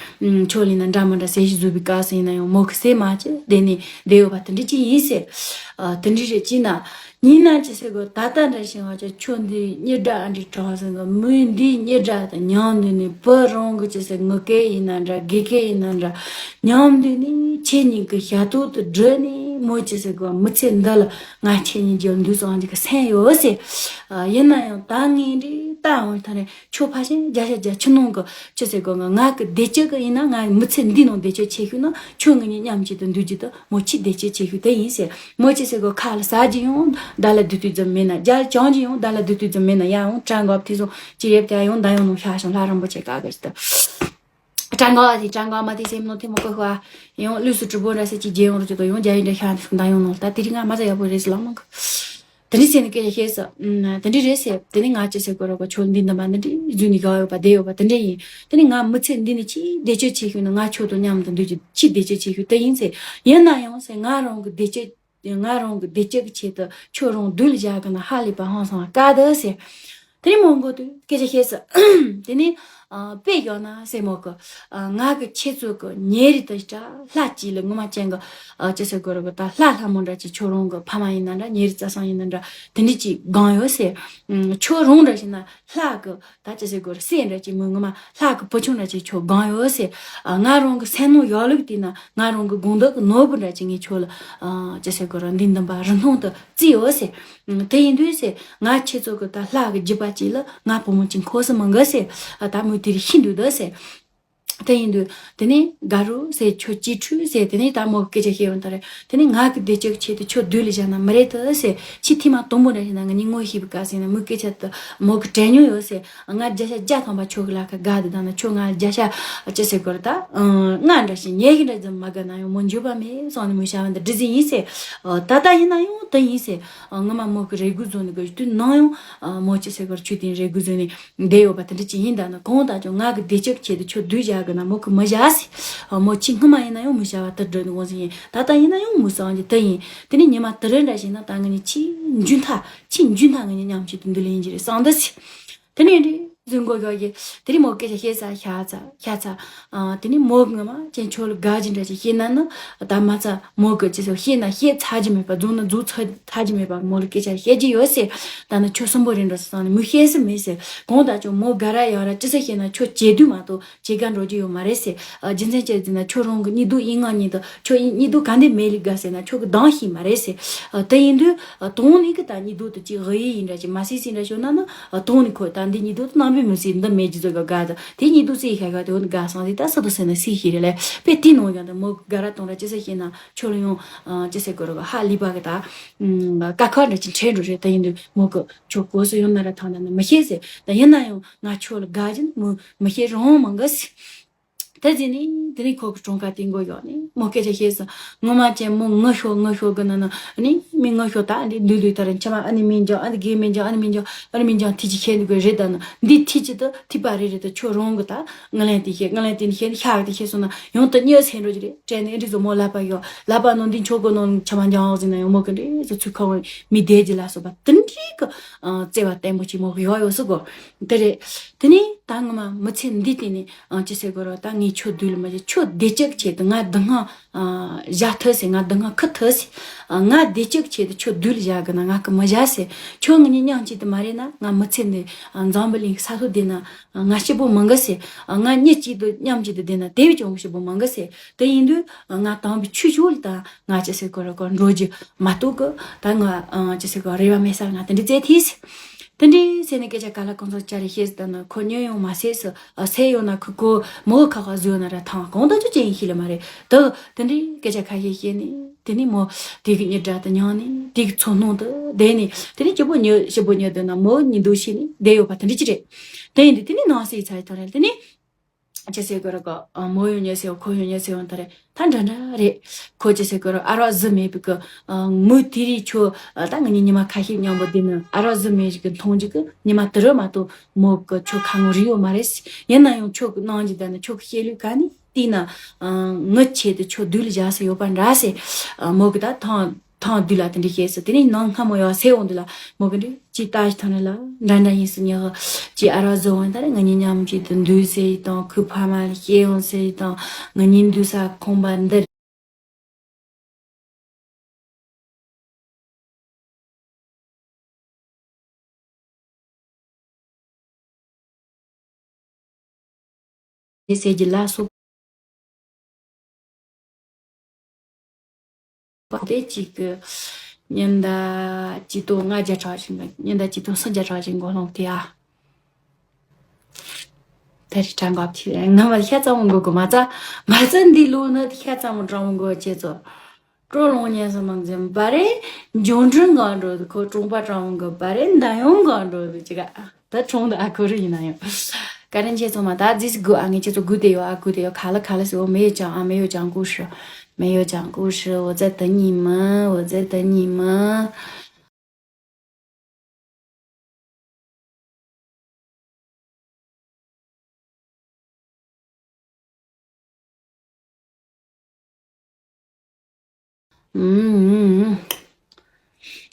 ཁྱོད་ལས་ན་འདྲ་མི་འདྲ་ཟས་ཞིག་བཟོས་པའི་སྐབས་སུ་ཡིན་ན་ཡང་མོ་གི་སེམས་མ་ཅི་བསྡད་ནས་བསྡད་ཡོད་པ་དེ་འདྲ་ཅི་ཡིན་ཟེར། ཨ། དེ་འདྲ་རེད་ཅི་ན། ཉིན་ན་ཅི་ཟེར་གོ་ད་ལྟ་འདྲ་ཞིང་བ་ཅོ་ཁྱོད་འདི་གཉིས་དགྲ་ཨ་འདྲི་གྲོགས་ཟེར་གོ་མི་འདི་གཉིས་དགྲ་དང་མཉམ་འདི་ནི་བུ་རང་གི་ཅི་ཟེར་ངུ་སྐད་ཡིན་ན་འདྲ་དགེ་སྐད་ཡིན་ན་འདྲ་མཉམ་འདི་ནི་ཁྱེད་གཉིས་ཀྱི་ཞབས་ཏོག་ཏུ་བསྒྲུབས་ནས་མོ་ཅི་ཟེར་གོ་མི་ཚེ་འདི་ལ་ང་ཁྱེད་གཉིས་ཀྱི་འདུག་སོང་འདི་གི་སེམས་ཡོད་ཟེར། ཡིན་ན་ཡང་ད་ངས་འདྲི་ད་འོང་ཐ་རེ་ཁྱོད་ཕ་ཆེན་བརྒྱ་ཆ་བརྒྱ་ཆུ་ནང་གི་ཅི་ཟེར་གོ་ང་ང་གི་བདེ་སྐྱིད་གི་ཡིན་ན་ང་མི་ཚེ་འདི་ནང་བདེ་སྐྱིད་ཆེ་ཤོས་ན་ཁྱོད་ངེད་གཉིས་མཉམ་གཅིག་ཏུ་འདུག་རྒྱུ་དང་། མོ་ཆི་བདེ་སྐྱིད་ཆེ་ཤོས་དེ་ཡིན་ཟེར། མོ་ཅི་ཟེར་གོ་ཁ་ལ་ཟ་རྒྱུ་ཡང་ད་ལ་དུས་དུས་ཙམ་མེད་ན། རྒྱ་ལ་ཅང་རྒྱུ་ཡང་ད་ལ་དུས་དུས་ཙམ་མེད་ན། ཡ་ཡང་གྲང་གོ་དེ་སོང་ཅི་རེད་དེ་ཡང་ད་ཡང་ནང་ཤ་ཞང་ལྷ་རིན་པོ་ཆེ་ཀ་གི་ཟེར། གྲང་གོ་དེ་གྲང་གོ་མ་དེ་སེམས་ནང་ཐེ་མོ་གོ་ཤོ་ཡང་ལུས་སུ་གྲུབ་པོ་འདྲ་ཟེར་གྱི་རྒྱལ་ཡོང་རུ་ཅི་དོ་ཡང་རྒྱ་ཡིན་འདྲ་ཤ་དེ་སོང་ད་ཡང་ནང་ད་དེ་རིང་ང་མ་ཟ་ཡག་པོ་རེད་ཟེར་ལ་མང་གི། དེ་འདྲ་བྱས་ནས་སྐད་ཆ་བཤད་ས། ཨུམ། དེ་འདྲ་རེད་ཟེར། དེ་ནས་ང་ཅི་ཟེར་དགོས་ར་གོ་ཆོ་འདི་འདི་མ་འདི་འདྲ་བཟོས་ནས་དགའ་ཡོད་པ་བསྡད་ཡོད་པ་དེ་འདྲ་ཡིན། དེ་ནས་ང་མི་ཚེ་འདི་ནས་ཅི་བདེ་སྐྱིད་ཆེ་ཤོས་ནི་ང་ཁྱོད་དང་མཉམ་དུ་འདུག་རྒྱུ་ཅི་བདེ་སྐྱིད་ཆེ་ཤོས་དེ་ཡིན་ཟེར། ཡིན་ན་ཡང་ཟེར་ང་རང་གི་བདེ་སྐྱིད་ང་རང་གི་བདེ་སྐྱིད་ཀྱི་ཆེད་དུ་ཁྱོད་རང་སྡུག་ལ་བཞག་གི་ན་ཧ་ལས་པ་ཧང་སང་བ་དཀའ་དུ་ཟེར། དེ་ནས་མོ་མགོ་དུ་སྐད་ཆ་བཤད་ས། དེ་ནས་ཨ་དཔེ་ཡོད་ན་ཟེར་མོ་གི། ཨ་ང་གི་ཁྱེད་ཚོ་གི་ཉེ་རི་དུ་ལྟ་ལྷ་གཅིག་ལ་ངོ་མ་ཅན་གི་ཨ་ཅི་ཟེར་དགོས་ར་གི་ད་ལྷ་ལྷ་མོ་འདྲ་ཅིག་ཁྱོད་རང་གི་ཕ་མ་ཡིན་ན་འདྲ་ཉེ་རི་རྩ་སང་ཡིན་ན་འདྲ་དེ་འདྲ་ཅིག་སྒང་ཡོད་ཟེར། ཨུམ། ཁྱོད་རང་འདྲ་ཞིག་ན་ལྷ་གི་ད་ཅི་ཟེར་དགོས་ར་སྲས་འདྲ་ཅིག་མོ་ངོ་མ་ལྷ་གི་བུ་ཆུང་འདྲ་ཅིག་ཁྱོད་སྒང་ཡོད་ཟེར། ཨ་ང་རང་གི་སེམས་ནང་ཡོད་ལུགས་དེ་ན་ང་རང་གི་དགོངས་དག་གི་ནོར་བུ་འདྲ་ཅིག་ངས་ཁྱོད་ལ་ཨ་ཅི་ཟེར་དགོས་ར་འདི་འདུན་པ་རི་སྣང་དུ་བརྩིས་ཡོད་ཟེར། ཨུམ། དེ་ཡིན་དུས་ཟེར། ང་ཁྱེད་ཚོ་གི་ད་ལྷ་གི་རྒྱུད་པ་གཅིག་ལ་ང་བུ་མོ་གཅིག་འཁོར་སྲིད་མི་འགི་ཟེར། ཨ་ད་མོ་དེ་རིགས་ཤི་འདུག་ད་ཟེར། དེ་ཡིན་དུས་དེ་ནས་དགའ་རོགས་ཟེར་ཁྱོད་གཅིག་ཁྲུས་ཟེར་དེ་ནས་ད་མོ་གི་སྐད་ཆ་བཤད་ཡོང་ད་རེད། དེ་ནས་ང་གི་བདེ་སྐྱིད་ཆེད་དུ་ཁྱོད་སྡུག་ལ་བཞག་ན་མི་རེད་དུ་ཟེར། ཕྱི་ཐེངས་མ་དང་པོ་འདྲ་ཞིག་ན་ང་གཉིས་ངོ་ཤེས་པའི་སྐབས་ཟེར་ན་མོའི་སྐད་ཆ་དུ་མོ་གི་དྲན་མྱོང་ཡོད་ཟེར། ང་བརྒྱ་ཆ་བརྒྱ་ཐམ་པ་ཁྱོད་ཀྱི་ལ་ཁ་དགའ་དུ་ད་ན་ཁྱོད་ང་ལ་བརྒྱ་ཆ་ཅི་ཟེར་དགོས་རེད་ད། ང་འདྲ་ཞིག་ཉལ་གི་འདྲ་ཙམ་མ་དགའ་ན་ཡང་མོ་འཇུ་བ་མེད་སོང་ནས་མོ་བྱ་བ་འདི་འདྲ་ཟིག་ཡིན་ཟེར། ད་ལྟ་ཡིན་ན་ཡང་དེ་ཡིན་ཟེར། ངོ་མ་མོ་གི་རེ་སྒུག་བཟོ་ནས་དགོས་དུས་ནང་ཡང་མོ་ཅི་ཟེར་དགོས་རེད་ཆུ་དེ་རེ་སྒུག་བཟོ་ནས་བསྡད་ཡོད་པ་དེ་འདྲ་ཅིག་ཡིན་ད་ན་གང་ལྟར་ཀྱང་ང་གི་བདེ་སྐྱིད་ཆེད་དུ་ཁྱོད་སྡུག་བཞག་གི་ན་མོ་གི་མི་བཞག་ཟེར། མོ་ཁྱི་སྔ་མ་ཡིན་ན་ཡང་མི་བྱ་བ་དེ་འགྲོ་ནི་འོང་ཟིག་ཡིན། ད་ལྟ་ཡིན་ན་ཡང་མི་སང་གི་དེ་ཡིན། དེ་ནས་ཉི་མ་དེ་རིང་འདྲ་ཞིག་ན་ད་ང་གཉིས་ཕྱི་འཇུ་མཐའ་ཕྱི་འཇུ་མཐའ་ང་གཉིས་མཉམ་གཅིག་ཏུ་འདུག་ལེན་གྱི་རེད་བསམ་འདི་ཟེར། དེ་ནས་འདི་ཟིན་གོ་ཡོད་ཀྱི། དེ་ནས་མོ་སྐད་ཆ་བཤད་ཚར་ཤ་ཚ་ཤ་ཚ། དེ་ནས་མོ་ངོ་མ་ཅན་ཁྱོད་ལ་དགའ་ཅི་འདྲ་ཅིག་བཤད་ན་ནི་ད་མ་ཚ་མོ་གི་ཅི་ཟེར་བཤད་ན་བཤད་ཚར་གྱི་མེད་པ་རྫོང་ན་རྫོགས་ཚར་ཚར་གྱི་མེད་པ་མོ་ལ་སྐད་ཆ་བཤད་ཀྱི་ཡོད་ཟེར། ད་ནི་ཁྱོད་གསུམ་པོ་རེད་འགྲོ་ཟེར་བསམ་ནས་མོ་བཤད་སྲིད་མེད་ཟེར། གང་ལྟར་ཀྱང་མོ་དགའ་ར་ཡག་ར་ཅི་ཟེར་བཤད་ན་ཁྱོད་བྱེད་དུས་མ་གཏོགས་བྱེད་ག་འགྲོ་རྒྱུ་ཡོད་མ་རེད་ཟེར། རྒྱུ་མཚན་ཅི་རེད་ཟེར་ན་ཁྱོད་རང་གི་གཉིད་སྡུག་ཡིན་ངང་ཉིད་དུ་ཁྱོད་གཉིད་སྡུག་ག་འདྲ་མེད་ལི་དགའ་ཟེར་ན་ཁྱོད་ཀྱི་གདངས་ཤེས་མ་རེད་ཟེར། དེ་ཡིན་དུས་དོང་ནི་གི་ད་གཉིད་སྡུག་དུ་ཅིག་ཧི་ཡི་ཡིན་འདྲ་ཅིག་མ་སྲིད་སྲིད་འདྲ་ཤོད་ན་ནི་དོང་ནི་ཁོ་ད་འདི་གཉིད་སྡུག་དུ་རྣམ་པའི་མི་སྲིད་འདི་མེད་ཀྱི་ཟོ་ག་དགའ་ད་དེ་གཉིད་སྡུག་སྲིད་ཤ་ག་དོ་ནི་དགའ་སང་ཟིག་ད་སུ་དུ་སེ་ན་སྲིད་ཤེས་རེད་ལས་པས་དེ་ནང་ཡང་ད་མོ་དགའ་ར་གཏོང་ར་ཅི་ཟེར་ཤེས་ན་ཁྱོད་ལ་ཡང་ཅི་ཟེར་དགོས་ར་ག་ཧ་ལི་པ་གི་ད་ཀ་ཁ་འདྲ་ཅིག་འཕྲད་འགྲོ་རེད། ད་ཡིན་དུས་མོ་གི་ཁྱོད་གོ་སོ་ཡོང་ན་ར་ཐང་ད་ནི་མི་ཤེས་ཟེར། ད་ཡིན་ན་ཡང་ང་ཁྱོད་ལ་དགའ་བཞིན་མོ་མི་ཤེས་རང་མང་གི་ཟེར། དེ་ཟིན་ནི་དེ་ནི་ཁོ་གི་གྲོང་ཁ་དེ་མགོ་ཡོག་ནི་མོ་སྐད་ཆ་བཤད་སོང་། ངོ་མ་ཅན་མོ་ངུ་ཤོག་ངུ་ཤོག་གི་ན་ན་ནི་མི་ངུ་ཤོག་ད་འདི་འདུག་འདུག་ད་ར་འཆི་མ་ཨ་ནི་མིན་ཅང་ཨ་ནི་དགེ་མིན་ཅང་ཨ་ནི་མིན་ཅང་ཨ་ནི་མིན་ཅང་ཐི་ཅི་ཁྱེད་འདུག་གི་རེད། ད་ན་འདི་ཐི་ཅི་ད་ཐི་པ་རེད་རེད། ད་ཁྱོད་རང་གི་ད་ངི་ལན་དེ་བཤད་ངི་ལན་དེ་ནི་བཤད་ཤག་དེ་བཤད་སོང་ན་ཡང་ད་གཉིད་སད་འགྲོ་གི་རེད། དྲན་ནི་འདི་ཚོ་མོ་ལབ་པ་ཡོད་ལབ་པ་ནང་འདི་མཆོག་གོ་ནང་འཆི་མ་འཇང་ཟིན་ན་ཡང་མོ་གི་འདྲེ་ཚོ་ཚུར་ཁ་བ་མི་བདེ་ཅི་ལ་སོགས་པ་དེ་འདྲའི་གི་བརྩེ་བ་བརྟན་པོ་ཅིག་མོ་གི་ཡོག་ཡོག་སུ་གོ་དེ་རེད། དེ་ནི། ད་ངོ་མ་མི་ཚེ་འདི་དེ་ནས་ཨ་ཅི་ཟེར་དགོས་རེད། ད་ངས་ཁྱོད་སྡུག་ལ་མ་བྱེད། ཁྱོད་བདེ་སྐྱིད་ཆེད་དུ་ང་སྡུག་བསྔལ་ཨ་བཞག་ཐུབ་ཟེར། ང་སྡུག་བསྔལ་ཁུར་ཐུབ་ཟེར། ཨ་ང་བདེ་སྐྱིད་ཆེད་དུ་ཁྱོད་སྡུག་ལ་བཞག་གི་ན་ང་གིས་མི་བཞག་ཟེར། ཁྱོད་ང་གཉིས་མཉམ་གཅིག་ཏུ་མ་རེད་ན་ང་མི་ཚེ་འདི་ཨ་འཛམ་བུ་གླིང་ས་ཐོག་བསྡད་ན་ང་སྐྱིད་པོ་མང་གི་ཟེར། ང་གཉིས་གཅིག་ཏུ་མཉམ་གཅིག་ཏུ་བསྡད་ན་དེ་བས་ཀྱང་སྐྱིད་པོ་མང་གི་ཟེར། དེ་ཡིན་དུས་ང་དམ་པའི་ཆོས་ཕྱོགས་ལ་ད་ང་ཅི་ཟེར་དགོས་རེད། གོ་འགྲོ་རྒྱུ་མ་གཏོགས་གི་ད་ང་ཅི་ཟེར་དགོས་རེ་བ་མེད་ས་ལ་ང་དེ་འདྲ་བཙལ་ཐུབ་ཟེར། དེ་འདྲའི་ཟེར་ནས་སྐད་ཆ་ག་ལ་གང་འཚམ་བྱས་རེ་བཤད་ཟེར། ད་ནི་ཁོ་ཉོན་ཡོང་མ་ཟེར་ཟེར། ཨ་ཟེར་ཡོང་ན་ཁོ་ཁོ་མོ་ཁ་ཁ་བཟོས་ན་ར་ཐང་གང་ལྟར་ཅི་ཅི་ཡིན་ཤེས་ལེ་མ་རེད། ད་དེ་འདྲའི་སྐད་ཆ་ཁ་ཤས་བཤད་ནས་དེ་ནས་མོ་དེ་གི་གཉིད་དྲག་ཏུ་མྱངས་ནས་དེ་གི་ཚོར་སྣང་དུ་བསྡད་ནས་དེ་ནས་སྐྱིད་པོ་ཉོ་སྐྱིད་པོ་ཉོ་འདོད་ན་མོ་གཉིད་འདུག་བྱས་ནས་བསྡད་ཡོད་པ་དེ་འདྲ་ཅི་རེད། དེ་ཡིན་དུས་དེ་ནས་ནང་སྲིད་ཚར་ཐོན་རེད། དེ་ནས། ཅི་ཟེར་དགོས་རེད་གོ། ཨ་མོ་ཡོང་ཉེ་ཟེར་ཁོ་ཡོང་ཉེ་ཟེར་ཡོང་ད་རེད། ད་འདྲ་འདྲ་རེད། ཁོ་ཅི་ཟེར་དགོས་རེད། ཨ་རོགས་གཟི་མེད་པའི་གི་ཨ་མོ་དེ་རིགས་ཁྱོད་ཨ་ད་ང་གཉིས་ཉི་མ་ཁ་ཤས་མཉམ་པོ་བསྡད་ན་ཨ་རོགས་གཟི་མེད་ཞིག་གི་མཐོང་རྒྱུ་གི་ཉི་མ་དེ་རུ་མ་གཏོགས་མོ་གི་ཁྱོད་ཁ་ངོ་རིག་ཡོད་མ་རེད། ཡིན་ན་ཡང་ཁྱོད་གི་གནང་རྒྱུ་ད་ནི་ཁྱོད་གི་བཤད་ལུགས་ག་ནས་བལྟས་ན་ཨ་ངའི་ཆེད་དུ་ཁྱོད་སྡུག་ལ་བཞག་ས་ཡོད་པ་འདྲ་ཟེར། ཨ་མོ་གི་ད་ཐང་། ཐང་དུས་ལ་དེ་འདྲ་བཤད་སོང་། དེ་ནས་ནང་སྔ་མོ་ཡང་སེ་འོང་དུས་ལ་མོ་གི་འདྲ་ཅི་ལྟ་ཞིག་ཐོན་ལ་འདྲ་འདྲ་ཡིན་སུ་ཉག་ཅི་ཨ་རོགས་གཟི་འོང་ད་རེད། ང་གཉིས་མཉམ་གཅིག་ཏུ་འདུག་ཟེར་དང་ཁོའི་ཕ་མ་ལ་བཤད་ཡོང་ཟེར་དང་ང་གཉིས་འདུག་ས་ཁང་པ་འདིར། ཟེར་གྱི་ལ་སོགས་པ་དེ་གཅིག་གི་ཉིན་ཟླ་གཅིག་སྟོང་ལྔ་བརྒྱ་གྲངས་ཤིག་ཉིན་ཟླ་གཅིག་སྟོང་སུམ་བརྒྱ་གྲངས་ཤིག་མགོ་ལོང་དེ་ཨ། ད་རེས་གྲངས་འགའ་ཐེ་ང་མ་ཤ་ཚ་མོ་མགོ་གི་མ་ཚ་མ་ཚ་འདི་ལོ་ནི་ཤ་ཚ་མོ་གྲངས་མོ་མགོ་བྱེད་ཚོ། སྤྲོ་ལོང་ཉན་སོང་མང་ཙམ་བ་རེད། འབྱོར་འབྲིང་གང་འགྲོ་དུ་ཁོ་གྲོང་པ་གྲངས་མོ་མགོ་བ་རེད། འདམ་གཡོག་གང་འགྲོ་དུ་ཅི་ག་ད་གྲོང་དུ་ཨ་ཁོ་རུ་ཡིན་ན་ཡང་། བཀའ་དྲིན་ཆེ་ཚང་མ། ད་རྫིས་སུ་དགོས་ཨ་ངས་ཁྱེད་ཚོ་སྒུག་བསྡད་ཡོད་ཨ། སྒུག་བསྡད་ཡོད། ག་ལ་ག་ལ་ཟེར་འོ་མེ་ཡོད་ཅང་ཨ་མེ་ཡོད་ཅང་ཀུ་ཧྲི་མེ་ཡོད་ཅང་ཀུ་ཧྲི་འོ་ཙེ་ད་ཉི་མ་འོ་ཙེ་ད་ཉི་མ།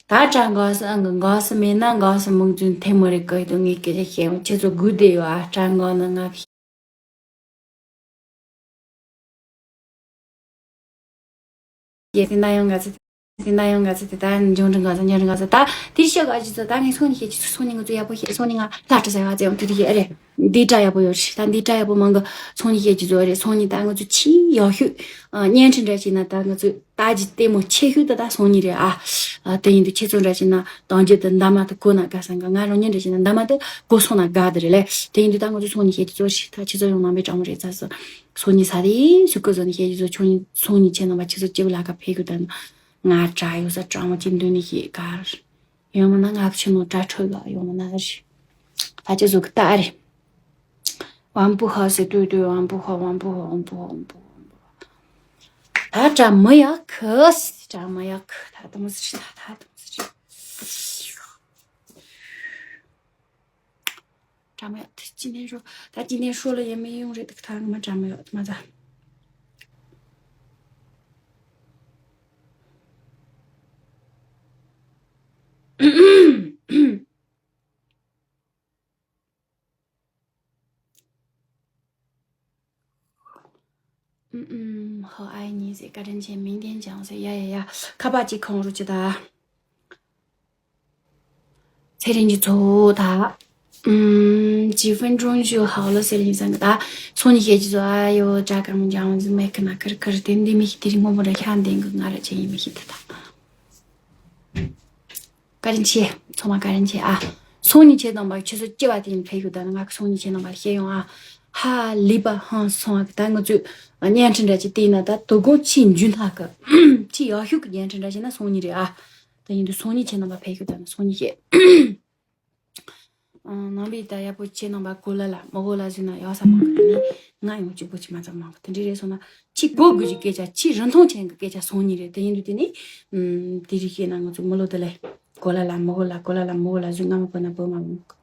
ད་གྲངས་འགའ་ས་འགའ་ས་མེད་ན་འགའ་ས་མུག་རྫུན་ཐེ་མོ་རེ་གི་དུ་ངས་སྐད་ཆ་བཤད་འོང་ཁྱེད་ཚོ་སྒུག་བསྡད་ཡོད་ཨ། གྲངས་འགའ་ན་ང་ཡེ་ཟིན་ན་ཡང་ང་ཚོ་ཟིན་ན་ཡང་ང་ཚོ་དེ་ད་འབྱུང་འབྲིང་ག་ཚོ་འབྱུང་འབྲིང་ག་ཚོ་ད་དེར་ཤོག་ཨ་ཅི་ཚོ་ད་ངས་སོང་ཉི་ཤེས་ཅི་ཚོ་སོང་ཉི་ང་ཚོ་ཡག་པོ་ཤེས་སོང་ཉི་ང་ལྷ་བྲིས་ཟེར་བ་ཚེ་ཡང་དེ་དེ་ཤེས་ཨ་རེད། འདི་འདྲ་ཡག་པོ་ཡོད་རེད། ད་འདི་འདྲ་ཡག་པོ་མང་གི་སོང་ཉི་ཤེས་ཅི་ཚོ་རེད། སོང་ཉི་ད་ང་ཚོ་ཆེས་ཡག་ཤོས་བརྙན་འཕྲིན་འདྲ་བྱས་ན་ད་ང་ཚོ་ད་ཅི་ལྟད་མོ་ཆེ་ཤོས་ད་ད་སོང་ཉི་རེད་ཨ། དེ་ཡིན་དུས་ཁྱེད་ཚོ་འདྲ་བྱས་ན་དང་རྒྱུ་དུ་འདམ་མ་དུ་གོ་ན་དགའ་ས་འགའ་ང་རང་ཉིད་འདྲ་བྱས་ན་འདམ་མ་དུ་གོ་སོང་ན་དགའ་དེ་རེད་ལེ། དེ་ཡིན་དུས་ད་ང་ཚོ་སོང་ཉི་ཤེས་ཅི་ཚོ་ཞིག་ད་ཁྱེད་ཚོ་ཡང་ནང་པའི་གྲངས་མོ་རེད་ཚ་སོ། སོ་ཉི་ས་དེ་སུ་ཀུ་ཟོ་ནི་ཤེས་ཀྱི་ཟོ་ཆོ་ཉི་སོ་ཉི་ཆེ་ནང་པ་ཁྱེད་ཚོ་སྐྱིད་པོ་ལ་ཁ་ཕེབས་གི་དང་ང་དྲ་ཡོད་ས་གྲང་མོ་ཅི་འདོད་ནི་ཤེས་གར་ཡོང་མ་ན་ང་ཕྱི་ནང་དྲ་འཕྲོད་ལ་ཡོང་མ་ན་རེད། ད་ཁྱེད་ཚོ་གི་ད་རེད། 玩不好是对对玩不好玩不好玩不好玩不好 ད་དྲ་མི་ཡག་གི་དྲ་མི་ཡག་གི་ད་དུང་སི་ད་ད་དུང་སི། དྲ་མ་ཡག་ཐུ་ཅི་ནས་ཤོ་ད་ཅི་ནས་ཤོ་ལ་ཡེ་མི་ཡོང་རེད་ད་ང་མ་དྲ་མ་ཡག་མ་ད། ཨུམ་ཨུམ། ཧོ་ཨའི་ཉིན་ཟེར་བཀའ་དྲིན་ཆེ་མིང་ལྡན་ཅང་ཟེར་ཡ་ཡ་ཡ་ཁ་པར་གཅིག་ཁོང་རུ་ཅི་ད། ཚེ་རིང་གི་ཚོ་ད། ཨུམ། 几分钟就好了ཟེར་ཡིན་ཙང་གི་ད། སོང་ཉི་ཤེས་ཀྱི་ཚོ་ཨ་ཡོ་དྲ་ཀ་མོ་འཇང་ཟི་མེ་ཁི་ན་ཁར་ཁར་དེ་འདི་མི་ཤི་དེ་རིང་སྔོན་པོ་ར་ཤ་འདེང་གི་ང་ར་ཆེ་ཡིན་མི་ཤི་ད་ད། བཀའ་དྲིན་ཆེ། ཚང་མ་བཀའ་དྲིན་ཆེ་ཨ། སང་ཉིན་ཁྱེད་རྣམ་པ་ཁྱེད་ཚོ་སྐྱེ་བ་དེ་ཡིན་ཕེབས་ཡོད་ད་ནི་ང་གི་སང་ཉིན་ཁྱེད་རྣམ་པ་ལ་བཤད་ཡོང་ཨ། ཧ་ལས་པ་ཧང་སོང་ཨ་གི་ད་ང་ཚོས་བརྙན་འཕྲིན་འདྲ་ཅིག་བལྟས་ན་ད་དོ་དགོང་ཆེས་འཇུ་ཐག་གི་ཆེས་ཡག་ཤོས་ཀྱི་བརྙན་འཕྲིན་འདྲ་བྱས་ན་སང་ཉིན་རེད་ཨ། ད་ཡིན་དུས་སང་ཉིན་ཁྱེད་རྣམ་པ་ཕེབས་ཡོད་ད་ནི་སང་ཉིན་བཤད། ནང་པའི་ད་ཡག་པོ་ཁྱེད་རྣམ་པ་གོ་ལ་ལ་མི་གོ་ལ་ཟིན་ན་ཡག་ས་མང་གི་ད་ནི་ང་ཡང་གཅིག་པོ་ཅིག་མ་ཚང་མང་གི་དེ་འདྲ་རེད་སོང་ན་ཁྱེད་གོ་དགོས་ཀྱི་སྐད་ཆ་ཁྱེད་རིན་ཐང་ཅན་གྱི་སྐད་ཆ་སང་ཉིན་རེད་དེ་ཡིན་དུས་དེ་ནི། དེ་རིགས་ཤེས་ན་ང་ཚོ་མི་ལོ་དེ་ལས་གོ་ལ་ལ་མི་གོ་ལ་གོ་ལ་ལ་མི་གོ་ལ་ཟུག་ང་མི་གོ་ན་བོད་མ་མི་གོ་